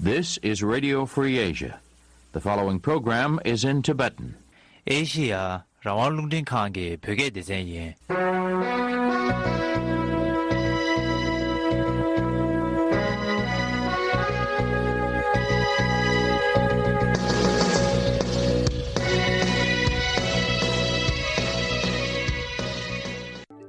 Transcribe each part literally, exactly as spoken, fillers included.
This is Radio Free Asia. The following program is in Tibetan. ཨེ་ཤི་ཡ་རང་དབང་རླུང་འཕྲིན་ཁང་གི་བོད་སྐད་སྡེ་ཚན་ཡིན།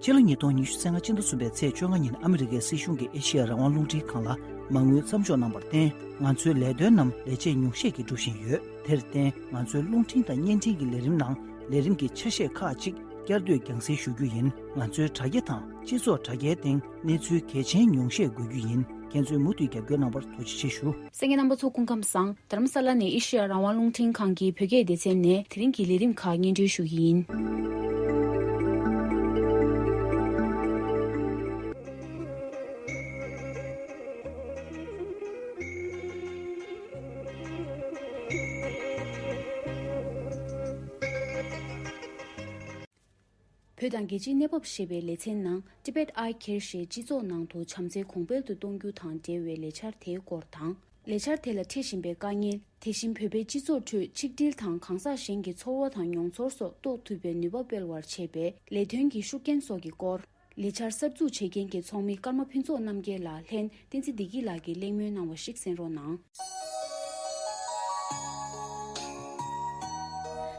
ཕྱི་ལོ་ཉིས་སྟོང་ཉི་ཤུ་རྩ་ལྔ་སྤྱི་ཟླ་གསུམ་པའི་ཚེས་བཅོ་ལྔ་ཉིན་ཨ་མི་རི་ཀའི་སྲིད་གཞུང་གིས་ཨེ་ཤེ་ཡ་རང་དབང་རླུང་འཕྲིན་ཁང་ལ་མ་དངུལ་མཚམས་འཇོག་གནང་བར་བརྟེན། ང་ཚོའི་ལས་དོན་རྣམས་ལས་བྱེད་ཉུང་ཤས་ཀྱིས་སྒྲུབ་བཞིན་ཡོད། དེར་བརྟེན། ང་ཚོའི་རླུང་འཕྲིན་དང་བརྙན་འཕྲིན་གྱི་ལས་རིམ་ནང་ལས་རིམ་གྱི་ཆ་ཤས་ཁག་ཅིག་བསྐྱར་ཟློས་རྒྱང་སྲིང་ཞུ་རྒྱུ་ཡིན། ང་ཚོའི་དྲ་རྒྱ་དང་སྤྱི་ཚོགས་དྲ་རྒྱའི་སྟེང་གནས་ཚུལ་གལ་ཆེན་ཉུང་ཤས་འགོད་རྒྱུ་ཡིན། ཁྱེད་ཚོས་མུ་མཐུད་རྒྱབ་སྐྱོར་གནང་བར་ཐུགས་རྗེ་ཆེ་ཞུ། གསན་མཁན་རྣམ་པ་ཚོ་སྐུ་ཁམས་བཟང་། རྡ་རམ་ས་ལ་ནས་ཨེ་ཤེ་ཡ་རང་དབང་རླུང་འཕྲིན་ཁང་གི་བོད་སྐད་སྡེ་ཚན་ནས་དེ་རིང་གི་ལས་རིམ་ཁག་སྙན་སྒྲོན་ཞུ་གི་ཡིན། བོད་དང་རྒྱལ་སྤྱིའི་གནས་བབ་ཞེས་པའི་ལེ་ཚན་ནང་Tibet Eye Care ཞེས་སྤྱི་ཚོགས་ནང་དུ་བྱམས་བརྩེ་གོང་འཕེལ་དུ་གཏོང་རྒྱུ་དང་འབྲེལ་བའི་ལས་འཆར་དེའི་སྐོར་དང་། ལས་འཆར་དེ་ལ་འཕྲད་བཞིན་པའི་དཀའ་ངལ། དེ་བཞིན་བོད་པའི་སྤྱི་ཚོགས་ཁྲོད་ཆིག་སྒྲིལ་དང་གང་ཟག་གཞན་གྱི་ཚོར་བ་དང་མྱོང་ཚོར་སོགས་རྟོགས་ཐུབ་པའི་ནུས་པ་སྤེལ་བར་བྱེད་པའི་ལས་དོན་གྱི་ཤུགས་རྐྱེན་སོགས་ཀྱི་སྐོར། ལས་འཆར་གསར་འཛུགས་བྱེད་མཁན་གྱི་ཚོགས་མི་ཀརྨ་ཕུན་ཚོགས་རྣམ་རྒྱལ་ལགས་ལྷན་བསྟན་འཛིན་བདེ་སྐྱིད་ལགས་ཀྱིས་གླེང་མོལ་གནང་བ་ཞིག་གསན་རོགས་གནང་།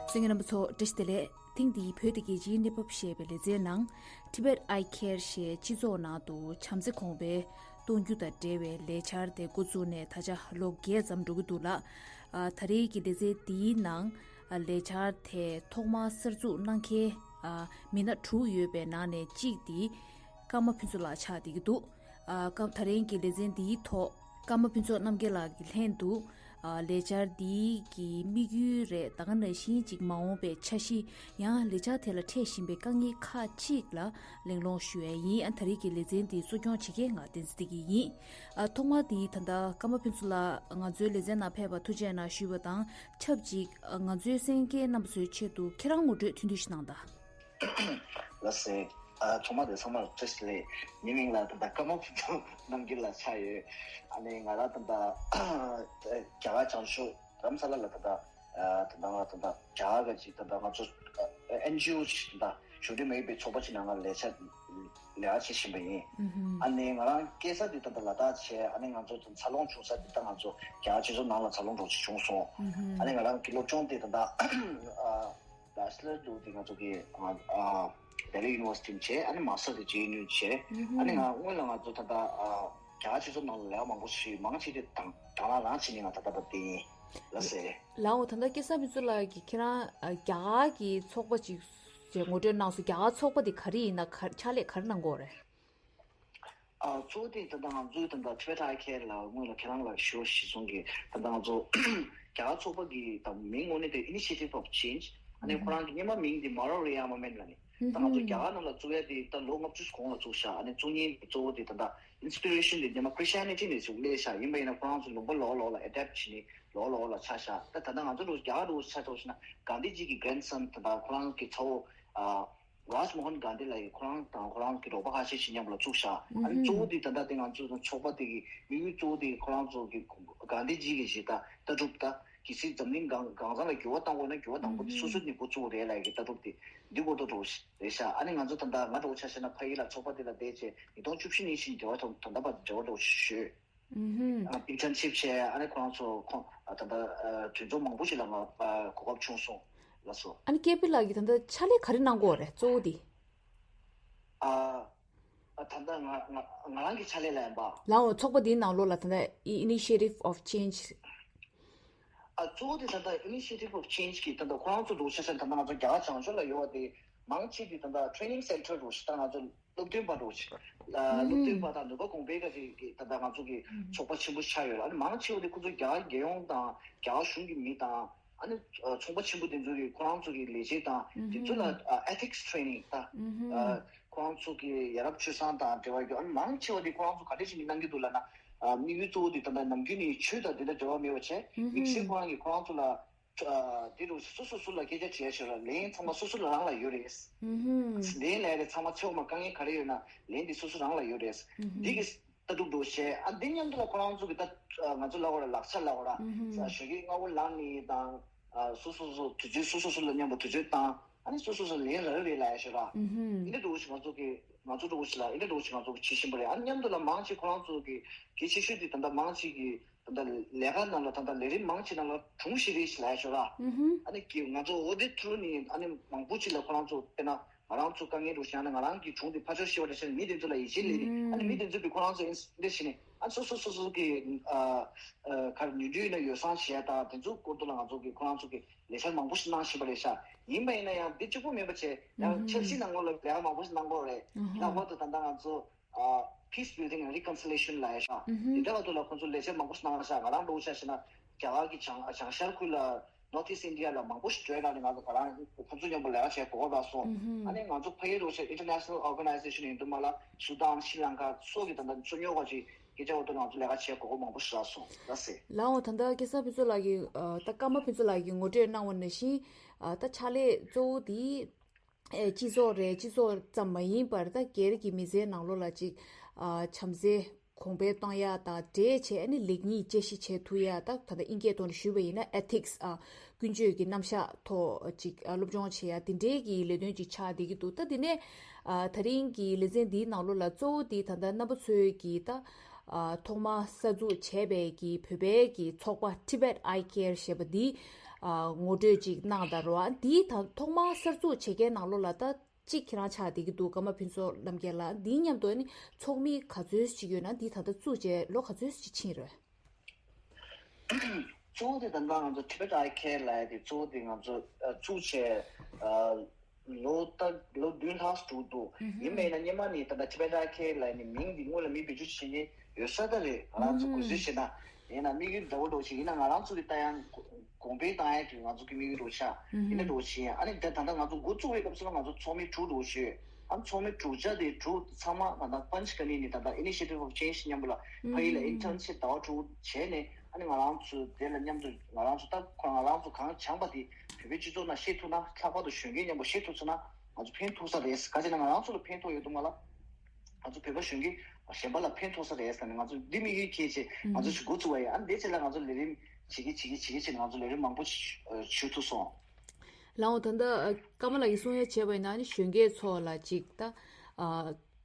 གསན་མཁན་རྣམ་པ་ཚོ་བཀྲ་ཤིས་བདེ་ལེགས། ཐེངས་འདིའི་བོད་དང་རྒྱལ་སྤྱིའི་གནས་བབ་ཞེས་པའི་ལེ་ཚན་ནང་Tibet Eye Care ཞེས་སྤྱི་ཚོགས་ནང་དུ་བྱམས་བརྩེ་གོང་འཕེལ་གཏོང་རྒྱུ་དང་འབྲེལ་བའི་ལས་འཆར་དེ་འགོ་བཙུགས་ནས་ད་ཆ་ལོ་བརྒྱད་ཙམ་འགྲོ་གི་འདུག་ལ། ཨ། ད་རེས་ཀྱི་ལེ་ཚན་འདིའི་ནང་ཨ། ལས་འཆར་དེ་ཐོག་མར་གསར་འཛུགས་གནང་མཁན་ཨ། མི་སྣ་དྲུག་ཡོད་པའི་ནང་ནས་གཅིག་དེ་ཀརྨ་ཕུན་ཚོགས་ལགས་ཆགས་བསྡད་ཀྱི་འདུག་ཨ། ཀ། ད་རིང་གི་ལེ་ཚན་འདིའི་ཐོག་ཀརྨ་ཕུན་ཚོགས་རྣམ་རྒྱལ་ལགས་ཀྱི་ལྷན་དུ་ཨ། ལས་འཆར་འདིའི་གི་དམིགས་ཡུལ་རེད། ད་ག་ནང་བཞིན་ཅིག་མ་འོངས་པའི་འཆར་གཞི། ཡང་ལས་འཆར་དེ་ལ་འཕྲད་བཞིན་པའི་དཀའ་ངལ་ཁག་ཅིག་ལ་གླེང་སློང་ཞུ་ཡས་ཡིན། ཨ། ད་རེས་ཀྱི་ལེ་ཚན་འདི་གཙོ་སྐྱོང་བྱེད་མཁན་ང་བསྟན་འཛིན་བདེ་སྐྱིད་ཡིན། ཨ། ཐོག་མར་འདི་ད་ལྟ་ཀརྨ་ཕུན་ཚོགས་ལགས་ང་ཚོའི་ལེ་ཚན་ནང་ཕེབས་པར་ཐུགས་རྗེ་གནང་ཞུས་པ་དང་ཆབས་ཅིག་ཨ། ང་ཚོའི་གསན་མཁན་རྣམ་པ་ཚོའི་ཆེད་དུ་ཁྱེད་རང་ངོ་སྤྲོད་ཐུང་ཐུང་ཞིག་གནང་དང་། ལགས་སེ། ཨ། ཐོག་མ་དེ་ཚང་མར་བཀྲ་ཤིས་བདེ་ལེགས། ངའི་མིང་ལ་ད་ལྟ་ཀརྨ་ཕུན་ཚོགས་རྣམ་རྒྱལ་ལགས་ཆགས་ཡོད། ཨ་ནི་ང་རང་ད་ལྟ་རྒྱ་གར་བྱང་ཕྱོགས་རྡ་རམ་ས་ལ་ལ་ད་ལྟ་ཨ། ད་ལྟ་ང་ད་ལྟ་རྒྱ་གར་གྱི་ད་ལྟ་ང་ཚོ་ཨེན་ཇི་ཨོ་ཞིག་ད་ལྟ་གཞུང་འབྲེལ་མ་ཡིན་པའི་ཚོགས་པ་ཞིག་ནང་ང་ལས་བྱ་ལས་ཀ་བྱེད་བཞིན་པ་ཡིན། ཨ་ནི་ང་རང་སྐྱེས་ས་དེ་ད་ལྟ་ལ་དྭགས་བྱས། ཨ་ནི་ང་ཚོ་འཚར་ལོངས་བྱུང་ས་དེ་ད་ང་ཚོ་རྒྱ་གར་སྤྱི་ཚོགས་ནང་ལ་འཚར་ལོངས་འགྲོ་ཆེད་བྱུང་སོང་། ཨ་ནི་ང་རང་གི་སློབ་སྦྱོང་དེ་ད་ལྟ་ཨ། Bachelor དུ་དེ་ང་ཚོ་གི་ཨ། Delhi University བྱས། ཨ་ནི་Master དེ་ཇེ་ཨེན་ཡུ་བྱས། ཨ་ནི་ང་སྔོན་ལ་ང་ཚོ་ད་ལྟ་ཨ། རྒྱ་གར་སྤྱི་ཚོགས་ནང་ལ་ལས་ཀ་མང་པོ་ཞིག་མང་ཆེ་དེ་དང་དང་ལ་རང་བྱས་ནས་ང་ད་ལྟ་བར་བསྡད་ཡིན། ལགས་སེ། ལགས་འོ། ད་ལྟ་སྐལ་བཟང་ཕུན་ཚོགས་ལགས་ཀྱིས་ཁྱེད་རང་ཨ། རྒྱ་གར་གྱི་ཚོགས་པ་ཅིག་ཅེས་ངོ་སྤྲོད་གནང་སོང་། རྒྱ་གར་ཚོགས་པ་དེ་ག་རེ་ཡིན་ན། ག་ཕྱག་ལས་ག་རེ་གནང་གི་ཡོད་རེད། ཨ། གཙོ་བོ་དེ་ད་ལྟ་ང་ཚོའི་ད་ལྟ་Tibet Eye Care ལ་སྔོན་ལ་ཁྱེད་རང་ལ་ཞུ་བ་གཞིར་བཟུང་གིས་ད་ལྟ་ང་ཚོ་རྒྱ་གར་ཚོགས་པ་གི་ད་མིང་དངོས་གནས་དེ་Initiative of Change། ཨ་ནི་ཁོ་རང་གི་སྔོན་མ་མིང་དེ་Maro Rearmament ལབ་ནས། ད་ང་ཚོ་རྒྱ་གར་ནང་ལ་བཙུགས་ཡ་དེ་ད་ལོ་ལྔ་བཅུ་གོང་ལ་བཙུགས་ཤག་ཨ་ནི་བཙུགས་མཁན་གྱི་གཙོ་བོ་དེ་ད་ལྟ་Inspiration དེ་སྔོན་མ་Christianity ནས་ཞུགས་སླེབས་ཤག་ཡིན་པ་ཡིན་ན་ཁོ་རང་ཚོ་ལུང་པ་ལོགས་ལོགས་ལ་adapt བྱས་ནས་ལོགས་ལོགས་ལ་ཆགས་ཤག་ད་ད་ལྟ་ང་ཚོ་རྒྱ་གར་ལ་ཆ་བཞག་ན་གྷན་དྷི་ཇི་གི་grandson ད་ལྟ་ཁོ་རང་གི་ཚ་བོ་ཨ། རཱཇ་མོ་ཧན་གྷན་དྷི་ལགས་ཀྱིས་ཁོ་རང་དང་ཁོ་རང་གི་རོགས་པ་ཁ་ཤས་ཀྱིས་མཉམ་ལ་བཙུགས་ཤག་ཨ་ནི་གཙོ་བོ་དེ་ད་ལྟ་དེ་ང་ཚོ་ཚོགས་པ་དེ་གི་དམིགས་ཡུལ་གཙོ་བོ་དེ་ཁོ་རང་ཚོ་གི་གྷན་དྷི་ཇི་གི་བྱེད་སྟངས་ལྟ་གྲུབ་ད་གལ་སྲིད་འཛམ་གླིང་གང་གང་ས་ལ་འགྱུར་བ་གཏོང་དགོས་ན་འགྱུར་བ་དང་པོ་དེ་སོ་སོ་ནས་འགོ་བཙུགས་རེད་ལབ་ཀྱི་ལྟ་གྲུབ་དེ་འདི་འགོ་ཐོག་འགྲོ་རེད་ཤག་ཨ་ནི་ང་ཚོ་ད་ལྟ་ང་འདྲ་བོ་ཆ་བཞག་ན་ཕ་གི་ལ་ཚོགས་པ་དེ་ལ་བསྡད་བྱས་ཉིས་སྟོང་བཅུ་བཞི་ནས་བཞིན་འབྲེལ་བ་ཐོག་ད་ལྟ་བར་འབྲེལ་བ་འགྲོ་བཞིན་ཡོད། ཨ། ཨིན་ཊརན་ཤིབ་བྱས། ཨ་ནི་ཁོ་རང་ཚོ་ཁོང་ཨ་ད་ལྟ་ཨ་གྲོས་ཚོགས་མང་པོ་ཞིག་ལ་ང་ཨ་གོ་སྐབས་བྱུང་སོང་ལགས་སོ། ཨ་ནི་ཀེ་པི་ལགས་ཀྱིས་ད་ལྟ་ཕྱག་ལས་ག་རེ་གནང་གི་ཡོད་རེད་གཙོ་བོ་དེ། ཨ་ཨ་ད་ལྟ་ང་ང་ང་རང་གི་ཕྱག་ལས་ལ་ཡིན་པ། ལགས་འོ། ཚོགས་པ་འདིའི་ནང་ལོགས་ལ་ད་ལྟ་Initiative of Change། ཨ་གཙོ་བོ་དེ་ད་ལྟ་Initiative of Change གི་ད་ལྟ་ཁོ་རང་ཚོ་འདུག་ཆ་བཞག་ན་ད་ལྟ་ང་ཚོ་རྒྱ་གར་བྱང་ཕྱོགས་ལ་ཡོད་པ་དེ་མང་ཆེ་དེ་ད་ལྟ་training center འདུག་ཆ་ད་ང་ཚོ་སློབ་སྟོན་པ་འདྲ་བོ་ཞིག་ལ་སློབ་སྟོན་པ་དང་ནུས་པ་གོང་འཕེལ་ག་ཅིག་གི་ད་ལྟ་ང་ཚོ་གི་ཚོགས་པ་ཆེན་པོ་ཆགས་ཡོད་རེད། ཨ་ནི་མང་ཆེ་བ་དེ་ཁོ་ཚོ་རྒྱ་གར་རྒྱལ་ཡོངས་དང་རྒྱ་གར་གཞུང་གི་མི་དང་ཨ་ནི་ཚོང་པ་ཆེན་པོ་དེ་ཚོ་གི་ཁོ་རང་ཚོ་གི་ལས་བྱེད་དང་དེ་ཚོ་ལ་ethics training ད་ཁོ་རང་ཚོ་གི་ཡ་རབས་སྤྱོད་བཟང་དང་འབྲེལ་བ་ཡོད། ཨ་ནི་མང་ཆེ་བ་དེ་ཁོ་རང་ཚོ་ག་འདྲ་ཞིག་གནང་གི་འདུག་ལབ་ན་དམིགས་ཡུལ་གཙོ་བོ་དེ་ད་ལྟ་ནམ་རྒྱུན་ནས་ཆོས་དང་དེ་འདྲ་འབྲེལ་བ་མེད་པ་བྱས་དམིགས་བསལ་ཁོ་རང་གི་ཁོ་རང་ཚོ་ལ། ཨ་དེ་རུ་སོ་སོ་སོ་ལ་སྐད་ཆ་དྲིས་ཡ་ཞིག་ལ་ལན་ཚང་མ་སོ་སོ་ལ་རང་ལ་ཡོད་རེད། ལན་ལས་རེད་ཚང་མ་ཚེ་འོག་མ་དཀའ་ངལ་ག་རེ་ཡོད་ན་ལན་དེ་སོ་སོ་རང་ལ་ཡོད་རེད། འདི་གི་ ལྟ་གྲུབ་འདྲ་བོ་བྱས། ཨ་འདི་མཉམ་དུ་ལ་ཁོ་རང་ཚོ་གི་ད་ང་ཚོ་ལབ་དགོས་རེད། ལག་ཆ་ལབ་དགོས་ར། ཨུ་ཧུམ། ཞོགས་ཀས་སྔ་པོ་ལངས་ནས་དང་། ཨ་སོ་སོ་སོ་དུས་ཚོད་སོ་སོ་སོ་ལ་མཉམ་པོ་དུས་ཚོད་བཏང་། ཨ་ནི་སོ་སོ་སོ་ལས་རག་རེད་ལབ་ཡ་ཞོག་ར། ཨུ་ཧུམ། འདི་འདྲ་འདྲ་བོ་ཞིག་ང་ཚོ་གི་ང་ཚོ་འདྲ་བོ་ཞིག་ལ་འདི་འདྲ་འདྲ་བོ་ཞིག་ང་ཚོ་གི་བྱེད་བཞིན་པ་རེད། ཨ་མཉམ་དུ་ལ་མང་ཆེ་ཁོ་རང་ཚོ་གི་གལ་ཆེ་ཤོས་དེ་ད་ལྟ་མང་ཆེ་གི་ད་ལྟ་ལས་ཀ་ནང་ལ་ད་ལྟ་ལས་རིམ་མང་ཆེ་ནང་ལ་སྒྲུང་ཤེས་རིག་ཞིག་ལབ་ཡ་ཞོག་ར། ཨུ་ཧུམ། ཨ་ནི་གི་ང་ཚོ་འོ་དེ་ཐུ་ནི་ཨ་ནི་མང་པོ་ཅིག་ལ་ཁོ་རང་ཚོ་དཔེར་ན་ང་རང་ཚོ་དཀའ་ངལ་འདྲ་བོ་ཞིག་ཡང་ན་ང་རང་གི་སྒྲུང་དེ་ཕར་ཕྱོགས་ཤེས་པ་འདྲ་བྱས་ན་མི་དེ་ཚོ་ལ་ཡིད་ཆེས་སླེབས་ནས། ཨ་ནི་མི་དེ་ཚོ་གི་ཁོ་རང་ཚོ་འདི་བྱས་ནས་ཨ་སོ་སོ་སོ་སོ་གི་ཨ་ཨ་ག་རེ་ནུས་མཐུ་ཡིན་ན་ཡོ་བསྲང་བྱེད་ཡ་དང་དེ་ཚོ་སྐོར་དུ་ལ་ང་ཚོ་གི་ཁོ་རང་ཚོ་གི་ལས་འཆར་མང་པོ་ཞིག་གནང་བཞིན་པ་རེད་ཤག་ཡིན་པ་ཡིན་ན་ཡང་འདི་གཅིག་པོ་མིན་པ་བྱས་ཡང་ཆབ་སྲིད་ནང་ལོགས་ལ་ལས་ཀ་མང་པོ་ཞིག་གནང་དགོས་རེད། ལྷག་པར་དུ་ད་ལྟ་ང་ཚོ་ཨ་peace building and reconciliation ལབ་ཡ་ཤག་དེ་འདྲ་བ་དུ་ལ་ཁོང་ཚོ་ལས་འཆར་མང་པོ་ཞིག་གནང་ཤག་ང་རང་འདྲ་བོ་ཆ་བཞག་ན་རྒྱ་གར་གྱི་བྱང་བྱང་ཤར་ཁུལ་ལ་North East India ལ་མང་པོ་ཞིག་འགྲོ་ཡ་ནང་ནས་ང་ཚོ་ང་རང་ཁོང་ཚོ་མཉམ་པོ་ལས་ཀ་བྱེད་དགོས་པ་སོང་། ཨ་ནི་ང་ཚོ་ཕ་གི་འདྲ་བོ་ཆ་international organization ཡིན་དུས་མ་ལ་Sudan Sri Lanka སོགས་ཀྱི་ད་ལྟ་ཚུར་ཉོ་བ་ཅིག་སྐད་ཆ་འོག་ཏུ་ང་ཚོ་ལས་ཀ་བྱེད་དགོས་མཁོ་མང་པོ་ཞིག་རག་སོང་། ལགས་སེ། ལགས་འོང་། ད་ལྟ་སྐལ་བཟང་ཕུན་ཚོགས་ལགས་ཀྱིས་ཨ་ད་ཀརྨ་ཕུན་ཚོགས་ལགས་ཀྱིས་ངོ་སྤྲོད་གནང་བ་ནང་བཞིན། ཨ་ད་ཕྱག་ལས་གཙོ་བོ་དེ་ཨེ་སྤྱི་ཚོགས་རེད། སྤྱི་ཚོགས་ཙམ་མ་ཡིན་པར་ད་སྒེར་གྱི་མི་ཚེའི་ནང་ལོགས་ལ་ཅིག་ཨ་བྱམས་བརྩེ་གོང་འཕེལ་གཏོང་ཡ་དང་འབྲེལ་བྱས་ཨ་ནི་ལེགས་ཉེས་དཔྱད་ཞིབ་བྱེད་ཐུབ་ཡ། ད་ད་ལྟ་དབྱིན་སྐད་ཐོག་ནས་ཞུས་པ་ཡིན་ན་ethics ཨ་ཀུན་སྤྱོད་ཀྱི་རྣམ་གཞག་ཐོག་ཅིག་ཨ་སློབ་སྦྱོང་བྱེད་ཡ་དེ་འདྲའི་གི་ལས་དོན་ཅིག་ཆགས་བསྡད་ཀྱི་འདུག་ད་དེ་ནས་ཨ་ད་རིང་གི་ལེ་ཚན་འདིའི་ནང་ལོགས་ལ་གཙོ་བོ་དེ་ད་ལྟ་རྣམ་པ་ཚོས་ཀྱིས་ད་ཨ་ཐོག་མར་གསར་འཛུགས་བྱས་པའི་གི་བོད་པའི་གི་ཚོགས་པ་Tibet Eye Care ཞེས་པ་འདི་ཨ་ངོ་སྤྲོད་ཅིག་གནང་དང་རོ། ཨ་འདིའི་ད་ཐོག་མར་གསར་འཛུགས་བྱེད་མཁན་ནང་ལོགས་ལ་ད་གཅིག་ཁྱེད་རང་ཆགས་བསྡད་ཀྱི་འདུག་ཀརྨ་ཕུན་ཚོགས་རྣམ་རྒྱལ་ལགས། འདིའི་མཉམ་དུ་ཨ་ནི་ཚོགས་མི་ག་ཚོད་ཅིག་ཡོད་ན། འདི་ད་ལྟ་བཙུགས་བྱས་ལོ་ག་ཚོད་ཅིག་ཕྱིན་རེད། གཙོ་བོ་དེ་ད་ལྟ་ང་ཚོ་Tibet Eye Care ལབ་ཡ་དེ་གཙོ་བོ་དེ་ང་ཚོ་ཨ་བཙུགས་བྱས་ཨ་ལོ་ད་ལོ་བདུན་ལྷག་འགྲོ་འདུག་ཡིན་པས་ན་སྔོན་མ་ནས་ད་ལྟ་Tibet Eye Care ལབ་ཡ་ནི་མིང་འདི་སྔོན་ལ་མི་བེད་སྤྱོད་བྱེད་མཁན་ཡོད་ས་ད་རེད། ང་རང་ཚོ་གོ་སྲོལ་བྱས་ན། ཡིན་ན་དམིགས་ཡུལ་འདྲ་བོ་འདྲ་བོ་ཞིག་ཡིན་ན་ང་རང་ཚོ་གི་ལྟ་ཡང་གོང་འཕེལ་བཏང་ཡ་དེ་ང་ཚོ་གི་དམིགས་ཡུལ་འདྲ་བོ་ཆགས་ཡིན་ན་འདྲ་བོ་བྱེད་ཡ། ཨ་ནི་ད་ད་ལྟ་ང་ཚོ་འགོ་བཙུགས་པའི་སྐབས་སུ་ལ་ང་ཚོ་ཚོགས་མི་དྲུག་འདྲ་བོ་ཞིག་ཡོད། ཨ་ཚོགས་མི་དྲུག་ཆ་དེ་དྲུག་ཚང་མ་ང་ད་Panch Kani ནས་ད་ལྟ་Initiative of Change མཉམ་པོ་ལ་ཕ་ཡུལ་ལ་internship ཟླ་བ་དྲུག་བྱས་ནས། ཨ་ནི་ང་རང་ཚོ་དེ་ལ་མཉམ་དུ་ང་རང་ཚོ་ད་ཁོ་ང་རང་ཚོ་གང་སྦྱངས་པ་དེ་བོད་པའི་སྤྱི་ཚོགས་ནང་བཤད་ཐུབ་ན། ལྷག་པར་དུ་གཞོན་སྐྱེས་མཉམ་པོ་བཤད་ཐུབ་སོང་ན་ང་ཚོ་ཕན་ཐོགས་ས་རེད། ག་ཅི་ན་ང་རང་ཚོ་ལ་ཕན་ཐོགས་ཡོད་དུ་མ་ལ། ང་ཚོ་བོད་པ་གཞོན་སྐྱེས་གཞན་པ་ལ་ཕན་ཐོགས་ས་རེད་ཟེར་ནས་ང་ཚོ་འདི་དམིགས་ཡུལ་འཁྱེར་བྱས་ང་ཚོ་ཞིག་འགོ་བཙུགས་པ་ཡིན། ཨ་ནི་དེ་ཚེ་ལ་ང་ཚོ་ལས་རིམ་བྱེད་ཀྱི་བྱེད་ཀྱི་བྱེད་ཀྱི་བྱས་ནས་ང་ཚོ་ལས་རིམ་མང་པོ་ཞིག་ཞུ་ཐུབ་སོང་། ལའང་ད་ལྟ་ཀརྨ་ལགས་ཀྱིས་གསུང་ཡ་བྱས་པ་ཡིན་ན་ཨ་ནི་གཞོན་སྐྱེས་ཚོ་ལ་ཅིག་ད་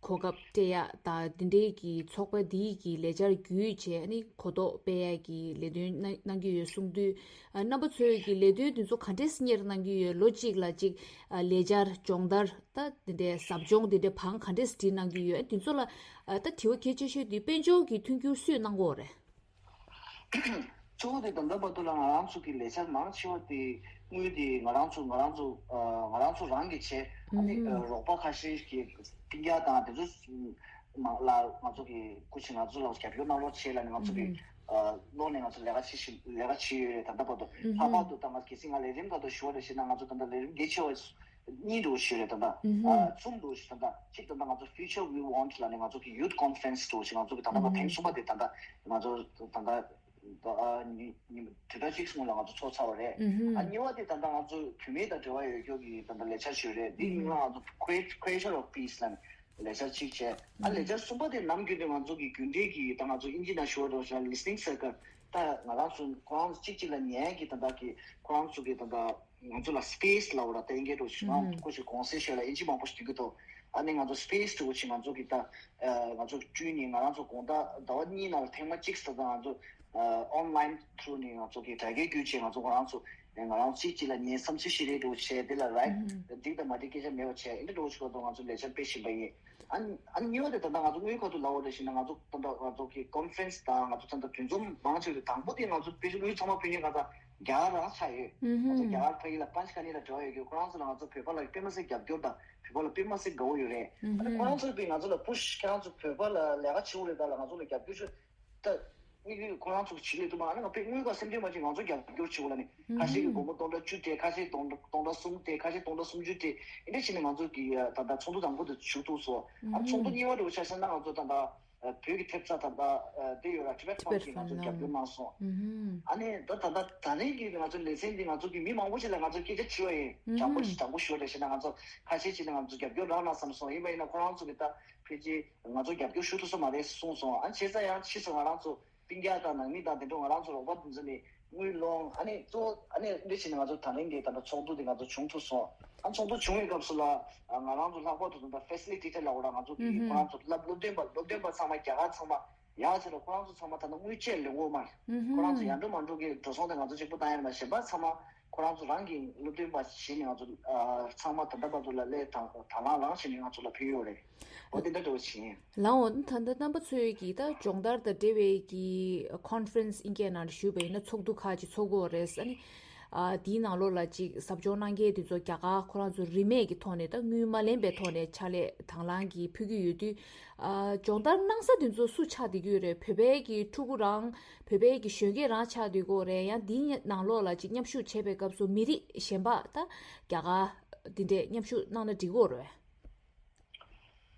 གོ་སྐབས་སྤྲད་ཡ་དང་འདི་འདྲའི་གི་ཚོགས་པ་འདིའི་གི་ལས་འཆར་བརྒྱུད་བྱས་ཨ་ནི་གོ་རྟོགས་སྤེལ་ཡ་གི་ལས་དོན་གནང་གནང་གི་ཡོད་གསུང་དུས། རྣམ་པ་ཚོས་ཀྱི་ལས་དོན་འདི་ཚོ་ག་འདྲས་གཉེར་གནང་གི་ཡོད། ལོ་གཅིག་ལ་གཅིག་ལས་འཆར་སྦྱོང་བརྡར་ད་འདི་འདྲའི་ཟབ་སྦྱོང་འདི་འདྲའི་བང་ག་འདྲས་སྒྲིག་གནང་གི་ཡོད། འདི་ཚོ་ལ་ད་དྲི་བ་གལ་ཆེ་ཤོས་འདི་དཔལ་འབྱོར་གྱི་མཐུན་འགྱུར་སུས་གནང་གི་ཡོད་རེད། གཙོ་བོ་དེ་ད་ལྟ་བར་དུ་ལ་ང་རང་ཚོ་གི་ལས་འཆར་མང་ཆེ་བ་དེ་དངུལ་དེ་ང་རང་ཚོ་ང་རང་ཚོ་ང་རང་ཚོ་རང་གིས་བྱས། ཨ་ནི་རོགས་པ་ཁ་ཤས་ཀྱི་རྟིང་རྒྱག་དང་དེ་ཚོ་ལ་ང་ཚོ་གི་སྐུ་མཁྱེན་ང་ཚོ་ལ་རྒྱབ་སྐྱོར་གནང་རོགས་བྱས་ལབ་ནས་ང་ཚོ་གི་ལོག་ནས་ང་ཚོ་ལས་ཀ་བྱེད་བཞིན་ལས་ཀ་བྱེད་ཡོད་རེད། ད་ལྟ་བར་དུ་ལྷག་པར་དུ་ད་ང་གལ་སྲིད་ང་ལས་རིམ་ཁག་ཏུ་ཞུ་བ་རེད་ཞེ་ན་ང་ཚོ་ད་ལྟ་ལས་རིམ་གལ་ཆེ་བ་གཉིས་འདྲ་བོ་ཞིག་རེད། ད་ལྟ་ཨ་གསུམ་འདྲ་བོ་ཞིག་ད་ལྟ་གཅིག་ད་ལྟ་ང་ཚོ་Future We Want ལབ་ནས་ང་ཚོ་གི་Youth Conference འདྲ་བོ་ཞིག་ང་ཚོ་གི་ད་ལྟ་ཐེངས་གསུམ་པ་དེ་ད་ལྟ་ང་ཚོ་ད་ལྟ་ཨ་ཉི་ཉི་དུས་ཚོད་གཅིག་སྔོན་ལ་ང་ཚོ་ཚོགས་ཚར་བ་རེད། ཨ་གཉིས་པ་དེ་ད་ལྟ་ང་ཚོ་བུད་མེད་དང་འབྲེལ་བ་ཡོད་རྒྱུ་གི་ད་ལྟ་ལས་འཆར་ཞིག་རེད། འདི་ནི་ང་ཚོ་Create- Creation of Peace ལབ་ནས་ལས་འཆར་གཅིག་བྱས། ཨ་ལས་འཆར་གསུམ་པ་དེ་ནམ་རྒྱུན་དུ་ང་ཚོ་གི་རྒྱུན་ལྡན་གྱི་ད་ང་ཚོ་ཨིན་ཇི་ནང་ཞུ་བ་འདྲ་བོ་ཞིག་ལ་Listening Circle ད་ང་རང་ཚོ་ཁོ་རང་གཅིག་གཅིག་ལ་ཉན་གྱི་ད་ལྟ་གི་ཁོ་རང་ཚོ་གི་ད་ལྟ་ང་ཚོ་ལ་སི་པེ་སི་ལབ་པ་ར་ད་ཨིན་སྐད་འདྲ་བོ་ཞིག་ང་ཁོ་ཞིག་གོང་གསལ་ཤོད་ལ་ཨིན་ཇི་མང་པོ་ཞིག་འདོན་གྱི་འདུག་ཨ་ནི་ང་ཚོ་སི་པེ་སི་འདྲ་བོ་ཞིག་ང་ཚོ་གི་ད་ང་ཚོ་བསྐྲུན་ནས་ང་རང་ཚོ་དགོང་དག་ཟླ་བ་གཉིས་ནང་ལ་ཐེངས་མ་གཅིག་ཙམ་ད་ང་ཚོ་ཨོན་ལའིན་ཐུ་རུ་ནས་ང་ཚོ་གི་དྲ་རྒྱའི་བརྒྱུད་བྱས་ང་ཚོ་ང་རང་ཚོ་ང་རང་གཅིག་གཅིག་ལ་ཉན་བསམ་ཚུལ་བཤད་རེས་འདྲ་བོ་བྱས། དེ་ལ་རའིཊ་འགྲིག་དང་མ་འགྲིག་སྐད་ཆ་མེད་པ་བྱས། ཨེ་འདྲ་འདྲ་བོ་ཞིག་ག་ང་ཚོ་ལས་འཆར་སྤེལ་བཞིན་པ་ཡིན། ཨ་ནི་ཨ་ནི་གཉིས་པ་དེ་ད་ལྟ་ང་ཚོ་དངུལ་ཁ་ཐུག་ལབ་པ་རེད་ཞེ་ན་ང་ཚོ་ད་ལྟ་ང་ཚོ་གི་ཀོན་ཕ་རེན་སི་དང་ང་ཚོ་ད་ལྟ་འདུ་འཛོམས་མང་ཆེ་བ་དེ་དང་པོ་དེ་ང་ཚོ་དཔེ་ཆ་དངུལ་ཚང་མ་ཕུལ་མཁན་ག་ཚ་རྒྱ་གར་རང་ཆགས་ཡོད། ང་ཚོ་རྒྱ་གར་ཕ་གི་ལ་པན་ཆ་ག་ནི་ལ་འབྲེལ་བ་ཡོད་རྒྱུ་ཁོ་རང་ཚོ་ལ་ང་ཚོ་བོད་པ་ལ་དཔེ་མ་སྲིད་རྒྱབ་སྐྱོར་དང་བོད་པ་ལ་དཔེ་མ་སྲིད་དགའ་བོ་ཡོད་རེད། ཨ་ནི་ཁོ་རང་ཚོ་གི་ང་ཚོ་ལ་པུ་ཤི་ཁྱེད་རང་ཚོ་བོད་པ་ལ་ལས་ཀ་བྱེད་དགོས་རེད་ད་ལ་ང་ཚོ་ལ་རྒྱབ་སྐྱོར་ཞུ་ད། ནི་ཁོ་རང་ཚོ་ཕྱི་ལས་དུ་མ་ཨ་ནི་ང་དཔེ་དངུལ་ག་སེམས་ཁྲལ་མ་བྱེད། ང་ཚོ་རྒྱབ་སྐྱོར་བྱེད་དགོས་ལ་ནི་ཁ་ཤས་ཀྱི་སྒོར་མོ་སྟོང་ཕྲག་བཅུ་སྤྲད། ཁ་ཤས་སྟོང་ཕྲག་སྟོང་ཕྲག་གསུམ་སྤྲད། ཁ་ཤས་སྟོང་ཕྲག་སུམ་ཅུ་སྤྲད། ཨིན་འདྲ་བྱས་ནས་ང་ཚོ་གི་ད་ལྟ་ཚོགས་འདུ་དང་པོ་དེ་ཞུགས་ཐུབ་སོང་། ཨ་ཚོགས་འདུ་གཉིས་པ་དེ་ཆ་བཞག་ན་ང་ཚོ་ད་ལྟ་བོད་ཀྱི་ཐེབས་རྩ་ད་ལྟ་དེ་ཡོད་ར། Tibet Fund གིས་ང་ཚོ་རྒྱབ་སྐྱོར་གནང་སོང་། ཨ་ནི་ད་ད་ལྟ་ད་རིང་གི་ང་ཚོ་ལེ་ཚན་འདི་ང་ཚོ་གི་མི་མང་པོ་ཞིག་ལ་ང་ཚོ་སྐད་ཆ་དྲིས་པ་ཡིན། དྲང་པོ་ཞིག་དྲང་པོ་ཞུ་བ་རེད་ཞེ་ན། ང་ཚོ་ཁ་ཤས་ཅིག་ནས་ང་ཚོ་རྒྱབ་སྐྱོར་རག་ན་བསམ་སོང་། ཡིན་པ་ཡིན་ན་ཁོ་རང་ཚོ་གི་ད་ཕལ་ཆེར་ང་ཚོ་རྒྱབ་སྐྱོར་ཞུ་ཐུབ་ས་མ་རེད་གསུངས་སོང་། ཨ་བྱས་ཙང་ཡང་ཕྱིས་སུ་ང་རང་ཚོ་སྤུན་ཀྱག་དང་ནང་མི་དང་དེ་འདྲ་ང་རང་ཚོ་རོགས་པ་དེ་ཚོ་ནས་དངུལ་སློང་། ཨ་ནི་གཙོ་བོ་ཨ་ནི་འདི་བྱས་ནས་ང་ཚོ་ད་ལན་གྱི་ད་ལྟ་ཚོགས་འདུ་དེ་ང་ཚོ་བྱུང་ཐུབ་སོང་། ཨ་ཚོགས་འདུ་བྱུང་བའི་སྐབས་སུ་ལ་ང་རང་ཚོ་ལྷག་པར་དུ་ད་ལྟ་ཕེ་སི་ལི་ཊེ་ཊར་ལབ་དགོས་ར། ང་ཚོ་གི་ཁོ་རང་ཚོ་སློབ་སློབ་སྟོན་པ་སློབ་སྟོན་པ་ཚང་མ་རྒྱ་གར་ཚང་མ་ཡག་ཆེ་ལ་ཁོ་རང་ཚོ་ཚང་མ་ད་ལྟ་དངུལ་ཆད་ལེན་འོ་མ། ཁོ་རང་ཚོ་ཡར་འགྲོ་མར་འགྲོ་གི་འགྲོ་སོང་དེ་ང་ཚོ་གཅིག་པུ་བཏང་ཡ་མ་གཞན་པ་ཚང་མ་ཁོ་རང་ཚོ་རང་གི་སློབ་སྟོན་པ་བྱས་ནས་ང་ཚོ་ཚང་མ་ད་ལྟ་བར་དུ་ལ་སླེབས་དང་དང་བླངས་བླངས་བྱས་ནས་ང་ཚོ་ལ་ཕུལ་ཡོད་རེད། འོ་དེ་འདྲ་འགྲོ་བཞིན། ལའོ་ད་ལྟ་རྣམ་པ་ཚོས་ཀྱི་ད་སྦྱོང་བརྡར་དང་འབྲེལ་བའི་གི་ཁོན་ཕ་རེན་སི་ཨིན་སྐད་ནང་ཞུས་པ་ཡིན་ན་ཚོགས་འདུ་ཁག་ཅིག་ཚོགས་ཀྱི་ཡོད་རེད། ཨ་ནི་ཨ་དེའི་ནང་ལོགས་ལ་ཅིག་ཟབ་སྦྱོང་གནང་མཁན་དེ་ཚོ་རྒྱ་གར་ཁོ་རང་ཚོ་རིན་མེད་ཀྱི་ཐོག་ནས་ད་དངུལ་མ་ལེན་པའི་ཐོག་ནས་ཕྱག་ལས་དང་བླངས་ཀྱིས་ཕུལ་གྱི་ཡོད་དུས། ཨ་སྦྱོང་བརྡར་གནང་ས་དེ་ཚོ་སུ་ཆགས་བསྡད་ཀྱི་ཡོད་རེད། བོད་པའི་གི་ཕྲུ་གུ་རང་བོད་པའི་གི་གཞོན་སྐྱེས་རང་ཆགས་བསྡད་ཀྱི་ཡོད་རེད། ཡང་དེའི་ནང་ལོགས་ལ་ཅིག་མཉམ་ཞུགས་བྱེད་པའི་སྐབས་སུ་མི་རིགས་གཞན་པ་ད་རྒྱ་གར་དེ་འདྲས་མཉམ་ཞུགས་གནང་ན་འགྲིག་གི་ཡོད་རེད།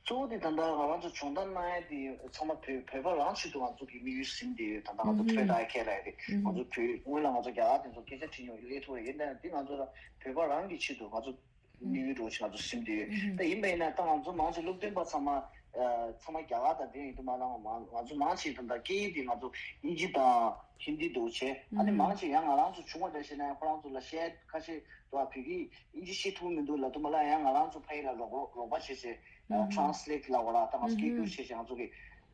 གཙོ་བོ་དེ་ད་ལྟ་ང་རང་ཚོ་སྦྱོང་བརྡར་གནང་ཡ་དེ་ཚང་མ་བོད་བོད་པ་རང་ཆེད་དུ་ང་ཚོ་གི་དམིགས་ཡུལ་ཟིན་བསྡད་ཡོད། ད་ལྟ་ང་ཚོ་ཐོས་དང་ཁས་ལེན་དེ་ང་ཚོ་བོད་སྔོན་ལ་ང་ཚོ་རྒྱ་གར་དེ་ཚོ་སྐད་ཆ་དྲིས་མྱོང་ཡོད། སླེབས་ཐུབ་པ་ཡིན་ན་དེ་ང་ཚོ་ལ་བོད་པ་རང་གི་ཆེད་དུ་ང་ཚོ་དམིགས་ཡུལ་འདྲ་བོ་ཞིག་ང་ཚོ་ཟིན་བསྡད་ཡོད། ད་ཡིན་པ་ཡིན་ན་ད་ང་ཚོ་མང་ཆེ་སློབ་སྟོན་པ་ཚང་མ་ཚང་མ་རྒྱ་གར་དང་དེ་ཡིན་དུ་མ་ལང་མང་ང་ཚོ་མང་ཆེ་ད་ལྟ་སྐད་ཡིག་དེ་ང་ཚོ་དབྱིན་ཇི་དང་ཧིན་དི་འདྲ་བོ་བྱས། ཨ་ནི་མང་ཆེ་ཡང་ང་རང་ཚོ་བྱུང་བ་འདྲ་བྱས་ན་ཡང་ཁོ་རང་ཚོ་ལ་བཤད་ཁ་ཤས་དུ་བ་བོད་ཀྱི་དབྱིན་ཇི་ཤེས་ཐུབ་མི་འདུག་ལབ་དུས་མ་ལ་ཡང་ང་རང་ཚོ་ཕ་ཡུལ་ལ་རོགས་རོགས་པ་བྱེད་ཟེར། ཨ་ཊ་རན་སི་ལེ་ཊི་ལབ་དགོས་ར། ད་ང་ཚོ་སྐད་སྒྱུར་བྱེད་ཟེར་ང་ཚོ་གི་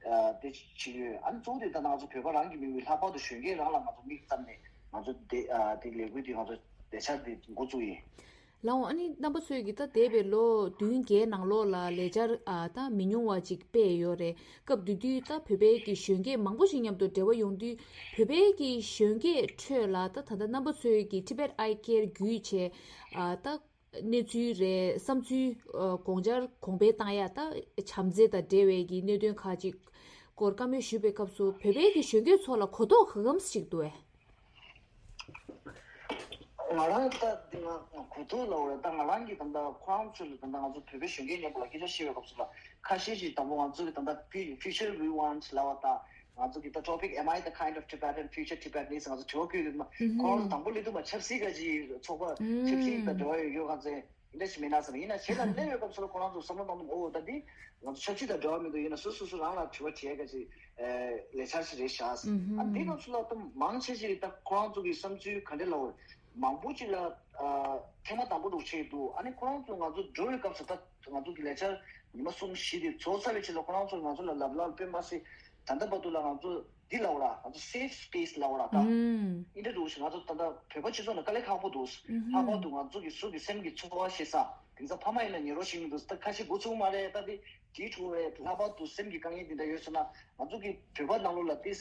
ཨ་དེ་བྱེད་ཀྱི་ཡོད། ཨ་ནི་གཙོ་བོ་དེ་ད་ང་ཚོ་བོད་པ་རང་གི་མི་ཡུལ་ལྷག་པར་དུ་གཞོན་སྐྱེས་རང་ལ་ང་ཚོ་དམིགས་བསམ་ནས་ང་ཚོ་དེ་ཨ་དེ་ལས་འགུལ་དེ་ང་ཚོ་ལས་འཆར་དེ་འགོ་བཙུགས་ཡིན། ལའོ་ཨ་ནི་རྣམ་པ་ཚོས་ཀྱིས་ད་འདས་པའི་ལོ་བདུན་བརྒྱད་ནང་ལོགས་ལ་ལས་འཆར་ཨ་ད་མི་ཉུང་བ་ཅིག་སྤེལ་ཡོད་རེད། སྐབས་དེ་དུས་ད་བོད་པའི་གི་གཞོན་སྐྱེས་མང་པོ་ཞིག་མཉམ་དུ་འབྲེལ་བ་ཡོང་དུས་བོད་པའི་གི་གཞོན་སྐྱེས་ཁྲོད་ལ་ད་ད་ལྟ་རྣམ་པ་ཚོས་ཀྱི་Tibet Eye Care བརྒྱུད་བྱས་ཨ་ད་གནས་ཚུལ་རེད། བསམ་ཚུལ་ཨ་དགོངས་འཆར་གོང་འཕེལ་བཏང་ཡ་ད་བྱམས་བརྩེ་དང་འབྲེལ་བའི་གི་གནད་དོན་ཁག་ཅིག་སྐོར་བཀའ་མོལ་ཞུས་པའི་སྐབས་སུ་བོད་པའི་གི་གཞོན་སྐྱེས་ཚོ་ལ་གོ་རྟོགས་ག་གམ་ཞིག་འདུག་ཨེ། ང་རང་ད་འདི་ང་གོ་ཐོས་ལ་འོ་ད་ང་རང་གི་ད་ལྟ་ཁོ་རང་ཚོ་ལ་ད་ལྟ་ང་ཚོ་བོད་པའི་གཞོན་སྐྱེས་མཉམ་པོ་ལ་སྐད་ཆ་བཤད་པའི་སྐབས་སུ་ལ་ཁ་ཤས་ཤིག་དང་པོ་ང་ཚོ་གི་ད་ལྟ་Fu- Future We Want ལབ་པ་དང་ང་ཚོ་གི་ད་Topic Am I the Kind of Tibetan Future Tibetanese ང་ཚོ་དྲི་བ་བཀོད་ཡོད་མ་ཁོ་རང་ཚོ་དང་པོ་སླེབས་དུས་མ་ཆབ་སྲིད་ག་ཅིག་ཚོགས་པ་ཆབ་སྲིད་དང་འབྲེལ་བ་ཡོད་ཡོད་ག་ཚོད། འདྲ་ཞིག་མེད་ན་བསམ། ཡིན་ན་གཞན་ལ་གླེང་བའི་སྐབས་སུ་ལ་ཁོ་རང་ཚོ་བསམ་བློ་བཏང་དུས་ཨོ་ད་འདི་ང་ཚོ་ཆབ་སྲིད་དང་འབྲེལ་བ་མི་འདུག་ཡིན་ན་སོ་སོ་སོ་རང་ལ་དྲི་བ་དྲི་ཡ་ག་ཅིག་ལས་འཆར་ཞིག་རེད་ཤག་ཨ་འདི་སྐབས་སུ་ལ་ད་མང་ཆེ་ཞིག་ད་ཁོ་རང་ཚོ་གི་བསམ་ཚུལ་ག་འདྲ་ལབ་དགོས་རེད། མང་པོ་ཅིག་ལ་ཐེངས་མ་དང་པོ་འདྲ་བྱས་འདུག་ཨ་ནི་ཁོ་རང་ཚོ་ང་ཚོ་འགྲོ་བའི་སྐབས་སུ་ད་ང་ཚོ་གི་ལས་འཆར་ཉི་མ་གསུམ་བཞི་དེ་རྫོགས་ཚར་བའི་ཕྱིར་ལ་ཁོ་རང་ཚོ་ང་ཚོ་ལ་ལབ་ལབ་དཔེ་མ་སྲིད་ད་ལྟ་བར་དུ་ལ་ང་ཚོ། འདི་ལབ་ར་ང་ཚོ་safe space ལབ་ར་ད། ཨིན་འདྲ་འདུག་ང་ཚོ་ད་ལྟ་བོད་པ་སྤྱི་ཚོགས་ནང་དཀའ་ལས་ཁག་པོ་འདུག་ལྷག་པར་དུ་ང་ཚོ་གི་སུ་གི་སེམས་ཀྱི་ཚོར་བ་ཤེས་ས་དེང་སང་ཕ་མ་ཡིན་ན་ཉན་རོགས་ཤིག་མི་འདུག་ད་ཁ་ཤས་འགོ་ཚུགས་མ་རེད་ད་དེ་དེའི་འཕྲོ་རེད། ལྷག་པར་དུ་སེམས་ཀྱི་དཀའ་ངལ་འདི་འདྲ་ཡོད་སོང་ན་ང་ཚོ་གི་བོད་པ་ནང་ལོགས་ལ་ཏིས་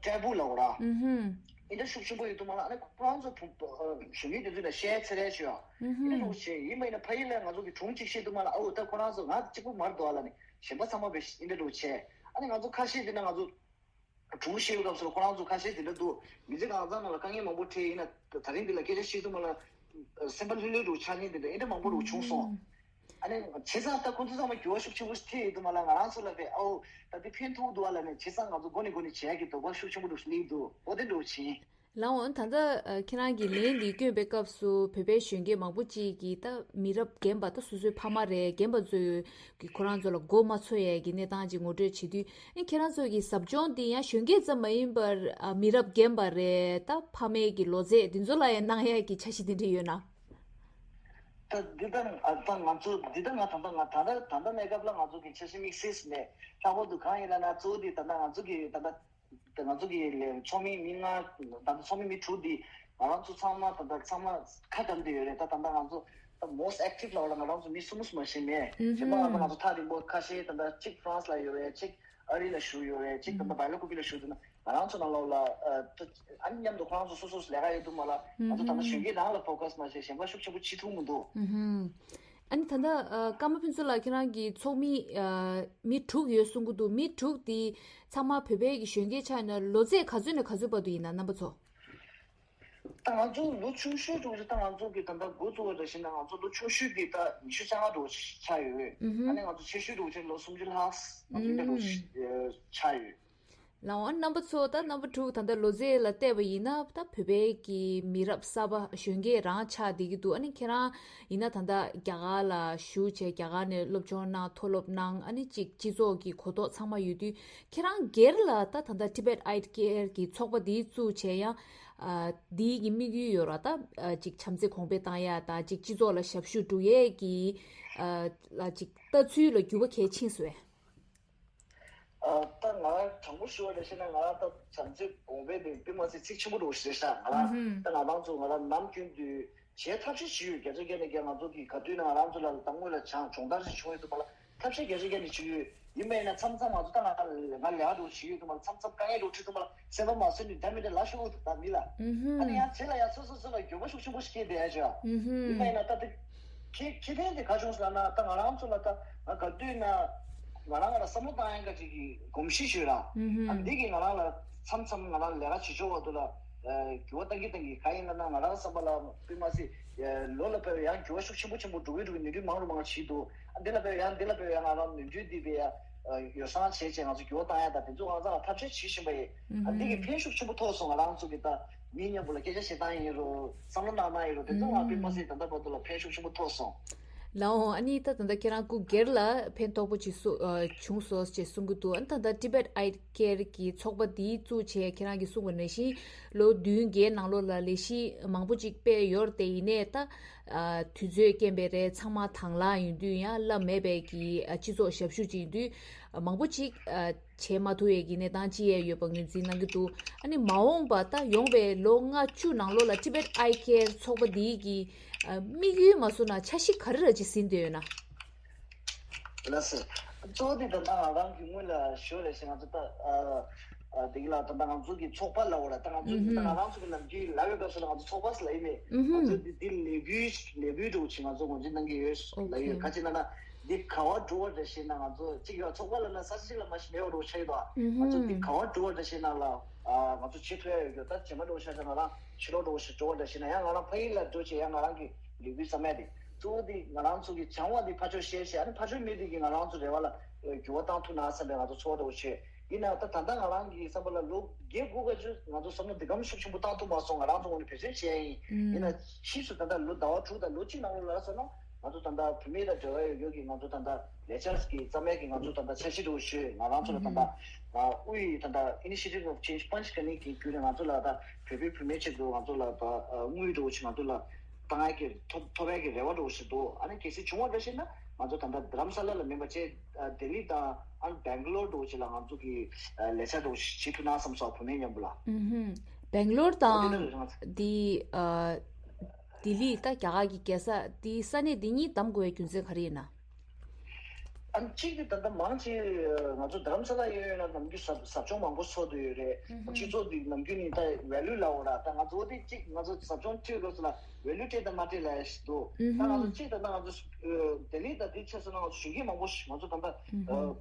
ཏྲེ་བུ་ལབ་ར་ཨིན་འདྲ་ཤུགས་ཆེན་པོ་ཡོད་དུ་མ་ལ་ཨ་ནི་ཁོ་རང་ཚོ་གཞོན་ནུ་དེ་ཚོ་ལ་བཤད་ཚེ་རེད་ཞུ་ཡ་ཨིན་འདྲ་ལོ་བྱེད་ཡིན་པ་ཡིན་ན་ཕ་ཡུལ་ལ་ང་ཚོ་གི་སྒྲུང་གཅིག་བཤད་དུ་མ་ལ་ཨོ་ད་ཁོ་རང་ཚོ་ང་གཅིག་པུ་མར་འདུག་ཨ་ལ་ནི་གཞན་པ་ཚང་མ་བས་ཨིན་འདྲ་ལོ་བྱེད། ཨ་ནི་ང་ཚོ་ཁ་ཤས་དེ་ན་ང་ཚོ་གྲུང་ཤེས་པའི་སྐབས་སུ་ཁོ་རང་ཚོ་ཁ་ཤས་དེ་འདྲ་འདུག་མི་ཚེ་གང་ཚང་ནང་ལ་དཀའ་ངལ་མང་པོ་འཕྲད་ཡིན་ན་ད་རིང་འདི་ལ་སྐད་ཆ་བཤད་དུ་མ་ལ་སེམས་པ་ལྷོད་ལྷོད་འདྲ་ཆགས་མཁན་དེ་འདྲ་ཨེ་འདྲ་མང་པོ་འདྲ་བྱུང་སོང་། ཨ་ནི་བྱས་ཙང་ད་ཁོ་ཚོ་ཚང་མ་འགྱུར་བ་ཤུགས་ཆེན་པོ་ཞིག་ཐེབས་ཡོད་དུ་མ་ལ་ང་རང་ཚོ་ལ་བས་ཨོ་ད་འདི་ཕན་ཐོགས་འདུག་ཨ་ལ་ནི་བྱས་ཙང་ང་ཚོ་འགོ་ནས་འགོ་ནས་བྱེད་ཡག་གི་དོགས་པ་ཤུགས་ཆེན་པོ་འདྲ་སླེབས་འདུག་འོ་དེ་འདྲ་བྱིན། ལའོ་ད་ལྟ་ཁྱེད་རང་གི་ལན་འདི་བསྐྱོན་པའི་སྐབས་སུ་བོད་པའི་གཞོན་སྐྱེས་མང་པོ་ཅིག་གིས་ད་མི་རབས་རྒན་པ་ད་སོ་སོའི་ཕ་མ་རེད་རྒན་པ་ཚོས་ཀྱིས་ཁོ་རང་ཚོ་ལ་མགོ་མ་ཚོས་ཡས་ཀྱི་གནས་སྟངས་ཅིག་ངོ་སྤྲོད་བྱེད་དུས་ཨེ་ཁྱེད་རང་ཚོ་གི་ཟབ་སྦྱོང་འདི་ཡང་གཞོན་སྐྱེས་ཙམ་མ་ཡིན་པར་ཨ་མི་རབས་རྒན་པ་རེད་ད་ཕ་མའི་གི་ལོ་ཚད་འདི་ཚོ་ལ་ཡང་གནང་ཡས་ཀྱི་འཆར་གཞི་འདི་འདྲ་ཡོད་ན། ད་འདི་ལྟར་ཨ་ད་ང་ཚོ་འདི་ལྟར་ང་ད་ལྟ་ང་ད་ལྟ་ད་ལྟ་གནས་སྐབས་ལ་ང་ཚོ་གི་འཆར་གཞི་དམིགས་བསལ་ཞིག་མེད། ལྷག་པར་དུ་གང་ཡིན་ལབ་ན་གཙོ་བོ་འདི་ད་ལྟ་ང་ཚོ་གི་ད་ལྟ་ད་ང་ཚོ་གི་ལས་ཚོགས་མི་མི་ལྔ་ད་ལྟ་ཚོགས་མི་མི་དྲུག་འདི་ང་རང་ཚོ་ཚང་མ་ད་ལྟ་ཚང་མ་ཁ་བརྡ་འདི་ཡོད་རེད། ད་ད་ལྟ་ང་ཚོ་ད་most active ལབ་ན་ང་རང་ཚོ་མི་གསུམ་གསུམ་མ་ཞིག་མེད། གཞན་པ་ང་ཚོ་ང་ཚོ་ཐག་རིང་པོ་ཁ་ཤས་ད་ལྟ་གཅིག་ཧྥ་རན་སི་ལ་ཡོད་རེད། གཅིག་ཨ་རི་ལ་བཞུགས་ཡོད་རེད། གཅིག་ད་ལྟ་སྦེལ་ཀོབ་ལ་བཞུགས་འདུག་ན་ང་རང་ཚོ་ནང་ལོགས་ལ་ཨ་ད་ཨ་ནི་མཉམ་དུ་ཁོ་རང་ཚོ་སོ་སོ་ལས་ཀ་ཡོད་འདུག་མ་ལ་ང་ཚོ་ད་ལྟ་གཞོན་སྐྱེས་རང་ལ་focus མ་བྱས་གཞན་པ་ཤུགས་ཆེན་པོ་བྱེད་ཐུབ་མི་འདུག་ཨ་ནི་ད་ལྟ་ཨ་ཀརྨ་ཕུན་ཚོགས་ལགས་ཁྱེད་རང་གི་ཚོགས་མི་ཨ་མི་དྲུག་ཡོད་གསུང་གི་འདུག་མི་དྲུག་དེ་ཚང་མ་བོད་པའི་གི་གཞོན་སྐྱེས་ཆགས་ཡིན་ན་ལོ་ཚད་ག་ཚོད་ནས་ག་ཚོད་བར་དུ་ཡིན་ན་རྣམ་པ་ཚོ། ད་ང་ཚོ་ལོ་ཆུང་ཤོས་འགྲོ་ཆེ་ད་ང་ཚོ་གི་ད་ལྟ་འགོ་བཙུགས་པ་འདྲ་ཞིག་ན་ང་ཚོ་ལོ་ཆུང་ཤོས་དེ་ད་ཉི་ཤུ་རྩ་ལྔ་འགྲོ་ཆགས་ཡོད། ཨ་ནི་ང་ཚོ་ཆེ་ཤོས་འགྲོ་ཆེ་ལོ་སུམ་ཅུ་ལྷག་ང་ཚོ་འདྲ་འགྲོ་ཆགས་ཡོད། ལའང་རྣམ་པ་ཚོ་ད་རྣམ་པ་དྲུག་ད་ལྟ་ལོ་ཚད་ལ་བལྟས་པ་ཡིན་ན་ད་བོད་པའི་གི་མི་རབས་གསར་པ་གཞོན་སྐྱེས་རང་ཆགས་བསྡད་ཀྱི་འདུག་ཨ་ནི་ཁྱེད་རང་ཡིན་ན་ད་ལྟ་རྒྱ་གར་ལ་བཞུགས་བྱས་རྒྱ་གར་ནས་སློབ་སྦྱོང་གནང་མཐོ་སློབ་གནང་ཨ་ནི་གཅིག་སྤྱི་ཚོགས་ཀྱི་གོ་རྟོགས་ཚང་མ་ཡོད་དུས་ཁྱེད་རང་སྒེར་ལ་ད་ད་ལྟ་Tibet Eye Care གི་ཚོགས་པ་འདི་བཙུགས་བྱས་ཡང་ཨ་འདིའི་གི་དམིགས་ཡུལ་ཡོད་ར་ད་ཨ་གཅིག་བྱམས་བརྩེ་གོང་འཕེལ་བཏང་ཡ་ད་གཅིག་སྤྱི་ཚོགས་ལ་ཞབས་ཞུ་སྒྲུབ་ཡས་ཀྱི་ཨ་ལ་གཅིག་ལྟ་ཚུལ་ལ་འགྱུར་བ་གལ་ཕྱིན་སོང་བས། ཨ་ད་ང་རང་དྲང་པོ་ཞུ་བ་ལ་བཤད་ན་ང་རང་ད་བྱམས་བརྩེ་གོང་འཕེལ་དེ་དཔེ་མ་སྲིད་ཚིག་ཆེན་པོ་འདྲ་བོ་ཞིག་རེད་ཤག་ང་རང་ད་ང་རང་ཚོ་ང་རང་ནམ་རྒྱུན་དུ་བྱས་ཐབས་ཤེས་བྱེད་ཡོད། བརྒྱ་ཆ་བརྒྱ་ནས་བརྒྱ་ང་ཚོ་གི་ག་དུས་ན་ང་རང་ཚོ་ལ་དང་པོ་ལ་སྦྱང་སྦྱོང་བརྡར་ཞིག་བྱུང་ཡོད་དུ་མ་ལ་ཐབས་ཤེས་བརྒྱ་ཆ་བརྒྱ་ནས་བྱེད་ཡོད། ཡིན་པ་ཡིན་ན་མཚམས་མཚམས་ང་ཚོ་ད་ང་ང་ལས་ཀ་འདྲ་བོ་བྱེད་ཡོད་དུ་མ་ལ་མཚམས་མཚམས་དཀའ་ངལ་འདྲ་བོ་འཕྲད་དུ་མ་ལ་སེམས་པ་མ་བཟོད་ནས་འདྲ་མི་འདྲ་ལ་ཤོར་འོ་དུ་ད་མི་ལ། ཨ་ནི་ཡང་དེ་ལ་ཡང་སོ་སོ་སོ་ལ་འགྱོད་པ་ཤུགས་ཆེན་པོ་ཞིག་སྐྱེས་བསྡད་ཡ་ཅིག་ཡིན་པ་ཡིན་ན་ད་དེ་ཁེ་ཁེ་ཕན་དེ་ག་བྱུང་སོང་ལབ་ན་ད་ང་རང་ཚོ་ལ་ད་ང་ག་དུས་ན་ང་རང་ང་ལ་བསམ་བློ་བཏང་ཡ་འགའ་ཅིག་གི་གོམས་གཤིས་ཤིག་ཡོད་ར། ཨ་འདི་གིས་ང་རང་ལ་མཚམས་མཚམས་ང་རང་ལས་ཀ་བྱེད་ཆོག་བར་དུ་ལ་འགྱུར་བ་གཏང་གི་གཏང་གི་ག་ཡིན་ལབ་ན་ང་རང་བསམ་པ་ལ་དཔེ་མ་སྲིད་ལོ་ལ་བབས་ཡང་འགྱུར་བ་ཤུགས་ཆེན་པོ་ཆེན་པོ་འགྲོ་གི་འགྲོ་གི་ནུས་མཐུ་མང་རུ་མང་རུ་བྱེད་འདུག་ཨ་འདི་ལ་བབས་ཡང་འདི་ལ་བབས་ཡང་ང་རང་ནུས་མཐུ་འདི་བས་ཡ་ཡོ་བསྲང་བྱས་བྱས་ང་ཚོ་འགྱུར་བ་བཏང་ཡ་ད་དེ་ཚོ་ང་ཚོ་ལ་ཐབས་ཤེས་བྱེད་བཞིན་པ་ཡིན། ཨ་འདི་གིས་ཕན་ཤུགས་ཆེན་པོ་ཐོགས་སོང་ང་རང་ཚོ་གི་ད། མིའི་མཉམ་པོ་ལ་སྐད་ཆ་བཤད་སྟངས་ཡིན་རུང་བསམ་བློ་གནང་སྟངས་ཡིན་རུང་དེ་ཚོ་ང་དཔེ་མ་སྲིད་ད་ལྟ་བར་དུ་ལ་ཕན་ཤུགས་ཆེན་པོ་ཐོགས་སོང་། ལའོ་ཨ་ནི་ད་ད་ལྟ་ཁྱེད་རང་སྐུ་སྒེར་ལ་ཕན་ཐོགས་པོ་ཅིག་སུ་ཨ་བྱུང་སོང་ཅེས་གསུང་གི་འདུག་ཨ་ནི་ད་ལྟ་Tibet Eye Care གི་ཚོགས་པ་འདིའི་བཙུགས་བྱས་ཁྱེད་རང་གིས་གསུངས་པ་ནང་བཞིན་ལོ་བདུན་བརྒྱད་ནང་ལོགས་ལ་ལས་གཞི་མང་པོ་ཅིག་སྤེལ་ཡོད་རེད་དེ་ཡིན་ནའི་ད་ཨ་དུས་ཚོད་རྐྱེན་པས་རེད་ཚང་མ་དང་བླངས་ཡིན་དུས་ཡང་བླ་མེད་པའི་གི་ཨ་སྤྱི་ཚོགས་ཞབས་ཞུ་ཅིག་ཡིན་དུས་ཨ་མང་པོ་ཅིག་ཨ། བྱེད་མ་ཐུབ་པའི་གི་གནས་སྟངས་ཅིག་ཡང་ཡོད་པ་ངོས་འཛིན་གནང་གི་འདུག་ཨ་ནི་མ་འོངས་པ་ད་ཡོང་བའི་ལོ་ལྔ་བཅུ་ནང་ལོགས་ལ་Tibet Eye Care ཚོགས་པ་འདིའི་གི་ཨ་དམིགས་ཡུལ་མ་སོང་ན་འཆར་གཞི་ག་རེ་ར་ཅིག་ཟིན་བསྡད་ཡོད་ན། ལགས་སོ། གཙོ་བོ་དེ་ད་ལྟ་ང་རང་གི་སྔོན་ལ་ཞུ་བ་ལ་ཞེ་ང་ཚོ་ད་ཨ་ཨ་དེ་གི་ལ་ད་ལྟ་ང་ཚོ་གི་ཚོགས་པ་ལ་འོ་ལ་ད་ང་ཚོ་ད་ང་རང་ཚོ་གི་ནམ་རྒྱུན་ལབ་ཡོད་སྐབས་སུ་ལ་ང་ཚོ་ཚོགས་པ་ཟེར་ལ་ཡིན་མེད་ང་ཚོ་འདི་འདི་ལས་འགུལ་ལས་འགུལ་འདྲ་བོ་ཅིག་ང་ཚོ་ངོས་འཛིན་གནང་གི་ཡོད་ལབ་ཡོད་ག་ཅི་ན་ན། འདི་ག་བ་འགྲོ་བ་འདྲ་ཞིག་ན་ང་ཚོ་གཅིག་ཡོད་ཚོགས་པ་ལ་ན་ས་ཆ་གཅིག་ལ་མ་ཞིག་མེད་པ་འགྲོ་ཆ་ཡོད་དོ། ང་ཚོ་འདི་ག་བ་འགྲོ་བ་འདྲ་ཞིག་ན་ལ་ང་ཚོ་བྱེད་ཐུབ་ཡ་ཡོད་རྒྱུ་ད་རྗེས་མ་འགྲོ་ཆ་ཆ་ང་རང་ཕྱི་ལོགས་འགྲོ་ཞིག་འགྲོ་བ་འདྲ་ཞིག་ན་ཡང་ང་རང་ཕ་ཡུལ་ལ་འགྲོ་བྱས་ཡང་ང་རང་གི་ལས་འགུལ་བསམ་ཡ་དེ་གཙོ་བོ་དེ་ང་རང་ཚོ་གི་བྱང་བ་དེ་ཕར་ཕྱོགས་བཤད་བཤད་ཨ་ནི་ཕར་ཕྱོགས་མི་དེ་གི་ང་རང་ཚོ་རེ་བ་ལ་འགྱུར་བ་བཏང་ཐུབ་ན་བསམ་པའི་ང་ཚོ་ཚོགས་པ་འགྲོ་བྱས་ཡིན་ན་ད་ད་ལྟ་ང་རང་གི་བསམ་པ་ལ་ལོ་བརྒྱད་དགུ་ག་ཚོད་ང་ཚོ་བསམ་བློ་འདི་གམ་ཤུགས་ཆེན་པོ་བཏང་ཐུབ་མ་སོང་ང་རང་ཚོ་ངོས་ནས་བེད་སྤྱོད་བྱས་ཡིན་ཡིན་ན་ཕྱིས་སུ་ད་ལྟ་ལོ་ཟླ་བ་དྲུག་དང་ལོ་གཅིག་ནང་ལོ་ལ་སོང་ན། ང་ཚོ་ད་ལྟ་བུད་མེད་དང་འབྲེལ་བ་ཡོད་ཡོད་ཀྱི་ང་ཚོ་ད་ལྟ་ལས་འཆར་གྱི་རྩ་མེད་ཀྱི་ང་ཚོ་ད་ལྟ་འཆར་གཞི་འདྲ་བོ་ཞུས་ང་རང་ཚོ་ལ་ད་ལྟ་དབུས་ད་ལྟ་Initiative of Change Panch Karni གི་བརྒྱུད་ནས་ང་ཚོ་ལ་ད་བོད་པའི་བུད་མེད་ཅིག་ཏུ་ང་ཚོ་ལ་ད་དངུལ་འདྲ་བོ་ཞིག་ང་ཚོ་ལ་བཏང་ཡ་གི་ཐོབ་ཐོབ་ཡ་གི་རེ་བ་འདྲ་བོ་ཞིག་འདུག་ཨ་ནི་གལ་སྲིད་བྱུང་བ་འདྲ་ཞིག་ན་ང་ཚོ་ད་ལྟ་རྡ་རམ་ས་ལ་ལ་མིན་པ་བྱས་ལྡི་ལི་དང་ཨ་ནི་སྦེང་ལོར་འདྲ་བོ་ཞིག་ལ་ང་ཚོ་གི་ལས་འཆར་འདྲ་བོ་ཞིག་བྱེད་ཐུབ་ན་བསམ་སོང་བུད་མེད་མཉམ་པོ་ལ། སྦེང་ལོར་དང་འདི་ལྡི་ལི་ད་རྒྱ་གར་གྱི་རྒྱལ་ས་དེའི་ས་གནས་དེ་གཉིས་བདམས་དགོས་པའི་རྒྱུ་མཚན་ག་རེ་ཡིན་ན། ཨ་གཅིག་དེ་ད་ལྟ་མང་ཆེ་ང་ཚོ་རྡ་རམ་ས་ལ་ཡོད་ཡོད་ན་ནམ་རྒྱུན་ཟབ་ཟབ་སྦྱོང་མང་པོ་ཚོགས་བསྡད་ཡོད་རེད། སྤྱི་ཚོགས་འདི་ནམ་རྒྱུན་ནས་ད་ཝེ་ལུ་ལབ་འོ་ར་ད་ང་ཚོ་འོ་དེ་གཅིག་ང་ཚོ་ཟབ་སྦྱོང་ཁྲིད་ཡོད་སྐབས་སུ་ལ་ཝེ་ལུ་སྤྲད་དང་མ་སྤྲད་ལབ་ཡ་ཞིག་འདུག་ད་ང་ཚོ་གཅིག་ད་ལྟ་ང་ཚོ་ལྡི་ལི་ད་དེ་ཆ་སོང་ན་ང་ཚོ་གཞོན་སྐྱེས་མང་པོ་ཞིག་ང་ཚོ་ད་ལྟ་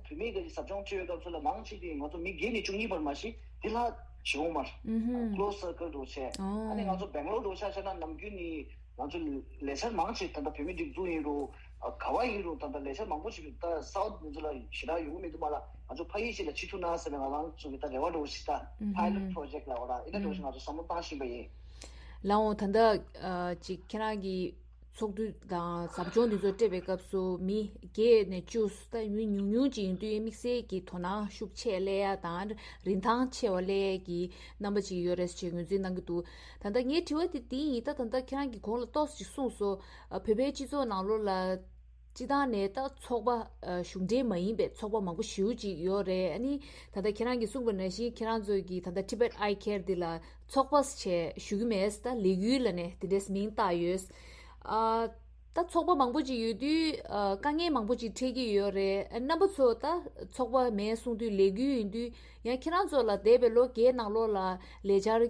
བུད་མེད་འགའ་ཞིག་ཟབ་སྦྱོང་ཁྲིད་ཡོད་སྐབས་སུ་ལ་མང་ཆེ་དེ་ང་ཚོ་མི་བརྒྱད་ནས་བཅུ་གཉིས་བར་མ་ཞིག་དེ་ལྷག་བྱེད་འོང་མར། Close circle་འགྲོ་བྱས། ཨ་ནི་ང་ཚོ་སྦེང་ལོར་འགྲོ་ཆ་བྱས་ན་ནམ་རྒྱུན་ནི་ང་ཚོ་ལས་འཆར་མང་ཆེ་ད་ལྟ་བོད་མི་སྒྲིག་འཛུགས་ཡིན་རུང་ག་བ་ཡིན་རུང་ད་ལྟ་ལས་འཆར་མང་པོ་ཞིག་ད་South་འདི་ཚོ་ལ་ཞེ་དྲག་ཡོང་གི་མི་འདུག་མ་ལ་ང་ཚོ་ཕ་ཡུལ་ཞིག་ལ་ཕྱིན་ཐུབ་ན་ཟེར་ནས་ང་རང་ཚོ་གི་ད་རེ་བ་འགྲོ་ཞིག་ད་Pilot Project་ལ་འོ་ད་ཨི་འདྲ་འགྲོ་ཞིག་ང་ཚོ་བསམ་བློ་བཏང་བཞིན་པ་ཡིན། ལའོ་ད་ལྟ་ཅིག་ཁྱེད་རང་གི་ཚོགས་འདུ་དང་ཟབ་སྦྱོང་འདི་ཚོ་སྤྲད་པའི་སྐབས་སུ་མི་བརྒྱད་ནས་བཅུ་ད་མི་ཉུང་ཉུང་ཅིག་ཡིན་དུས་དམིགས་བསལ་གྱི་དོ་སྣང་ཤུགས་ཆེ་སླེབས་ཡ་དང་རིན་ཐང་ཆེ་བ་སླེབས་ཡ་གི་རྣམ་པ་ཅིག་ཡོད་རེད་ཅེས་ངོས་འཛིན་གནང་གི་འདུག་ད་ལྟ་ངའི་དྲི་བ་དེ་འདི་ཡིན། ད་ད་ལྟ་ཁྱེད་རང་གིས་གོང་ལ་ཏོག་ཙམ་ཅིག་གསུངས་སོང་། བོད་པའི་སྤྱི་ཚོགས་ནང་ལོགས་ལ་སྤྱི་བཏང་ནས་ད་ཚོགས་པ་གཞུང་འབྲེལ་མ་ཡིན་པའི་ཚོགས་པ་མང་པོ་ཞེ་པོ་ཅིག་ཡོད་རེད། ཨ་ནི་ད་ལྟ་ཁྱེད་རང་གིས་གསུངས་པ་ནང་བཞིན་ཁྱེད་རང་ཚོ་གིས་ད་ལྟ་Tibet Eye Care འདི་ལ་ཚོགས་པ་ཞེས་ཞུ་གི་མེད། ད་ལས་འགུལ་ལ་ནས་དེ་འདྲས་མིང་བཏགས་ཡོད། ཨ་ད་ཚོགས་པ་མང་པོ་ཅིག་ཡོད་དུས་ཨ་དཀའ་ངལ་མང་པོ་ཅིག་འཕྲད་ཀྱི་ཡོད་རེད། རྣམ་པ་ཚོ་ད་ཚོགས་པ་མེད་གསུང་དུས་ལས་འགུལ་ཡིན་དུས་ཡང་ཁྱེད་རང་ཚོ་ལ་འདས་པའི་ལོ་བརྒྱད་ནང་ལོགས་ལ་ལས་འཆར་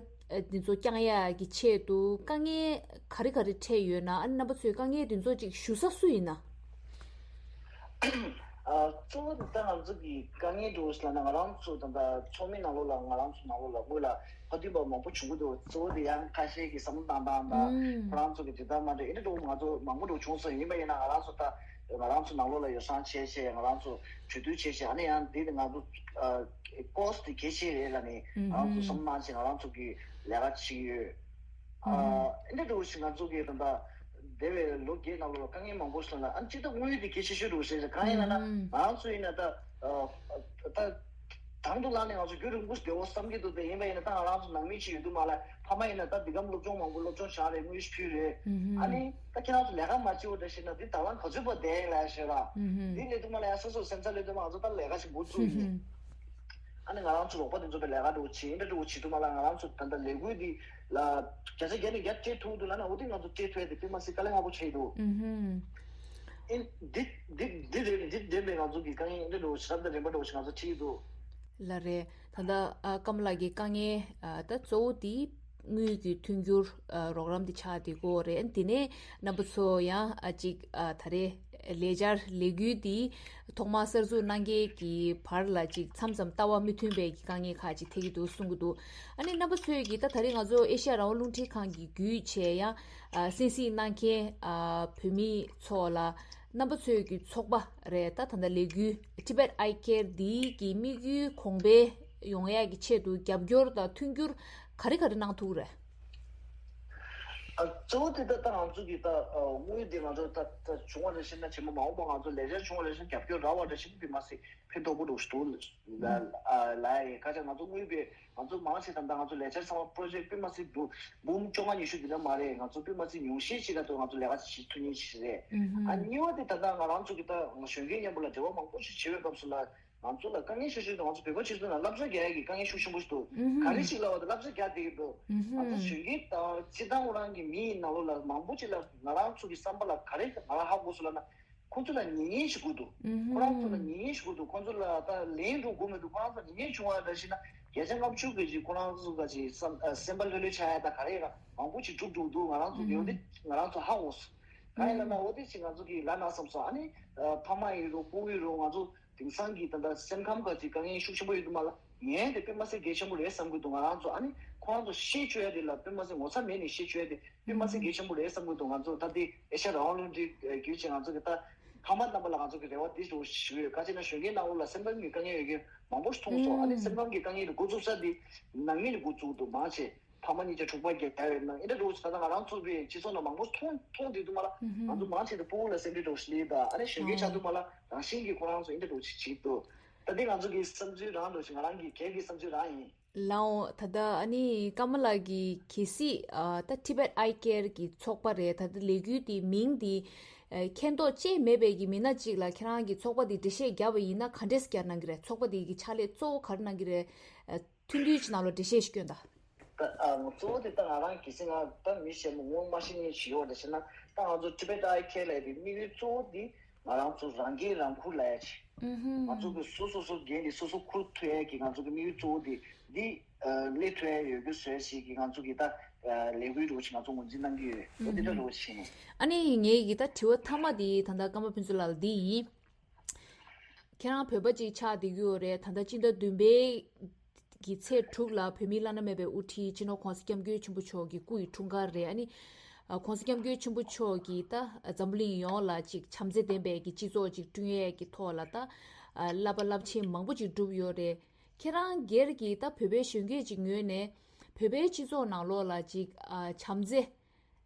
འདི་ཚོ་བསྐྱང་ཡག་གི་ཆེད་དུ་དཀའ་ངལ་ག་རེ་ག་རེ་འཕྲད་ཡོད་ན། ཨ་རྣམ་པ་ཚོའི་དཀའ་ངལ་འདི་ཚོ་ཅིག་ཞུ་ས་སུ་ཡིན་ན། ཨ་གཙོ་བོ་དེ་ད་ང་ཚོ་གི་དཀའ་ངལ་འདྲ་བོ་ཞིག་ལབ་ན། ང་རང་ཚོ་ད་ལྟ་ཚོགས་མི་ནང་ལོགས་ལ་ང་རང་ཚོ་ནང་ལོགས་ལ་དངོས་ལ་ཕ་དུས་པ་མང་པོ་བྱུང་གི་འདུག་གཙོ་བོ་དེ་ཡང་ཁ་ཤས་ཀྱི་བསམ་བློ་བཏང་སྟངས་དང་། ཨུམ། ཁོ་རང་ཚོ་གི་དེ་ལྟར་མ་འདྲ་ཨེ་འདྲ་འདྲ་བོ་ང་ཚོ་མང་པོ་འདྲ་བོ་བྱུང་སོང་། ཡིན་པ་ཡིན་ན་ང་རང་ཚོ་ད་ང་རང་ཚོ་ནང་ལོགས་ལ་ཡོ་བསྲང་བྱས་བྱས། ང་རང་ཚོ་གྲོས་བསྡུར་བྱས་བྱས། ཨ་ནི་ཡང་འདི་ནི་ང་ཚོ་ཨ་ཀོ་སི་དེ་གལ་ཆེ་རེད་ལབ་ནས་ང་རང་ཚོ་ཨུམ། བསམ་བློ་བཏང་བྱས་ང་རང་ཚོ་གི་ལས་ཀ་བྱེད་ཀྱི་ཡོད། ཨ་ཨུམ། ཨེ་འདྲ་འདྲ་བོ་ཞིག་ང་ཚོ་གི་ད་ལྟ་འདས་པའི་ལོ་བརྒྱད་ནང་ལོགས་ལ་དཀའ་ངལ་མང་པོ་སོང་ལ། ཨ་ནི་གཅིག་ད་དངུལ་དེ་གལ་ཆེ་ཤོས་འདྲ་བོ་ཞིག་རེད། གང་ཡིན་ལབ་ན་ཨུམ། ང་རང་ཚོ་ཡིན་ན་ད་ཨ་ད་དང་དུ་བླངས་ནས་ང་ཚོ་རྒྱུན་རིང་པོ་ཞིག་བསྡད་འོ་བསམ་གྱི་འདུག་དེ་ཡིན་པ་ཡིན་ན་ད་ང་རང་ཚོ་ནང་མི་ཅིག་ཡོད་དུས་མ་ལ། ཕ་མ་ཡིན་ན་ད་འདི་གམ་སློབ་སྦྱོང་མང་པོ་སློབ་སྦྱོང་བྱ་རེད། དངུལ་ཞིག་ཕུལ་རེད། ཨུམ། ཨ་ནི་ད་ཁྱེད་རང་ཚོ་ལས་ཀ་མ་བྱེད་འོ་འདྲ་ཞིག་ན་འདི་ད་ལམ་ག་ཚོད་པ་བསྡད་ཡིན་ལབ་ཞེས་ར། ཨུམ། འདི་ལས་དུས་མ་ལ་ཡང་སོ་སོ་སེམས་ཚ་ལས་དུས་མ་ང་ཚོ་ད་ལས་ཀ་ཞིག་འགོ་བཙུགས་ཡིན། ཨུམ། ཨ་ནི་ང་རང་ཚོ་རོགས་པ་དེ་ཚོ་པའི་ལས་ཀ་འགྲོ་བྱེད་འདྲ་འགྲོ་བྱེད་དུ་མ་ལ་ང་རང་ཚོ་ད་ལྟ་ལས་འགུལ་འདི་ལ་བརྒྱ་ཆ་བརྒྱ་ནས་བརྒྱ་སྤྲད་ཐུབ་འདུག་ལབ་ན། འོ་དེ་ང་ཚོ་སྤྲད་ཐུབ་ཡ་དེ་དཔེ་མ་སྲིད་དཀའ་ལས་ཁག་པོ་ཆགས་འདུག་ཨུ་ཧུམ། ཨིན་འདི་འདི་འདི་རེད། འདི་འདི་འདྲ་ང་ཚོ་གི་དཀའ་ངལ་འདི་འགྲོ་བྱེད་རབ་དང་རིམ་པ་འགྲོ་བྱེད་ང་ཚོ་ཁྲིད་འདུག་ལ་རེད། ད་ལྟ་ཨ་ཀམ་ལགས་ཀྱི་དཀའ་ངལ་ཨ་ད་གཙོ་བོ་དེ་དངུལ་གྱི་མཐུན་འགྱུར་ཨ་རོགས་རམ་དེ་ཆགས་དེ་གོ་རེད། དེ་ནས་རྣམ་པ་ཚོ་ཡང་ཨ་ཅིག་ཨ་ད་རེད། ལས་འཆར་ལས་འགུལ་འདི་ཐོག་མར་གསར་འཛུགས་གནང་མཁན་གྱི་བར་ལ་ཅིག་མཚམས་མཚམས་ལྟ་བ་མི་མཐུན་པའི་གི་དཀའ་ངལ་ཁག་ཅིག་འཕྲད་ཀྱི་འདུག་གསུང་གི་འདུག་ཨ་ནི་རྣམ་པ་ཚོས་ཀྱིས་ད་ད་རེས་ང་ཚོ་ཨེ་ཤ་ཡ་རང་དབང་རླུང་འཕྲིན་ཁང་གི་བརྒྱུད་བྱས་ཡང་ཨ་གསན་གཟིགས་གནང་མཁན་ཨ་བོད་མི་ཚོ་ལ་རྣམ་པ་ཚོས་ཀྱི་ཚོགས་པ་རེད། ད་ད་ལྟ་ལས་འགུལ་Tibet Eye Care འདིའི་གི་དམིགས་ཡུལ་གོང་འཕེལ་ཡོང་ཡག་གི་ཆེད་དུ་རྒྱབ་སྐྱོར་དང་མཐུན་འགྱུར་ག་རེ་ག་རེ་གནང་ཐུབ་ཀྱི་རེད། ཨ་གཙོ་བོ་དེ་ད་ལྟ་ང་ཚོ་གི་ད་ཨ་དངུལ་དེ་ང་ཚོ་ད་ད་བྱུང་བ་འདྲ་ཞིག་ན་བྱེད་མ་མ་འོངས་པ་ང་ཚོ་ལས་འཆར་བྱུང་བ་འདྲ་ཞིག་རྒྱབ་སྐྱོར་རག་པ་འདྲ་ཞིག་དཔེ་མ་སྲིད་ཕན་ཐོགས་པོ་འགྲོ་ཞིག་འདུག་ལ་ཨ་ལ་ཡི་ཁ་ཆ་ང་ཚོ་དངུལ་དཔེ་ང་ཚོ་མང་ཆེ་ད་ལྟ་ང་ཚོ་ལས་འཆར་ཚང་མ་པོ་རོ་ཇེག་དཔེ་མ་སྲིད་འབུམ་འབུམ་བཅོ་ལྔ་ཉི་ཤུ་འདི་འདྲ་མ་རེད། ང་ཚོ་དཔེ་མ་སྲིད་ཉུང་ཤས་ཅིག་ལ་ད་ང་ཚོ་ལས་ཀ་བྱེད་ཐུབ་མཁན་ཞིག་རེད། ཨུ་ཧུམ། ཨ་གཉིས་པ་དེ་ད་ལྟ་ང་རང་ཚོ་གི་ད་གཞོན་སྐྱེས་མཉམ་པོ་ལ་འབྲེལ་བ་མང་པོ་ཞིག་བྱེད་པའི་སྐབས་སུ་ལ། ང་ཚོ་ལ་དཀའ་ངལ་ཤོད་ཤོད་དང་། ང་ཚོ་བོད་པ་སྤྱི་ཚོགས་ནང་བསླབ་བྱ་རྒྱག་ཡ་གི་དཀའ་ངལ་ཤུགས་ཆེན་པོ་ཞིག་འདུག་ཨུ་ཧུམ། ག་རེ་ཞིག་ལབ་པ་དང་བསླབ་བྱ་རྒྱག་བསྡད་ཀྱི་འདུག་ཨུ་ཧུམ། ང་ཚོ་གཞོན་སྐྱེས་དང་སྤྱི་བཏང་ཁོ་རང་གི་མི་ཡི་ནང་ལོགས་ལ་མང་པོ་ཅིག་ལ་ང་རང་ཚོ་གི་བསམ་པ་ལ་ག་རེ་ང་རང་ཧ་གོ་སོང་ལབ་ན། ཁོ་ཚོ་ལ་ཉེས་ཉེས་ཞིག་དགོས་འདུག་ཨུ་ཧུམ། ཁོ་རང་ཚོ་ལ་ཉེས་ཉེས་ཞིག་དགོས་འདུག་ཁོ་ཚོ་ལ་ད་ལན་འགྲོ་དགོས་མི་འདུག་ཁོ་རང་ཚོ་ཉེས་ཉེས་བྱུང་བ་འདྲ་ཞིག་ན་བརྒྱ་ཆ་ལྔ་བཅུ་གི་ཅིག་ཁོ་རང་ཚོ་ག་ཅིག་བསམ་ཨ་སེམས་པ་ལྷོད་ལྷོད་ཆགས་ཡ་ད་ག་རེ་ཡ་མང་པོ་ཅིག་འགྲུབ་འགྲོ་འདུག་ང་རང་ཚོ་ཨུ་ཡོང་དེ་ཧུམ། ང་རང་ཚོ་ཧ་གོ་སོང་། ག་རེ་ལབ་ན་འོ་དེ་ཅིག་ང་ཚོ་གི་ལབ་ན་བསམ་སོང་། ཨ་ནི་ཨ་ཕ་མ་ཡིན་རུང་སྤུ་གུ་ཡིན་རུང་ང་ཚོ་དེང་སང་གི་ད་ལྟ་སེམས་ཁམས་ག་ཅིག་དཀའ་ངལ་ཤུགས་ཆེན་པོ་ཡོད་དུ་མ་ལ་ངས་དེ་དཔེ་མ་སྲིད་གལ་ཆེན་པོ་རེད་བསམ་གི་འདུག་ང་རང་ཚོ་ཨ་ནི་ཁོ་རང་ཚོ་བཤད་བཅུག་ཡ་དེ་ལ་དཔེ་མ་སྲིད་ངོ་ཚ་མེད་ནས་བཤད་བཅུག་ཡ་དེ་དཔེ་མ་སྲིད་གལ་ཆེན་པོ་རེད་བསམ་གི་འདུག་ང་ཚོ་ད་ལྟའི་ཨེ་ཤ་ཡ་རང་དབང་རླུང་འཕྲིན་བརྒྱུད་བྱས་ང་ཚོ་གི་ད་ཕ་མ་རྣམ་པ་ལ་ང་ཚོ་གི་རེ་བ་འདི་འདྲ་ཞུ་གི་ཡོད། ག་ཅི་ན་གཞོན་སྐྱེས་ནང་ལོགས་ལ་སེམས་ཁམས་ཀྱི་དཀའ་ངལ་ཡོད་མཁན་མང་པོ་ཞིག་མཐོང་སོང་། ཨ་ནི་སེམས་ཁམས་ཀྱི་དཀའ་ངལ་དེ་འགོ་ཚུགས་ས་དེ་ནང་མི་ནས་འགོ་བཙུགས་འདུག་མང་ཆེ། ཕ་མ་གཉིས་ཀྱི་འཁྲུག་པ་བརྒྱབ་ཡོད་ན་ཨེ་འདྲ་འགྲོ་ཆ་ད་ང་རང་ཚོ་བའི་སྤྱི་ཚོགས་ནང་མང་པོ་མཐོང་མཐོང་བསྡད་འདུག་མ་ལ། ང་ཚོ་མང་ཆེ་དུ་ཕྲུ་གུ་ལ་སེམས་ཁྲལ་འགྲོ་ཞིག་ལས་ད་ཨ་ནི་གཞོན་སྐྱེས་ཆགས་འདུག་མ་ལ། རང་བཞིན་གྱི་ཁོ་རང་ཚོ་ཨེ་འདྲ་འགྲོ་ཞིག་བྱེད་འདུག་ད་འདི་ང་ཚོ་གི་བསམ་ཚུལ་རང་འགྲོ་ཞིག་ང་རང་གི་སྒེར་གྱི་བསམ་ཚུལ་རང་ཡིན། ལའོ་ད་ལྟ་ཨ་ནི་ཀརྨ་ལགས་ཀྱིས་གལ་སྲིད་ཨ་ད་Tibet Eye Care གི་ཚོགས་པ་རེད། ད་ལྟ་ལས་འགུལ་དེ་མིང་དེ་ཨ་མཁྱེན་རྟོགས་ཅེས་མེད་པའི་གི་མི་སྣ་གཅིག་ལ་ཁྱེད་རང་གི་ཚོགས་པ་དེ་འགྲེལ་བཤད་བརྒྱབ་པ་ཡིན་ན་ག་འདྲས་བརྒྱབ་གནང་གི་རེད། ཚོགས་པ་དེ་གི་ཕྱག་ལས་གཙོ་བོ་ག་རེ་གནང་གི་རེད། ཨ་ཐུང་ཐུང་ཅིག་ནང་ལ་འགྲེལ་བཤད་ཞིག་སྐྱོན་དང་། ད་ཨ་གཙོ་བོ་དེ་ད་ང་རང་གི་སེམས་ང་ད་མི་གཞན་མང་པོ་མ་ཤེས་མཁན་ཞིག་ཡོད་རེད་ཟེར་ན། ད་ང་ཚོ་Tibet Eye Care ལབ་པའི་དམིགས་ཡུལ་གཙོ་བོ་དེ་ང་རང་ཚོ་རང་འགན་རང་འཁུར་ལབ་ཡ་ཅིག་ང་ཚོ་གི་སོ་སོ་སོ་འགན་དེ་སོ་སོ་འཁུར་ཐུབ་ཡ་གི་ང་ཚོ་གི་དམིགས་ཡུལ་གཙོ་བོ་དེ་འདི་ཨ་སླེབས་ཐུབ་ཡ་ཡོད་རྒྱུ་བཟོས་ཞིག་གི་ང་ཚོ་གི་ད་ཨ་ལས་འགུལ་འདྲ་བོ་ཞིག་ང་ཚོ་ངོས་འཛིན་གནང་གི་ཡོད། འོ་དེ་འདྲ་འདྲ་བོ་ཞིག་ཡིན། ཨ་ནི་ངའི་གི་ད་དྲི་བ་མཐའ་མ་དེ་ད་ལྟ་ཀརྨ་ཕུན་ཚོགས་ལགས་ལ་འདི་ཡིན། ཁྱེད་རང་བོད་པ་ཅིག་ཆགས་བསྡད་ཀྱི་ཡོད་རེད། ད་ལྟ་སྤྱི་ཟླ་བདུན་པའི་གི་ཚེས་དྲུག་ལ་བོད་མིའི་བླ་ན་མེད་པའི་དབུ་ཁྲིད་སྤྱི་ནོར་༸གོང་ས་༸སྐྱབས་མགོན་ཆེན་པོ་མཆོག་གི་སྐུ་ཡི་འཁྲུངས་སྐར་རེད། ཨ་ནི་༸གོང་ས་༸སྐྱབས་མགོན་ཆེན་པོ་མཆོག་གིས་ད་འཛམ་བུ་གླིང་ཡོངས་ལ་ཅིག་བྱམས་བརྩེ་ལྡན་པའི་གི་སྤྱི་ཚོགས་ཅིག་བསྐྲུན་ཡས་ཀྱི་ཐོག་ལ་ད་རླབས་པ་རླབས་ཆེན་མང་པོ་ཅིག་བསྒྲུབས་ཡོད་རེད། ཁྱེད་རང་སྒེར་གྱི་ད་བོད་པའི་གཞོན་སྐྱེས་ཅིག་ངོས་ནས་བོད་པའི་སྤྱི་ཚོགས་ནང་ལོགས་ལ་ཅིག་བྱམས་བརྩེ་